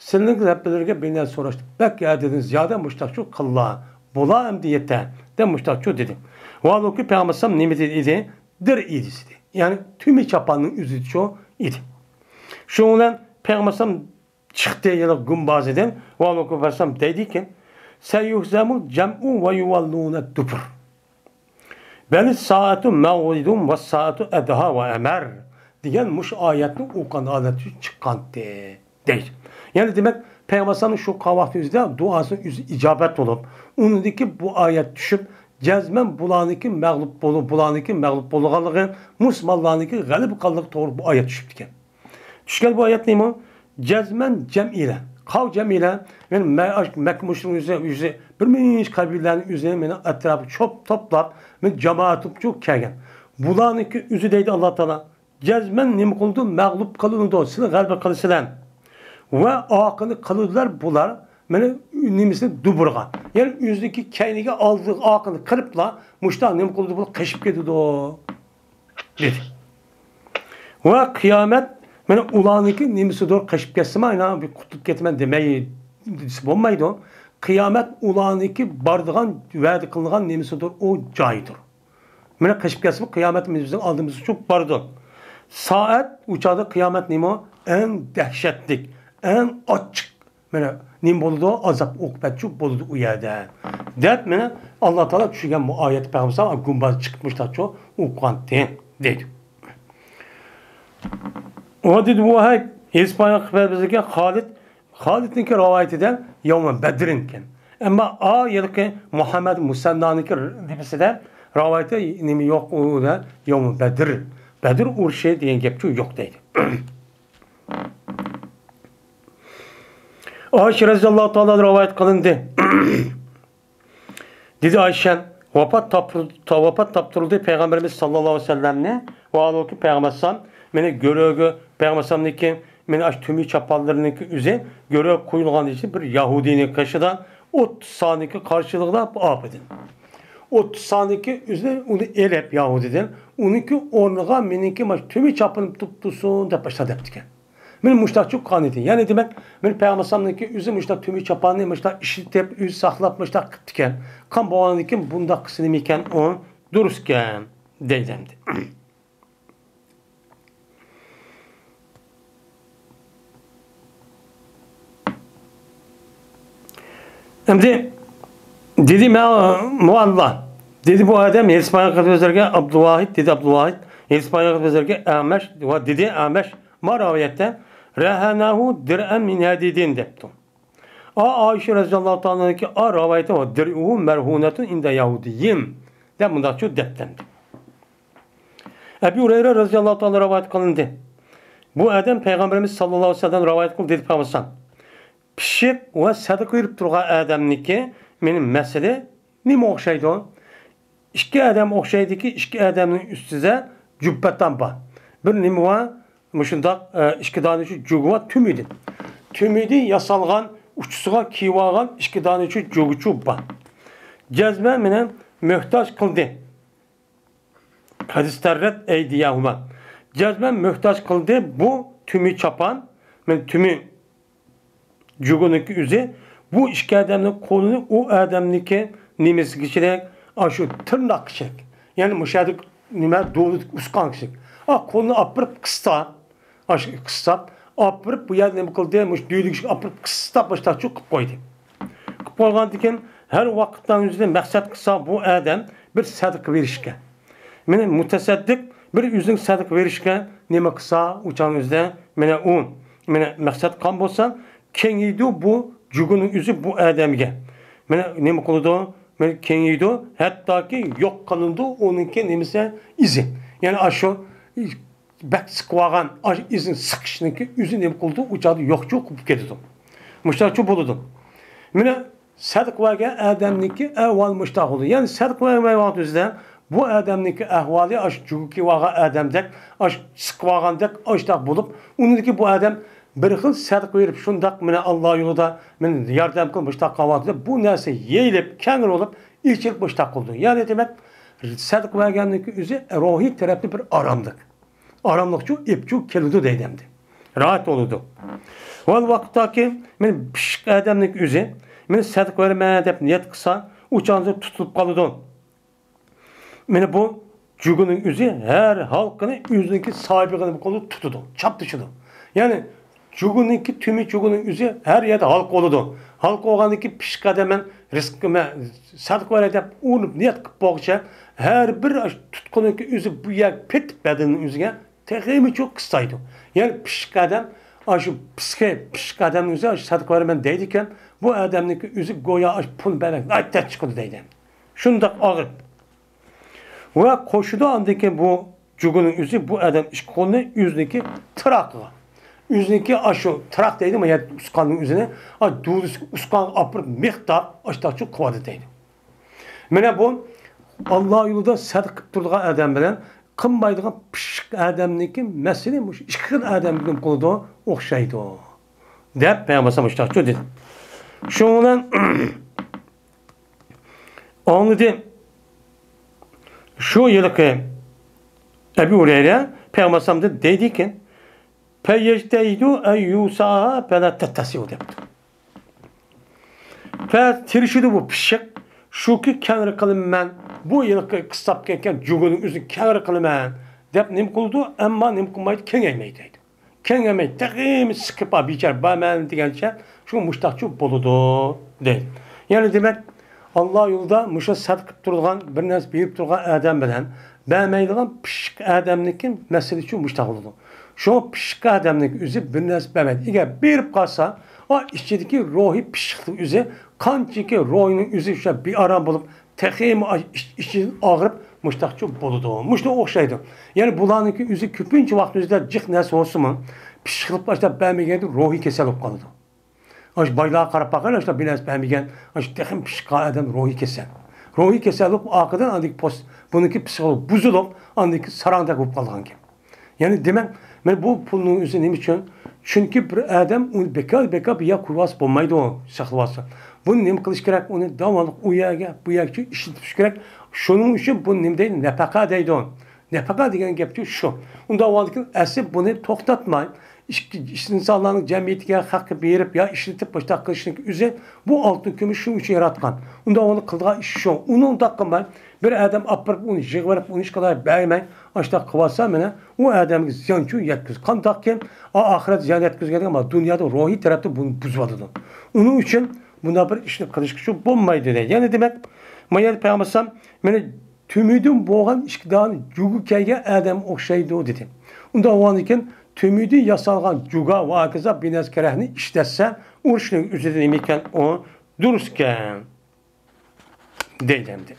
سىلىنىڭ رەببىلىرىگە بىر نەرسە سوراشتا بەك ھەددىدىن زىيادە مۇشتاقچۇ قىللا. بولا ئەمدى يېتە، دەپ مۇشتاقچۇ دېدى. ۋالۇكى پەيغەمبەر نېمە دېدى؟ دىر ئىدىسى دېدى. يەنى تۈمى چاپاننىڭ ئۆزىچۇ ئىدى. شۇنىڭ بىلەن پەيغەمبەر چىقتى يېنىق گۇمبازىدىن. ۋالۇكى پەيغەمبەر دەيدىكى، سەيۇھزەمۇل جەمئۇ ۋە يۇۋەللۇنە دۇبۇر. بەلىس سائەتۇ مەۋئۇدۇم ۋەس سائەتۇ ئەدھا ۋە ئەمەر، دېگەن مۇشۇ ئايەتنى ئوقۇغان ھالەتتە چىققانتى، دەيدۇ. يەنى دېمەك، پەيغەمبەر ئەلەيھىسسالامنىڭ شۇ قىلغان ۋاقتى ئۆزىدە دۇئاسىنىڭ ئۆزى ئىجابەت بولۇپ، ئۇنىڭدىكى بۇ ئايەت چۈشۈپ، جەزمەن بۇلارنىڭكى مەغلۇپ بولۇپ، بۇلارنىڭكى مەغلۇپ بولغانلىقى، مۇسۇلمانلارنىڭكى غەلىبە قىلغانلىقى توغرا بۇ ئايەت چۈشۈپتىكەن. چۈشكەن بۇ ئايەت نېمە؟ جەزمەن جەمئىيلەر. قاۋ جەمئىيلەر، يەنى مە-، مەككە مۇشرىكىنىڭ ئۆزى، ئۆزى بىر مىڭ قەبىلىلەرنىڭ ئۆزى مېنىڭ ئەتراپىغا چوپ-، توپلاپ، مېنى جامائەت قىلىپ كەلگەن. بۇلارنىڭكى ئۆزى دەيدۇ ئاللا تائالا، جەزمەن نېمە قىلىدۇ؟ مەغلۇپ قىلىنىدۇ. سىلەر غەلىبە قىلىسىلەر. ۋە ئارقىنى قىلىدۇلار بۇلار، مېنى نېمىسىنى دۇبۇرغا. يەنى ئۆزىنىڭكى كەينىگە، ئالدىغا، ئارقىنى قىلىپلا، مۇشۇنداق نېمە قىلىدۇ؟ بۇلار قېچىپ كېتىدۇ. دېدى. ۋە قىيامەت، مانا ئۇلارنىڭكى نېمىسىدۇر، قېچىپ كەتسىمۇ، ئاينا بىر قۇتۇلۇپ كېتىمەن دېمەي، دېسە بولمايدۇ. قىيامەت ئۇلارنىڭكى بارىدىغان، ۋەدە قىلىنغان نېمىسىدۇر، ئۇ جايدۇر. مانا قېچىپ كەتسىمۇ، قىيامەت بىزنىڭ ئالدىمىزدا چوق بارىدۇ. سائەت، ئۇ چاغدا قىيامەت نېمە؟ ئەڭ دەھشەتلىك، ئەڭ ئاچچىق مانا نېمە بولىدۇ؟ ئازاب ئوقۇبەتچۇ بولىدۇ ئۇ يەردە، دەپ، مانا ئاللا تائالا چۈشۈرگەن بۇ ئايەتتە پەيغەمبەر گۇمباز چىقىپ مۇشتاقچۇ ئوقۇغانتى، دەيدۇ. ئۇ دېدى، ۋاھاي، ھېسپايا خەۋەر بىزگە خالىد، خالىدنىڭكى رىۋايىتىدە يەۋمۇ بەدرىنكەن. ئەمما ئا يىلقى مۇھەممەد مۇسەننانىڭكى نېمىسىدە، رىۋايىتى نېمە يوق، ئۇ دە يەۋمۇ بەدر، بەدر ئۇرۇشى دېگەن گەپچۇ يوق، دەيدۇ. ئائىشە رەزىياللاھۇ تائالا رىۋايەت قىلىندى. دېدى ئائىشە، ۋاپات تاپتۇر-، تا-، ۋاپات تاپتۇرۇلدى پەيغەمبىرىمىز ساللاللاھۇ ئەلەيھى ۋەسەللەمنى ۋە ھالبۇكى پەيغەمبەر ئەلەيھىسسالام مېنى گۆرۈگە، پەيغەمبەر ئەلەيھىسسالامنىڭكى مانا ئاشۇ تۈمى چاپانلىرىنىڭكى ئۆزى گۆرۈگە قويۇلغان ئىچىدە بىر يەھۇدىينىڭ قېشىدا ئوتتۇز سانىكى قارشىلىقىدا بۇ ئاپىدىن. ئوتتۇز سانىكى ئۆزى ئۇنى ئېلىپ يەھۇدىيدىن، ئۇنىڭكى ئورنىغا مېنىڭكى مانا شۇ تۈمى چاپىنىم تۇتۇپ تۇرسۇن دەپ باشلاپ دەپتىكەن. مانا مۇشتاق چوققان ئىدى. يەنى دېمەك، مانا پەيغەمبەر ئەلەيھىسسالامنىڭكى ئۆزى مۇشتاق تۈمى چاپاننى مۇشتاق ئىشلىتىپ، ئۆزى ساقلاپ مۇشتاق قىپتىكەن. قان بولغاندىن كېيىن بۇنداق قىلسا نېمىكەن ئۇ؟ دۇرۇسكەن دەيدۇ ئەمدى. ئەمدى دېدى، مەن مۇئەللا. دېدى بۇ ئادەم ھېرىس بايان قىلىپ ئۆزلەرگە ئابدۇلۋاھىد، دېدى ئابدۇلۋاھىد، ھېرىس بايان قىلىپ ئۆزلەرگە ئەمەش، ۋە دېدى ئەمەش، ما راۋىيەتتە، رەھەنەھۇ دىرئەن مىن ھەدىدىن دەپتۇ. ئا، ئائىشە رەزىياللاھۇ تائالا ئانھۇنىڭكى ئا راۋايىتى ۋە دىرئۇھۇ مەرھۇنەتۇن ئىندە يەھۇدىيين دەپ مۇنداقچۇ دەپتەمدى. ئەبۇ ھۇرەيرە رەزىياللاھۇ تائالا رىۋايەت قىلىندى. بۇ ئادەم پەيغەمبىرىمىز ساللاللاھۇ ئەلەيھى ۋەسەللەم رىۋايەت قىلدى دېدى پەيغەمبەر. پىششىق ۋە سەدىقە بېرىپ تۇرغان ئادەمنىڭكى مېنىڭ مەسىلى نېمە ئوخشايدۇ؟ ئىككى ئادەم ئوخشايدۇكى، ئىككى ئادەمنىڭ ئۈستىدە جۈببەتان بار. بىر نېمە بار؟ مۇشۇنداق، ئە، ئىككى دانە شۇ جۇگى بار تۈمىدىن. تۈمىدىن ياسالغان، ئۇچىسىغا كىيىۋالغان ئىككى دانە شۇ جۇگىچۇ بار. جەزمەن مېنى مۆھتاج قىلدى. قەدىستەررەت ئەيدىيەھۇما. جەزمەن مۆھتاج قىلدى بۇ تۈمى چاپان، مەن تۈمى جۇگىنىڭكى ئۆزى، بۇ ئىككى ئادەمنىڭ قولىنى ئۇ ئادەمنىڭكى نېمىسىگىچىلىك، ئاشۇ تىرناققىچىلىك. يەنى مۇشۇ يەردە نېمە، دۇۋىدىكى ئۇسقانغىچىلىك. ئا، قولىنى ئاپىرىپ قىستا. ئاشۇ قىستاپ، ئاپىرىپ بۇ يەردە نېمە قىلدى؟ مۇشۇ دۈۋىدىكى ئاپىرىپ قىستاپ، مۇشۇنداق قىلىپ قويدى. قىلىپ قويغاندىن كېيىن، ھەر ۋاقىتنىڭ ئۆزىدە مەقسەت قىلسا، بۇ ئادەم بىر سەدىقە بېرىشكە. مانا مۇتەسەددىق بىر ئۆزىنىڭ سەدىقە بېرىشكە نېمە قىلسا، ئۇ چاغنىڭ ئۆزىدە مانا ئۇ، مانا مەقسەت قىلغان بولسا، كېڭىيىدۇ بۇ جۇگىنىڭ ئۆزى بۇ ئادەمگە. مانا نېمە قىلىدۇ؟ مانا كېڭىيىدۇ، ھەتتاكى يوق قىلىنىدۇ ئۇنىڭكى نېمىسى، ئىزى. يەنى ئاشۇ بەك سىقىۋالغان، ئاشۇ ئىزىنى سىقىشنىڭكى ئۆزى نېمە قىلىدۇ؟ ئۇ چاغدا يوقچۇ قىلىپ كېتىدۇ. مۇشۇنداقچۇ بولىدۇ. مانا سەدىقە بەرگەن ئادەمنىڭكى ئەھۋالى مۇشۇنداق بولىدۇ. يەنى سەدىقە بەرمەي ۋاقتىمىزدا بۇ ئادەمنىڭكى ئەھۋالى ئاشۇ جۇگا كىيىۋالغان ئادەمدەك، ئاشۇ سىقىۋالغاندەك، ئاشۇنداق بولۇپ، ئۇنىڭدىكى بۇ ئادەم بىر خىل سەدىقە بېرىپ، شۇنداق مانا ئاللا يولىدا مانا ياردەم قىل، مۇشۇنداق قىلىۋاتىدۇ. بۇ نەرسە يېيىلىپ، كەڭرى بولۇپ، ئېچىلىپ مۇشۇنداق قىلىدۇ. يەنى دېمەك، سەدىقە بەرگەننىڭكى ئۆزى روھىي تەرەپتە بىر ئاراملىق. ئاراملىقچۇ، ئېپچۇ كېلىدۇ دەيدۇ ئەمدى. راھەت بولىدۇ. ۋە ۋاقىتتاكى مانا پىششىق ئادەمنىڭكى ئۆزى، مانا سەدىقە بېرىمەن دەپ نىيەت قىلسا، ئۇ چاغدا تۇتۇلۇپ قالىدۇ. مانا بۇ جۇگىنىڭ ئۆزى ھەر ھالقىنى ئۆزىنىڭكى ساھىبىغا نېمە قىلىدۇ؟ تۇتىدۇ، چاپلىشىدۇ. يەنى جۇگىنىڭكى، تۈمى جۇگىنىڭ ئۆزى ھەر يەردە ھالقا بولىدۇ. ھالقا بولغاندىن كېيىن پىششىق ئادەم مەن رىزقىمەن سەدىقە بېرەي دەپ ئۇرۇنۇپ نىيەت قىلىپ بولغۇچە، ھەر بىر تۇتقىنىڭكى ئۆزى بۇ يەرگە پېتىپ بەدىنىنىڭ ئۆزىگە تېخىمۇ چوڭ قىستايدۇ. يەنى پىششىق ئادەم، ئاشۇ پىسخى پىششىق ئادەمنىڭ ئۆزى ئاشۇ سەدىقە بېرىمەن دەيدىكەن، بۇ ئادەمنىڭكى ئۆزى گويا ئاشۇ پۇل بەرمەك ناھايىتى تەس چىقىدۇ دەيدۇ. شۇنداق ئاغرىپ. ۋە قوشىدۇ ئاندىن كېيىن بۇ جۇگىنىڭ ئۆزى بۇ ئادەم ئىككى قولىنى ئۆزىنىڭكى تىراقىغا. ئۆزىنىڭكى ئاشۇ تىراق دەيدۇ، مانا ئۇسقاننىڭ ئۆزىنى، ئا، دۇۋىسى ئۇسقانغا ئاپىرىپ مىقدار ئاشتاقچۇ قىلىۋاتىدۇ دەيدۇ. مانا بۇ ئاللا يولىدا سەدىقە قىلىپ تۇرىدىغان ئادەم بىلەن قىلمايدىغان پىششىق ئادەمنىڭكى مەسىلە مۇشۇ ئىككى خىل ئادەمگە نېمە قىلىدۇ؟ ئوخشايدۇ. دەپ پەيغەمبەر ئالەيھىسسالام مۇشۇنداقچۇ دېدى. شۇنىڭ بىلەن ئاڭلىدى. شۇ ھېلىقى ئەبۇ ھۇرەيرە پەيغەمبەر ئالەيھىسسالامدىن دەيدىكەن، فَيَجْتَهِدُ أَنْ يُوسِعَهَا فَلَا تَتَّسِعُ دەپتۇ. پەس تىرىشىدۇ بۇ پىششىق، شۇكى كەڭرى قىلىمەن، بۇ ھېلىقى قىستاپ كەتكەن جۇگىنىڭ ئۆزىنى كەڭرى قىلىمەن دەپ نېمە قىلىدۇ، ئەمما نېمە قىلمايدۇ، كېڭەيمەيدۇ دەيدۇ. كېڭەيمەي، تېخىمۇ سىقىپ بار بىچارە بارمەن دېگەنچە شۇ مۇشتاقچۇ بولىدۇ دەيدۇ. يەنى دېمەك، ئاللا يولىدا مۇشۇ سەدىقە قىلىپ تۇرىدىغان، بىر نەرسە بېرىپ تۇرغان ئادەم بىلەن بەرمەيدىغان پىششىق ئادەمنىڭكى مەسىلىچۇ مۇشتاق بولىدۇ. شۇ پىششىق ئادەمنىڭكى ئۆزى بىر نەرسە بەرمەيدۇ. ئەگەر بېرىپ قالسا، ئا، ئىچىدىكى روھىي پىششىقلىق ئۆزى، قانچىكى روھىنىڭ ئۆزى شۇ بىئارام بولۇپ، تېخىمۇ ئىچ-، ئىچى ئاغرىپ، مۇشتاقچۇ بولىدۇ. مۇشۇنىڭغا ئوخشايدۇ. يەنى بۇلارنىڭكى ئۆزى كۆپىنچە ۋاقىت ئۆزىدە جىق نەرسە بولسىمۇ، پىششىقلىق باشلاپ بەرمىگەندە روھىي كېسەل بولۇپ قالىدۇ. ئاشۇ بايلارغا قاراپ باققىن، ئاشۇ بىر نەرسە بەرمىگەن، ئاشۇ تېخىمۇ پىششىق ئادەم روھىي كېسەل. روھىي كېسەل بولۇپ، ئارقىدىن ئاندىن كېيىن پوس-، بۇنىڭكى پىسخولوگى بۇزۇلۇپ، ئاندىن كېيىن ساراڭدەك بولۇپ قالغانىكەن. يەنى دېمەك، مانا بۇ پۇلنىڭ ئۆزى نېمە ئۈچۈن؟ چۈنكى بىر ئادەم ئۇنى بىكار، بىكار بىر يەرگە قويۇۋالسا بولمايدۇ، ساقلىۋالسا. بۇنى نېمە قىلىش كېرەك؟ ئۇنى داۋاملىق ئۇ يەرگە، بۇ يەرگىچە ئىشلىتىش كېرەك. شۇنىڭ ئۈچۈن بۇنى نېمە دەيدۇ؟ نەپەقە دەيدۇ. نەپەقە دېگەن گەپچۇ شۇ. ئۇنداق بولغاندىكىن ئەسلى بۇنى توختاتماي، ئىش-، ئىنسانلارنىڭ جەمئىيىتىگە، خەققە بېرىپ يا ئىشلىتىپ باشقا قىلىشنىڭ ئۆزى بۇ ئالتۇن كۈمۈش شۇنىڭ ئۈچۈن ياراتقان. ئۇنداق بولغاندا قىلىدىغان ئىش شۇ. ئۇنى ئۇنداق قىلماي، بىر ئادەم ئاپىرىپ ئۇنى يىغىۋېلىپ ئۇنى ھېچقانداق بەرمەي، ئاشۇنداق قىلىۋالسا، مانا ئۇ ئادەمگە زىيانچۇ يەتكۈزىدۇ. قانداقكىن، ئا-، ئاخىرەت زىيان يەتكۈزگەندە، ئەمما دۇنيادا روھىي تەرەپتە بۇنى بۇزۇۋاتىدۇ. ئۇنىڭ ئۈچۈن بۇنداق بىر ئىشنى قىلىشقىچۇ بولمايدۇ دەيدۇ. يەنى دېمەك، ما يەردە پەيغەمبەر ئەلەيھىسسالام مانا تۆمۈردىن بولغان ئىككى دانە جۇگا كىيگەن ئادەم ئوخشايدۇ دېدى. ئۇنداق بولغاندىكىن، تۆمۈردىن ياسالغان جۇگا ۋە ھاكازا بىر نەرسە كېرەكنى ئىشلەتسە، ئۇرۇشنىڭ ئۆزىدە نېمە ئىكەن، ئۇ دۇرۇس ئىكەن. دەيدۇ ئەمدى.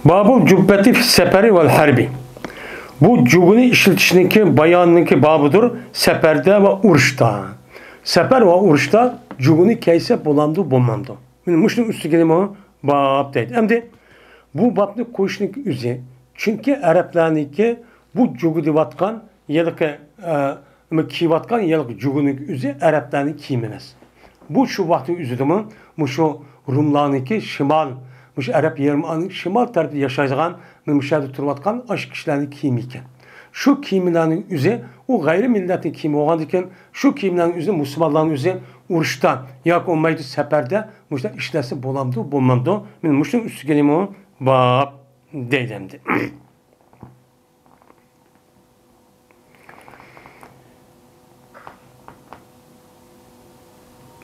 بابۇل جۇببەتى فىس سەپەرى ۋەل ھەربى. بۇ جۇگىنى ئىشلىتىشنىڭكى بايانىنىڭكى بابىدۇر سەپەردە ۋە ئۇرۇشتا. سەپەر ۋە ئۇرۇشتا جۇگىنى كىيسە بولامدۇ، بولمامدۇ؟ مانا مۇشۇنىڭ ئۈستىگىمۇ باب دەيدۇ. ئەمدى بۇ بابنى قويۇشنىڭ ئۆزى، چۈنكى ئەرەبلەرنىڭكى بۇ جۇگا دەۋاتقان ھېلىقى، ئە، نېمە كىيىۋاتقان ھېلىقى جۇگىنىڭ ئۆزى ئەرەبلەرنىڭ كىيىمى ئەمەس. بۇ شۇ ۋاقىتنىڭ ئۆزىدىمۇ مۇشۇ روملارنىڭكى شىمال، مۇشۇ ئەرەب يېرىم ئارىلىنىڭ شىمال تەرىپىدە ياشايدىغان، مانا مۇشۇ يەردە تۇرۇۋاتقان ئاشۇ كىشىلەرنىڭ كىيىمى ئىكەن. شۇ كىيىملەرنىڭ ئۆزى، ئۇ غەيرىي مىللەتنىڭ كىيىمى بولغاندىكىن، شۇ كىيىملەرنىڭ ئۆزى مۇسۇلمانلارنىڭ ئۆزى ئۇرۇشتا ياكى بولمايدۇ سەپەردە مۇشۇنداق ئىشلەتسە بولامدۇ، بولمامدۇ؟ مانا مۇشۇنىڭ ئۈستىگىمۇ باب دەيدۇ ئەمدى.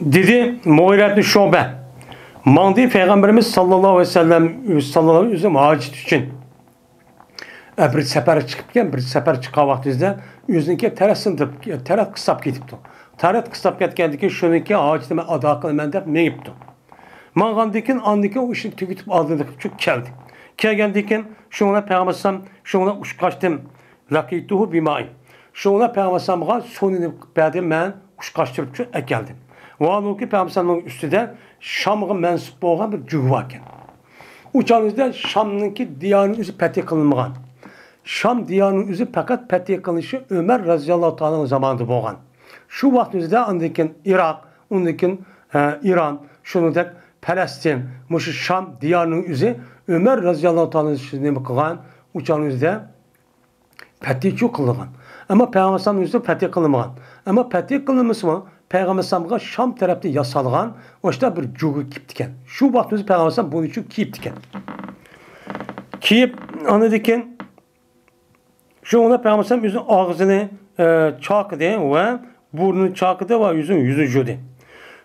دېدى مۇغىرەتنى شۇبە. ماڭدى پەيغەمبىرىمىز ساللاللاھۇ ئەلەيھى ۋەسەللەم، ساللاللاھۇ ئەلەيھى ۋەسەللەم ھاجىتى ئۈچۈن. ئە، بىر سەپەرگە چىقىپكەن، بىر سەپەر چىققان ۋاقتىمىزدا ئۆزىنىڭكى تەرەت سىنىپ، تەرەت قىستاپ كېتىپتۇ. تەرەت قىستاپ كەتكەندىن كېيىن شۇنىڭكى ھاجىتىنى مەن ئادا قىلىمەن دەپ مېڭىپتۇ. ماڭغاندىن كېيىن ئاندىن كېيىن ئۇ ئىشنى تۈگىتىپ ئالدىنى قىلىپ كەلدى. كەلگەندىن كېيىن شۇڭا پەيغەمبەر ئەلەيھىسسالام شۇڭا ئۇچقاچتىم. لەقىتۇھۇ بىمائىن. شۇڭا پەيغەمبەر ئەلەيھىسسالامغا سۇنى بەردىم، مەن ئۇچقاچتۇرۇپ شۇ ئەكەلدىم. ۋاھالۇكى پەيغەمبەر ئەلەيھىسسالامنىڭ ئۈستىدە شامغا مەنسۇپ بولغان بىر جۇگا بار ئىكەن. ئۇ چاغنىڭ ئۆزىدە شامنىڭكى دىيارىنىڭ ئۆزى پەتھى قىلىنمىغان. شام دىيارىنىڭ ئۆزى پەقەت پەتھى قىلىنىشى ئۆمەر رەزىياللاھۇ تائالا زامانىدا بولغان. شۇ ۋاقىت ئۆزىدە ئاندىن كېيىن ئىراق، ئۇندىن كېيىن، ئە، ئىران، شۇنىڭدەك پەلەستىن، مۇشۇ شام دىيارىنىڭ ئۆزى ئۆمەر رەزىياللاھۇ تائالا نېمە قىلغان، ئۇ چاغنىڭ ئۆزىدە پەتھىچۇ قىلىنغان. ئەمما پەيغەمبەر ئەلەيھىسسالامنىڭ ئۆزى پەتھى قىلىنمىغان. ئەمما پەتھى قىلىنمىسىمۇ، پەيغەمبەر ئەلەيھىسسالامغا شام تەرەپتىن ياسالغان ئاشۇنداق بىر جۇگا كىيىپتىكەن. شۇ ۋاقىت ئۆزى پەيغەمبەر ئەلەيھىسسالام بۇنى شۇ كىيىپتىكەن. كىيىپ، ئاندىن كېيىن شۇڭا پەيغەمبەر ئەلەيھىسسالام ئۆزىنىڭ ئاغزىنى، ئە، چاقىدى ۋە بۇرنىنى چاقىدى ۋە يۈزىنى، يۈزىنى يۇدى.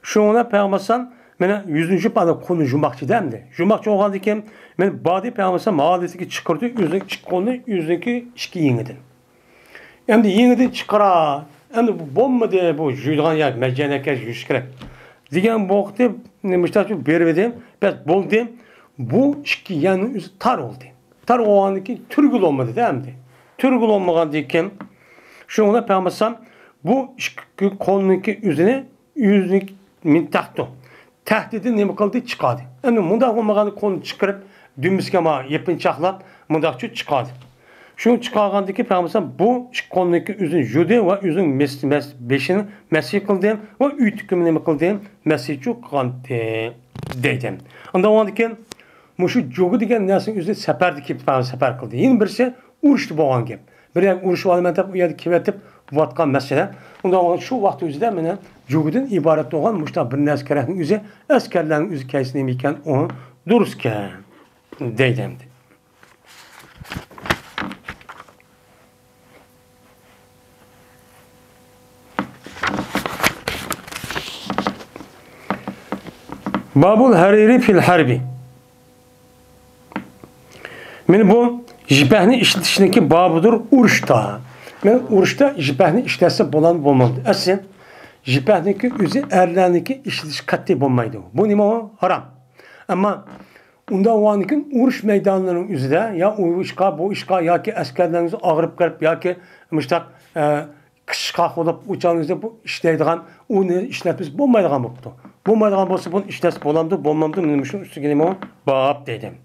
شۇڭا پەيغەمبەر ئەلەيھىسسالام مانا يۈزىنى يۇيۇپ، ئانا قولىنى يۇماقچى ئەمدى. يۇماقچى بولغاندىن كېيىن، مانا باردى پەيغەمبەر ئەلەيھىسسالام ھالىتىگە چىقىردى، ئۆزىنىڭ ئىككى قولىنى، ئۆزىنىڭكى ئىككى يېڭىدىن. ئەمدى يېڭىدىن چىقىرا. ئەمدى بۇ بولمىدى، بۇ يۇيىدىغان يەر، مەجەنەكە يۇيۇش كېرەك. دېگەن ۋاقتى مۇشتاق بېرىۋىدى، بەس بولدى. بۇ ئىككى يەرنىڭ ئۆزى تار بولدى. تار بولغاندىن كېيىن تۈرگىلى بولمىدى-دە ئەمدى. تۈرگىلى بولمىغاندىن كېيىن، شۇنىڭ بىلەن پەيغەمبەر ئەلەيھىسسالام بۇ ئىككى قولنىڭكى ئۆزىنى ئۆزىنى مىن تەھتۇ. تەھتىدىن نېمە قىلدى؟ چىقاردى. ئەمدى مۇنداق بولمىغاندا قولنى چىقىرىپ، دۈمبىسىگە ما يىپىنى چاقلاپ، مۇنداقچە چىقاردى. شۇنى چىقارغاندىن كېيىن پەيغەمبەر ئەلەيھىسسالام بۇ ئىككى قولنىڭكى ئۆزىنى يۇدى ۋە ئۆزىنىڭ مەس-، مەس-، بېشىنى مەسىھ قىلدى ۋە ئۆي تۈكۈمىنى نېمە قىلدى؟ مەسىھچۇ قىلغانتى، دەيدۇ. ئۇنداق بولغاندىن كېيىن مۇشۇ جۇگا دېگەن نەرسىنىڭ ئۆزىنى سەپەردە كىيىپ پەيغەمبەر سەپەر قىلدى. يەنە بىرسى ئۇرۇشتا بولغان گەپ. بىر يەرگە ئۇرۇشۇپ ئالىمەن دەپ ئۇ يەردە كېلىۋېتىپ بولۇۋاتقان مەسىلە. ئۇنداق بولغان شۇ ۋاقىت ئۆزىدە مانا جۇگىدىن ئىبارەت بولغان مۇشۇنداق بىر نەرسە كېرەكنىڭ ئۆزى ئەسكەرلەرنىڭ ئۆزى كەيسى نېمە ئىكەن، ئۇ دۇرۇسكەن دەيدۇ ئەمدى. بابۇل ھەرىرى فىل ھەربى. مانا بۇ يىپەكنى ئىشلىتىشنىڭكى بابىدۇر ئۇرۇشتا. مانا ئۇرۇشتا يىپەكنى ئىشلەتسە بولامدۇ، بولمامدۇ؟ ئەسلى يىپەكنىڭكى ئۆزى ئەرلەرنىڭكى ئىشلىتىش قەتئىي بولمايدۇ. بۇ نېمە ئۇ؟ ھارام. ئەمما ئۇنداق بولغاندىكىن ئۇرۇش مەيدانلىرىنىڭ ئۆزىدە يا ئۇ ئىشقا، بۇ ئىشقا ياكى ئەسكەرلەرنىڭ ئۆزى ئاغرىپ قېلىپ ياكى مۇشتاق، ئە، قىچىشقاق بولۇپ ئۇ چاغنىڭ ئۆزىدە بۇ ئىشلەيدىغان، ئۇنى ئىشلەتمىسە بولمايدىغان بوپتۇ. بولمايدىغان بولسا بۇنى ئىشلەتسە بولامدۇ، بولمامدۇ، مانا مۇشۇنىڭ ئۈستىگە نېمە بار دېدىم.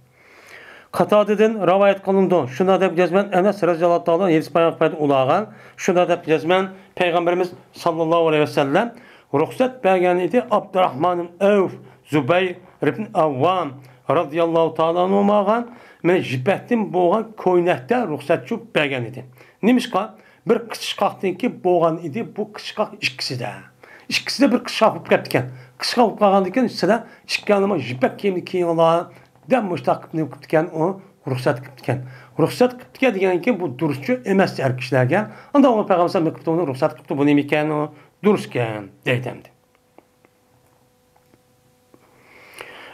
قاتادىدىن رىۋايەت قىلىنىدۇ. شۇنداق دەپ جەزمەن ئەنەس رەزىياللاھۇ تائالا ھەدىس بايان قىلىپ ئۇلارغا شۇنداق دەپ جەزمەن پەيغەمبىرىمىز ساللاللاھۇ ئەلەيھى ۋەسەللەم رۇخسەت بەرگەن ئىدى ئابدۇراھمان ئەۋف، زۇبەير ئىبن ئەۋۋام رەزىياللاھۇ تائالا ئەنھۇماغا مەن يىپەكتىن بولغان كوينەكتە رۇخسەت چۈشۈپ بەرگەن ئىدى. نېمىشقا؟ بىر قىچىشقاقتىنكى بولغان ئىدى، بۇ قىچىشقاق ئىككىسىدە. ئىككىسىدە بىر قىچىشقاق بولۇپ كەپتىكەن. قىچىشقاق بولۇپ قالغاندىن كېيىن سىلەر ئىككىڭلارمۇ يىپەك كىيىمنى كىيىڭلار دەپ مۇشتاق قىلىپ نېمە قىپتىكەن، ئۇ رۇخسەت قىپتىكەن. رۇخسەت قىپتىكەن دېگەندىن كېيىن بۇ دۇرۇسچۇ ئەمەس ئەر كىشىلەرگە. ئاندا ئۇ پەيغەمبەر ئەلەيھىسسالام نېمە قىپتۇ، ئۇنى رۇخسەت قىپتۇ، بۇ نېمە ئىكەن، ئۇ دۇرۇس ئىكەن دەيدۇ ئەمدى.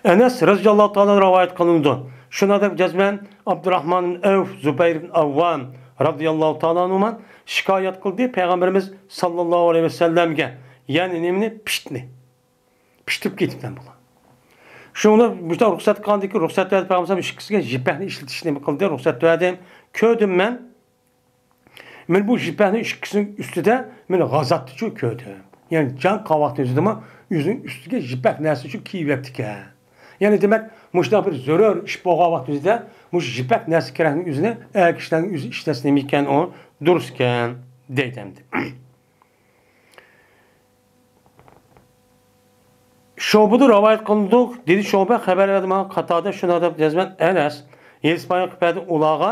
ئەنەس رەزىياللاھۇ تائالا رىۋايەت قىلىنىدۇ. شۇنداق دەپ جەزمەن ئابدۇراھمان ئەۋف، زۇبەير ئىبن ئەۋۋام رەزىياللاھۇ تائالا ئەنھۇما شىكايەت قىلدى پەيغەمبىرىمىز ساللاللاھۇ ئەلەيھى ۋەسەللەمگە. يەنى نېمىنى؟ پىتنى. پىتىپ كېتىپتىمەن بۇلار. شۇڭا مۇشۇنداق رۇخسەت قىلغاندىن كېيىن رۇخسەت بەردى پەيغەمبەر ئىككىسىگە يىپەكنى ئىشلىتىشنى نېمە قىلدى، رۇخسەت بەردى. كۆردۈم مەن. مەن بۇ يىپەكنىڭ ئىككىسىنىڭ ئۈستىدە مەن غازاتنىچۇ كۆردۈم. يەنى جەڭ قىلغان ۋاقتى ئۆزىدىمۇ ئۆزىنىڭ ئۈستىگە يىپەك نەرسىچۇ كىيىۋەپتىكەن. يەنى دېمەك، مۇشۇنداق بىر زۆرۈر ئىش بولغان ۋاقتى ئۆزىدە مۇشۇ يىپەك نەرسە كېرەكنىڭ ئۆزىنى ئەر كىشىلەرنىڭ ئۆزى ئىشلەتسە نېمە ئىكەن، ئۇ دۇرۇس ئىكەن دەيدۇ ئەمدى. شۇبىدىن رىۋايەت قىلىنىدۇ، دېدى شۇبە، خەۋەر بەردى ماڭا قاتادە، شۇنداق دەپ جەزمەن ئەنەس ھەدىس بايان قىلىپ بەردى ئۇلارغا،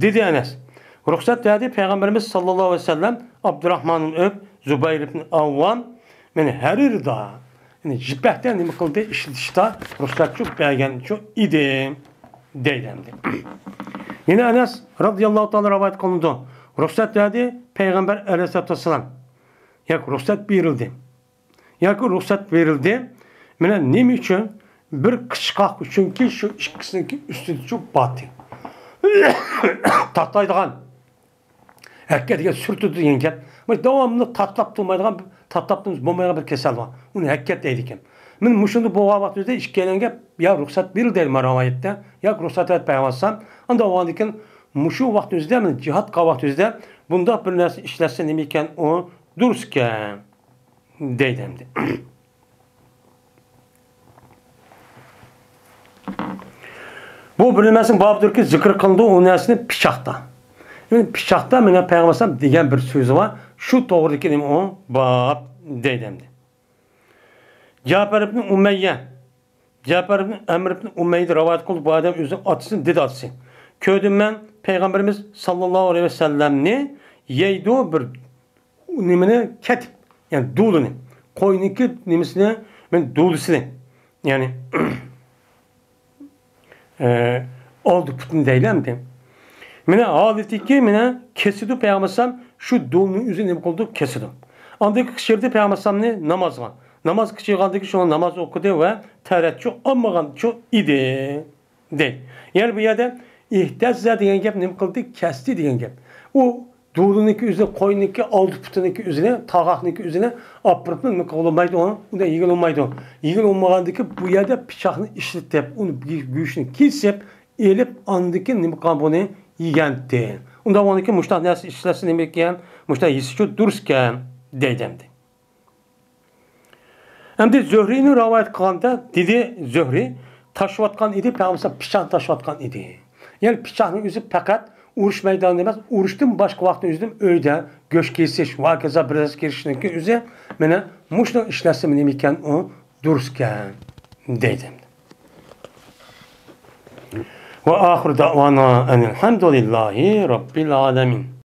دېدى ئەنەس. رۇخسەت بەردى پەيغەمبىرىمىز ساللاللاھۇ ئەلەيھى ۋەسەللەم ئابدۇراھمان ئىبن ئەۋف، زۇبەير ئىبن ئەۋۋام، مەن ھەرىردە، يەنى يىپەكتە نېمە قىلدى، ئىشلىتىشتە رۇخسەتچۇ بەرگەنچۇ ئىدى دەيدۇ ئەمدى. يەنە ئەنەس رەزىياللاھۇ تائالا رىۋايەت قىلىنىدۇ. رۇخسەت بەردى پەيغەمبەر ئەلەيھىسسالاتۇ ۋەسسالام. ياكى رۇخسەت بېرىلدى. ياكى رۇخسەت بېرىلدى. مانا نېمە ئۈچۈن؟ بىر قىچىشقاق ئۈچۈنكى شۇ ئىككىسىنىڭكى ئۈستىدىچۇ باتى. تاتلايدىغان. ھەككە دېگەن سۈرتىدۇ دېگەن گەپ. مۇشۇ داۋاملىق تاتلاپ تۇرمايدىغان، تاتلاپ تۇرمىسا بولمايدىغان بىر كېسەل بار. ئۇنى ھەككە دەيدىكەن. مانا مۇشۇنداق بولغان ۋاقتىمىزدا ئىككىيلەنگە يا رۇخسەت بېرىلدى دەيدۇ مانا رىۋايەتتە. ياكى رۇخسەت بەرىپ پەيغەمبەر ئالەيھىسسالام. ئانداق بولغاندىن كېيىن مۇشۇ ۋاقتىمىزدا مانا جىھاد قىلغان ۋاقتىمىزدا بۇنداق بىر نەرسە ئىشلەتسە نېمە ئىكەن، ئۇ دۇرۇس ئىكەن. دەيدۇ ئەمدى. بۇ بىر نېمىسىنىڭ بابىدۇركى زىكىر قىلىنىدۇ، ئۇ نەرسىنى پىچاقتا. يەنى پىچاقتا مانا پەيغەمبەر ئەلەيھىسسالام دېگەن بىر سۆزى بار، شۇ توغرىدىكى نېمە ئۇ باب دەيدۇ ئەمدى. جەپەر ئىبن ئۇمەييە، جەپەر ئىبن ئەمر ئىبن ئۇمەييە رىۋايەت قىلدى، بۇ ئادەم ئۆزىنىڭ ئاتىسىنى دېدى، ئاتىسى. كۆردۈم مەن پەيغەمبىرىمىز ساللاللاھۇ ئەلەيھى ۋەسەللەمنى يەيدۇ بىر نېمىنى كەتىپ، يەنى دۇلىنى، قوينىڭكى نېمىسىنى، مەن دۇلىسىنى، يەنى، ئە، ئالدى پۇتىنى دەيلى ئەمدى. مانا ھالىتىكى، مانا كېسىدۇ پەيغەمبەر ئەلەيھىسسالام، شۇ دۇلنىڭ ئۆزىنى نېمە قىلىدۇ، كېسىدۇ. ئاندىن كېيىن قىچقىردى پەيغەمبەر ئەلەيھىسسالامنى نامازغا. ناماز قىچىرغاندىن كېيىن شۇڭا ناماز ئوقۇدى ۋە تەرەتچۇ ئالمىغانچۇ ئىدى. دەيدۇ. يەنى بۇ يەردە ئىھتەززە دېگەن گەپ نېمە قىلدى؟ كەستى دېگەن گەپ. ئۇ دۇلىنىڭكى ئۆزىنى، قوينىڭكى ئالدى پۇتىنىڭكى ئۆزىنى، تاغاقنىڭكى ئۆزىنى ئاپىرىپلا نېمە قىلالمايدۇ، ئۇنى يېگىلى بولمايدۇ. يېگىلى بولمىغاندىكى بۇ يەردە پىچاقنى ئىشلىتىپ، ئۇنى گۆشىنى كېسىپ ئېلىپ، ئاندىن كېيىن نېمە قىلغان، بۇنى يېگەنتى. ئۇنداق بولغاندىكىن مۇشۇنداق نەرسە ئىشلەتسە نېمە ئىكەن؟ مۇشۇنداق يېسىچۇ دۇرۇس ئىكەن دەيدۇ ئەمدى. ئەمدى زۆھرىنى رىۋايەت قىلغاندا دېدى زۆھرى، تاشلىۋاتقان ئىدى، پەيغەمبەر پىچاقنى تاشلىۋاتقان ئىدى. يەنى پىچاقنىڭ ئۆزى پەقەت ئۇرۇش مەيدانىدا ئەمەس، ئۇرۇشتىن باشقا ۋاقىتنىڭ ئۆزىدە ئۆيدە گۆش كېسىش، ۋاكىزا بىر نەرسە كېسىشنىڭكى ئۆزى مانا مۇشۇنى ئىشلەتسە نېمە ئىكەن، ئۇ دۇرۇس ئىكەن دەيدۇ. ۋە ئاخىر دەۋانا ئەنىل ھەمدۇلىللاھى رەببىل ئالەمىن.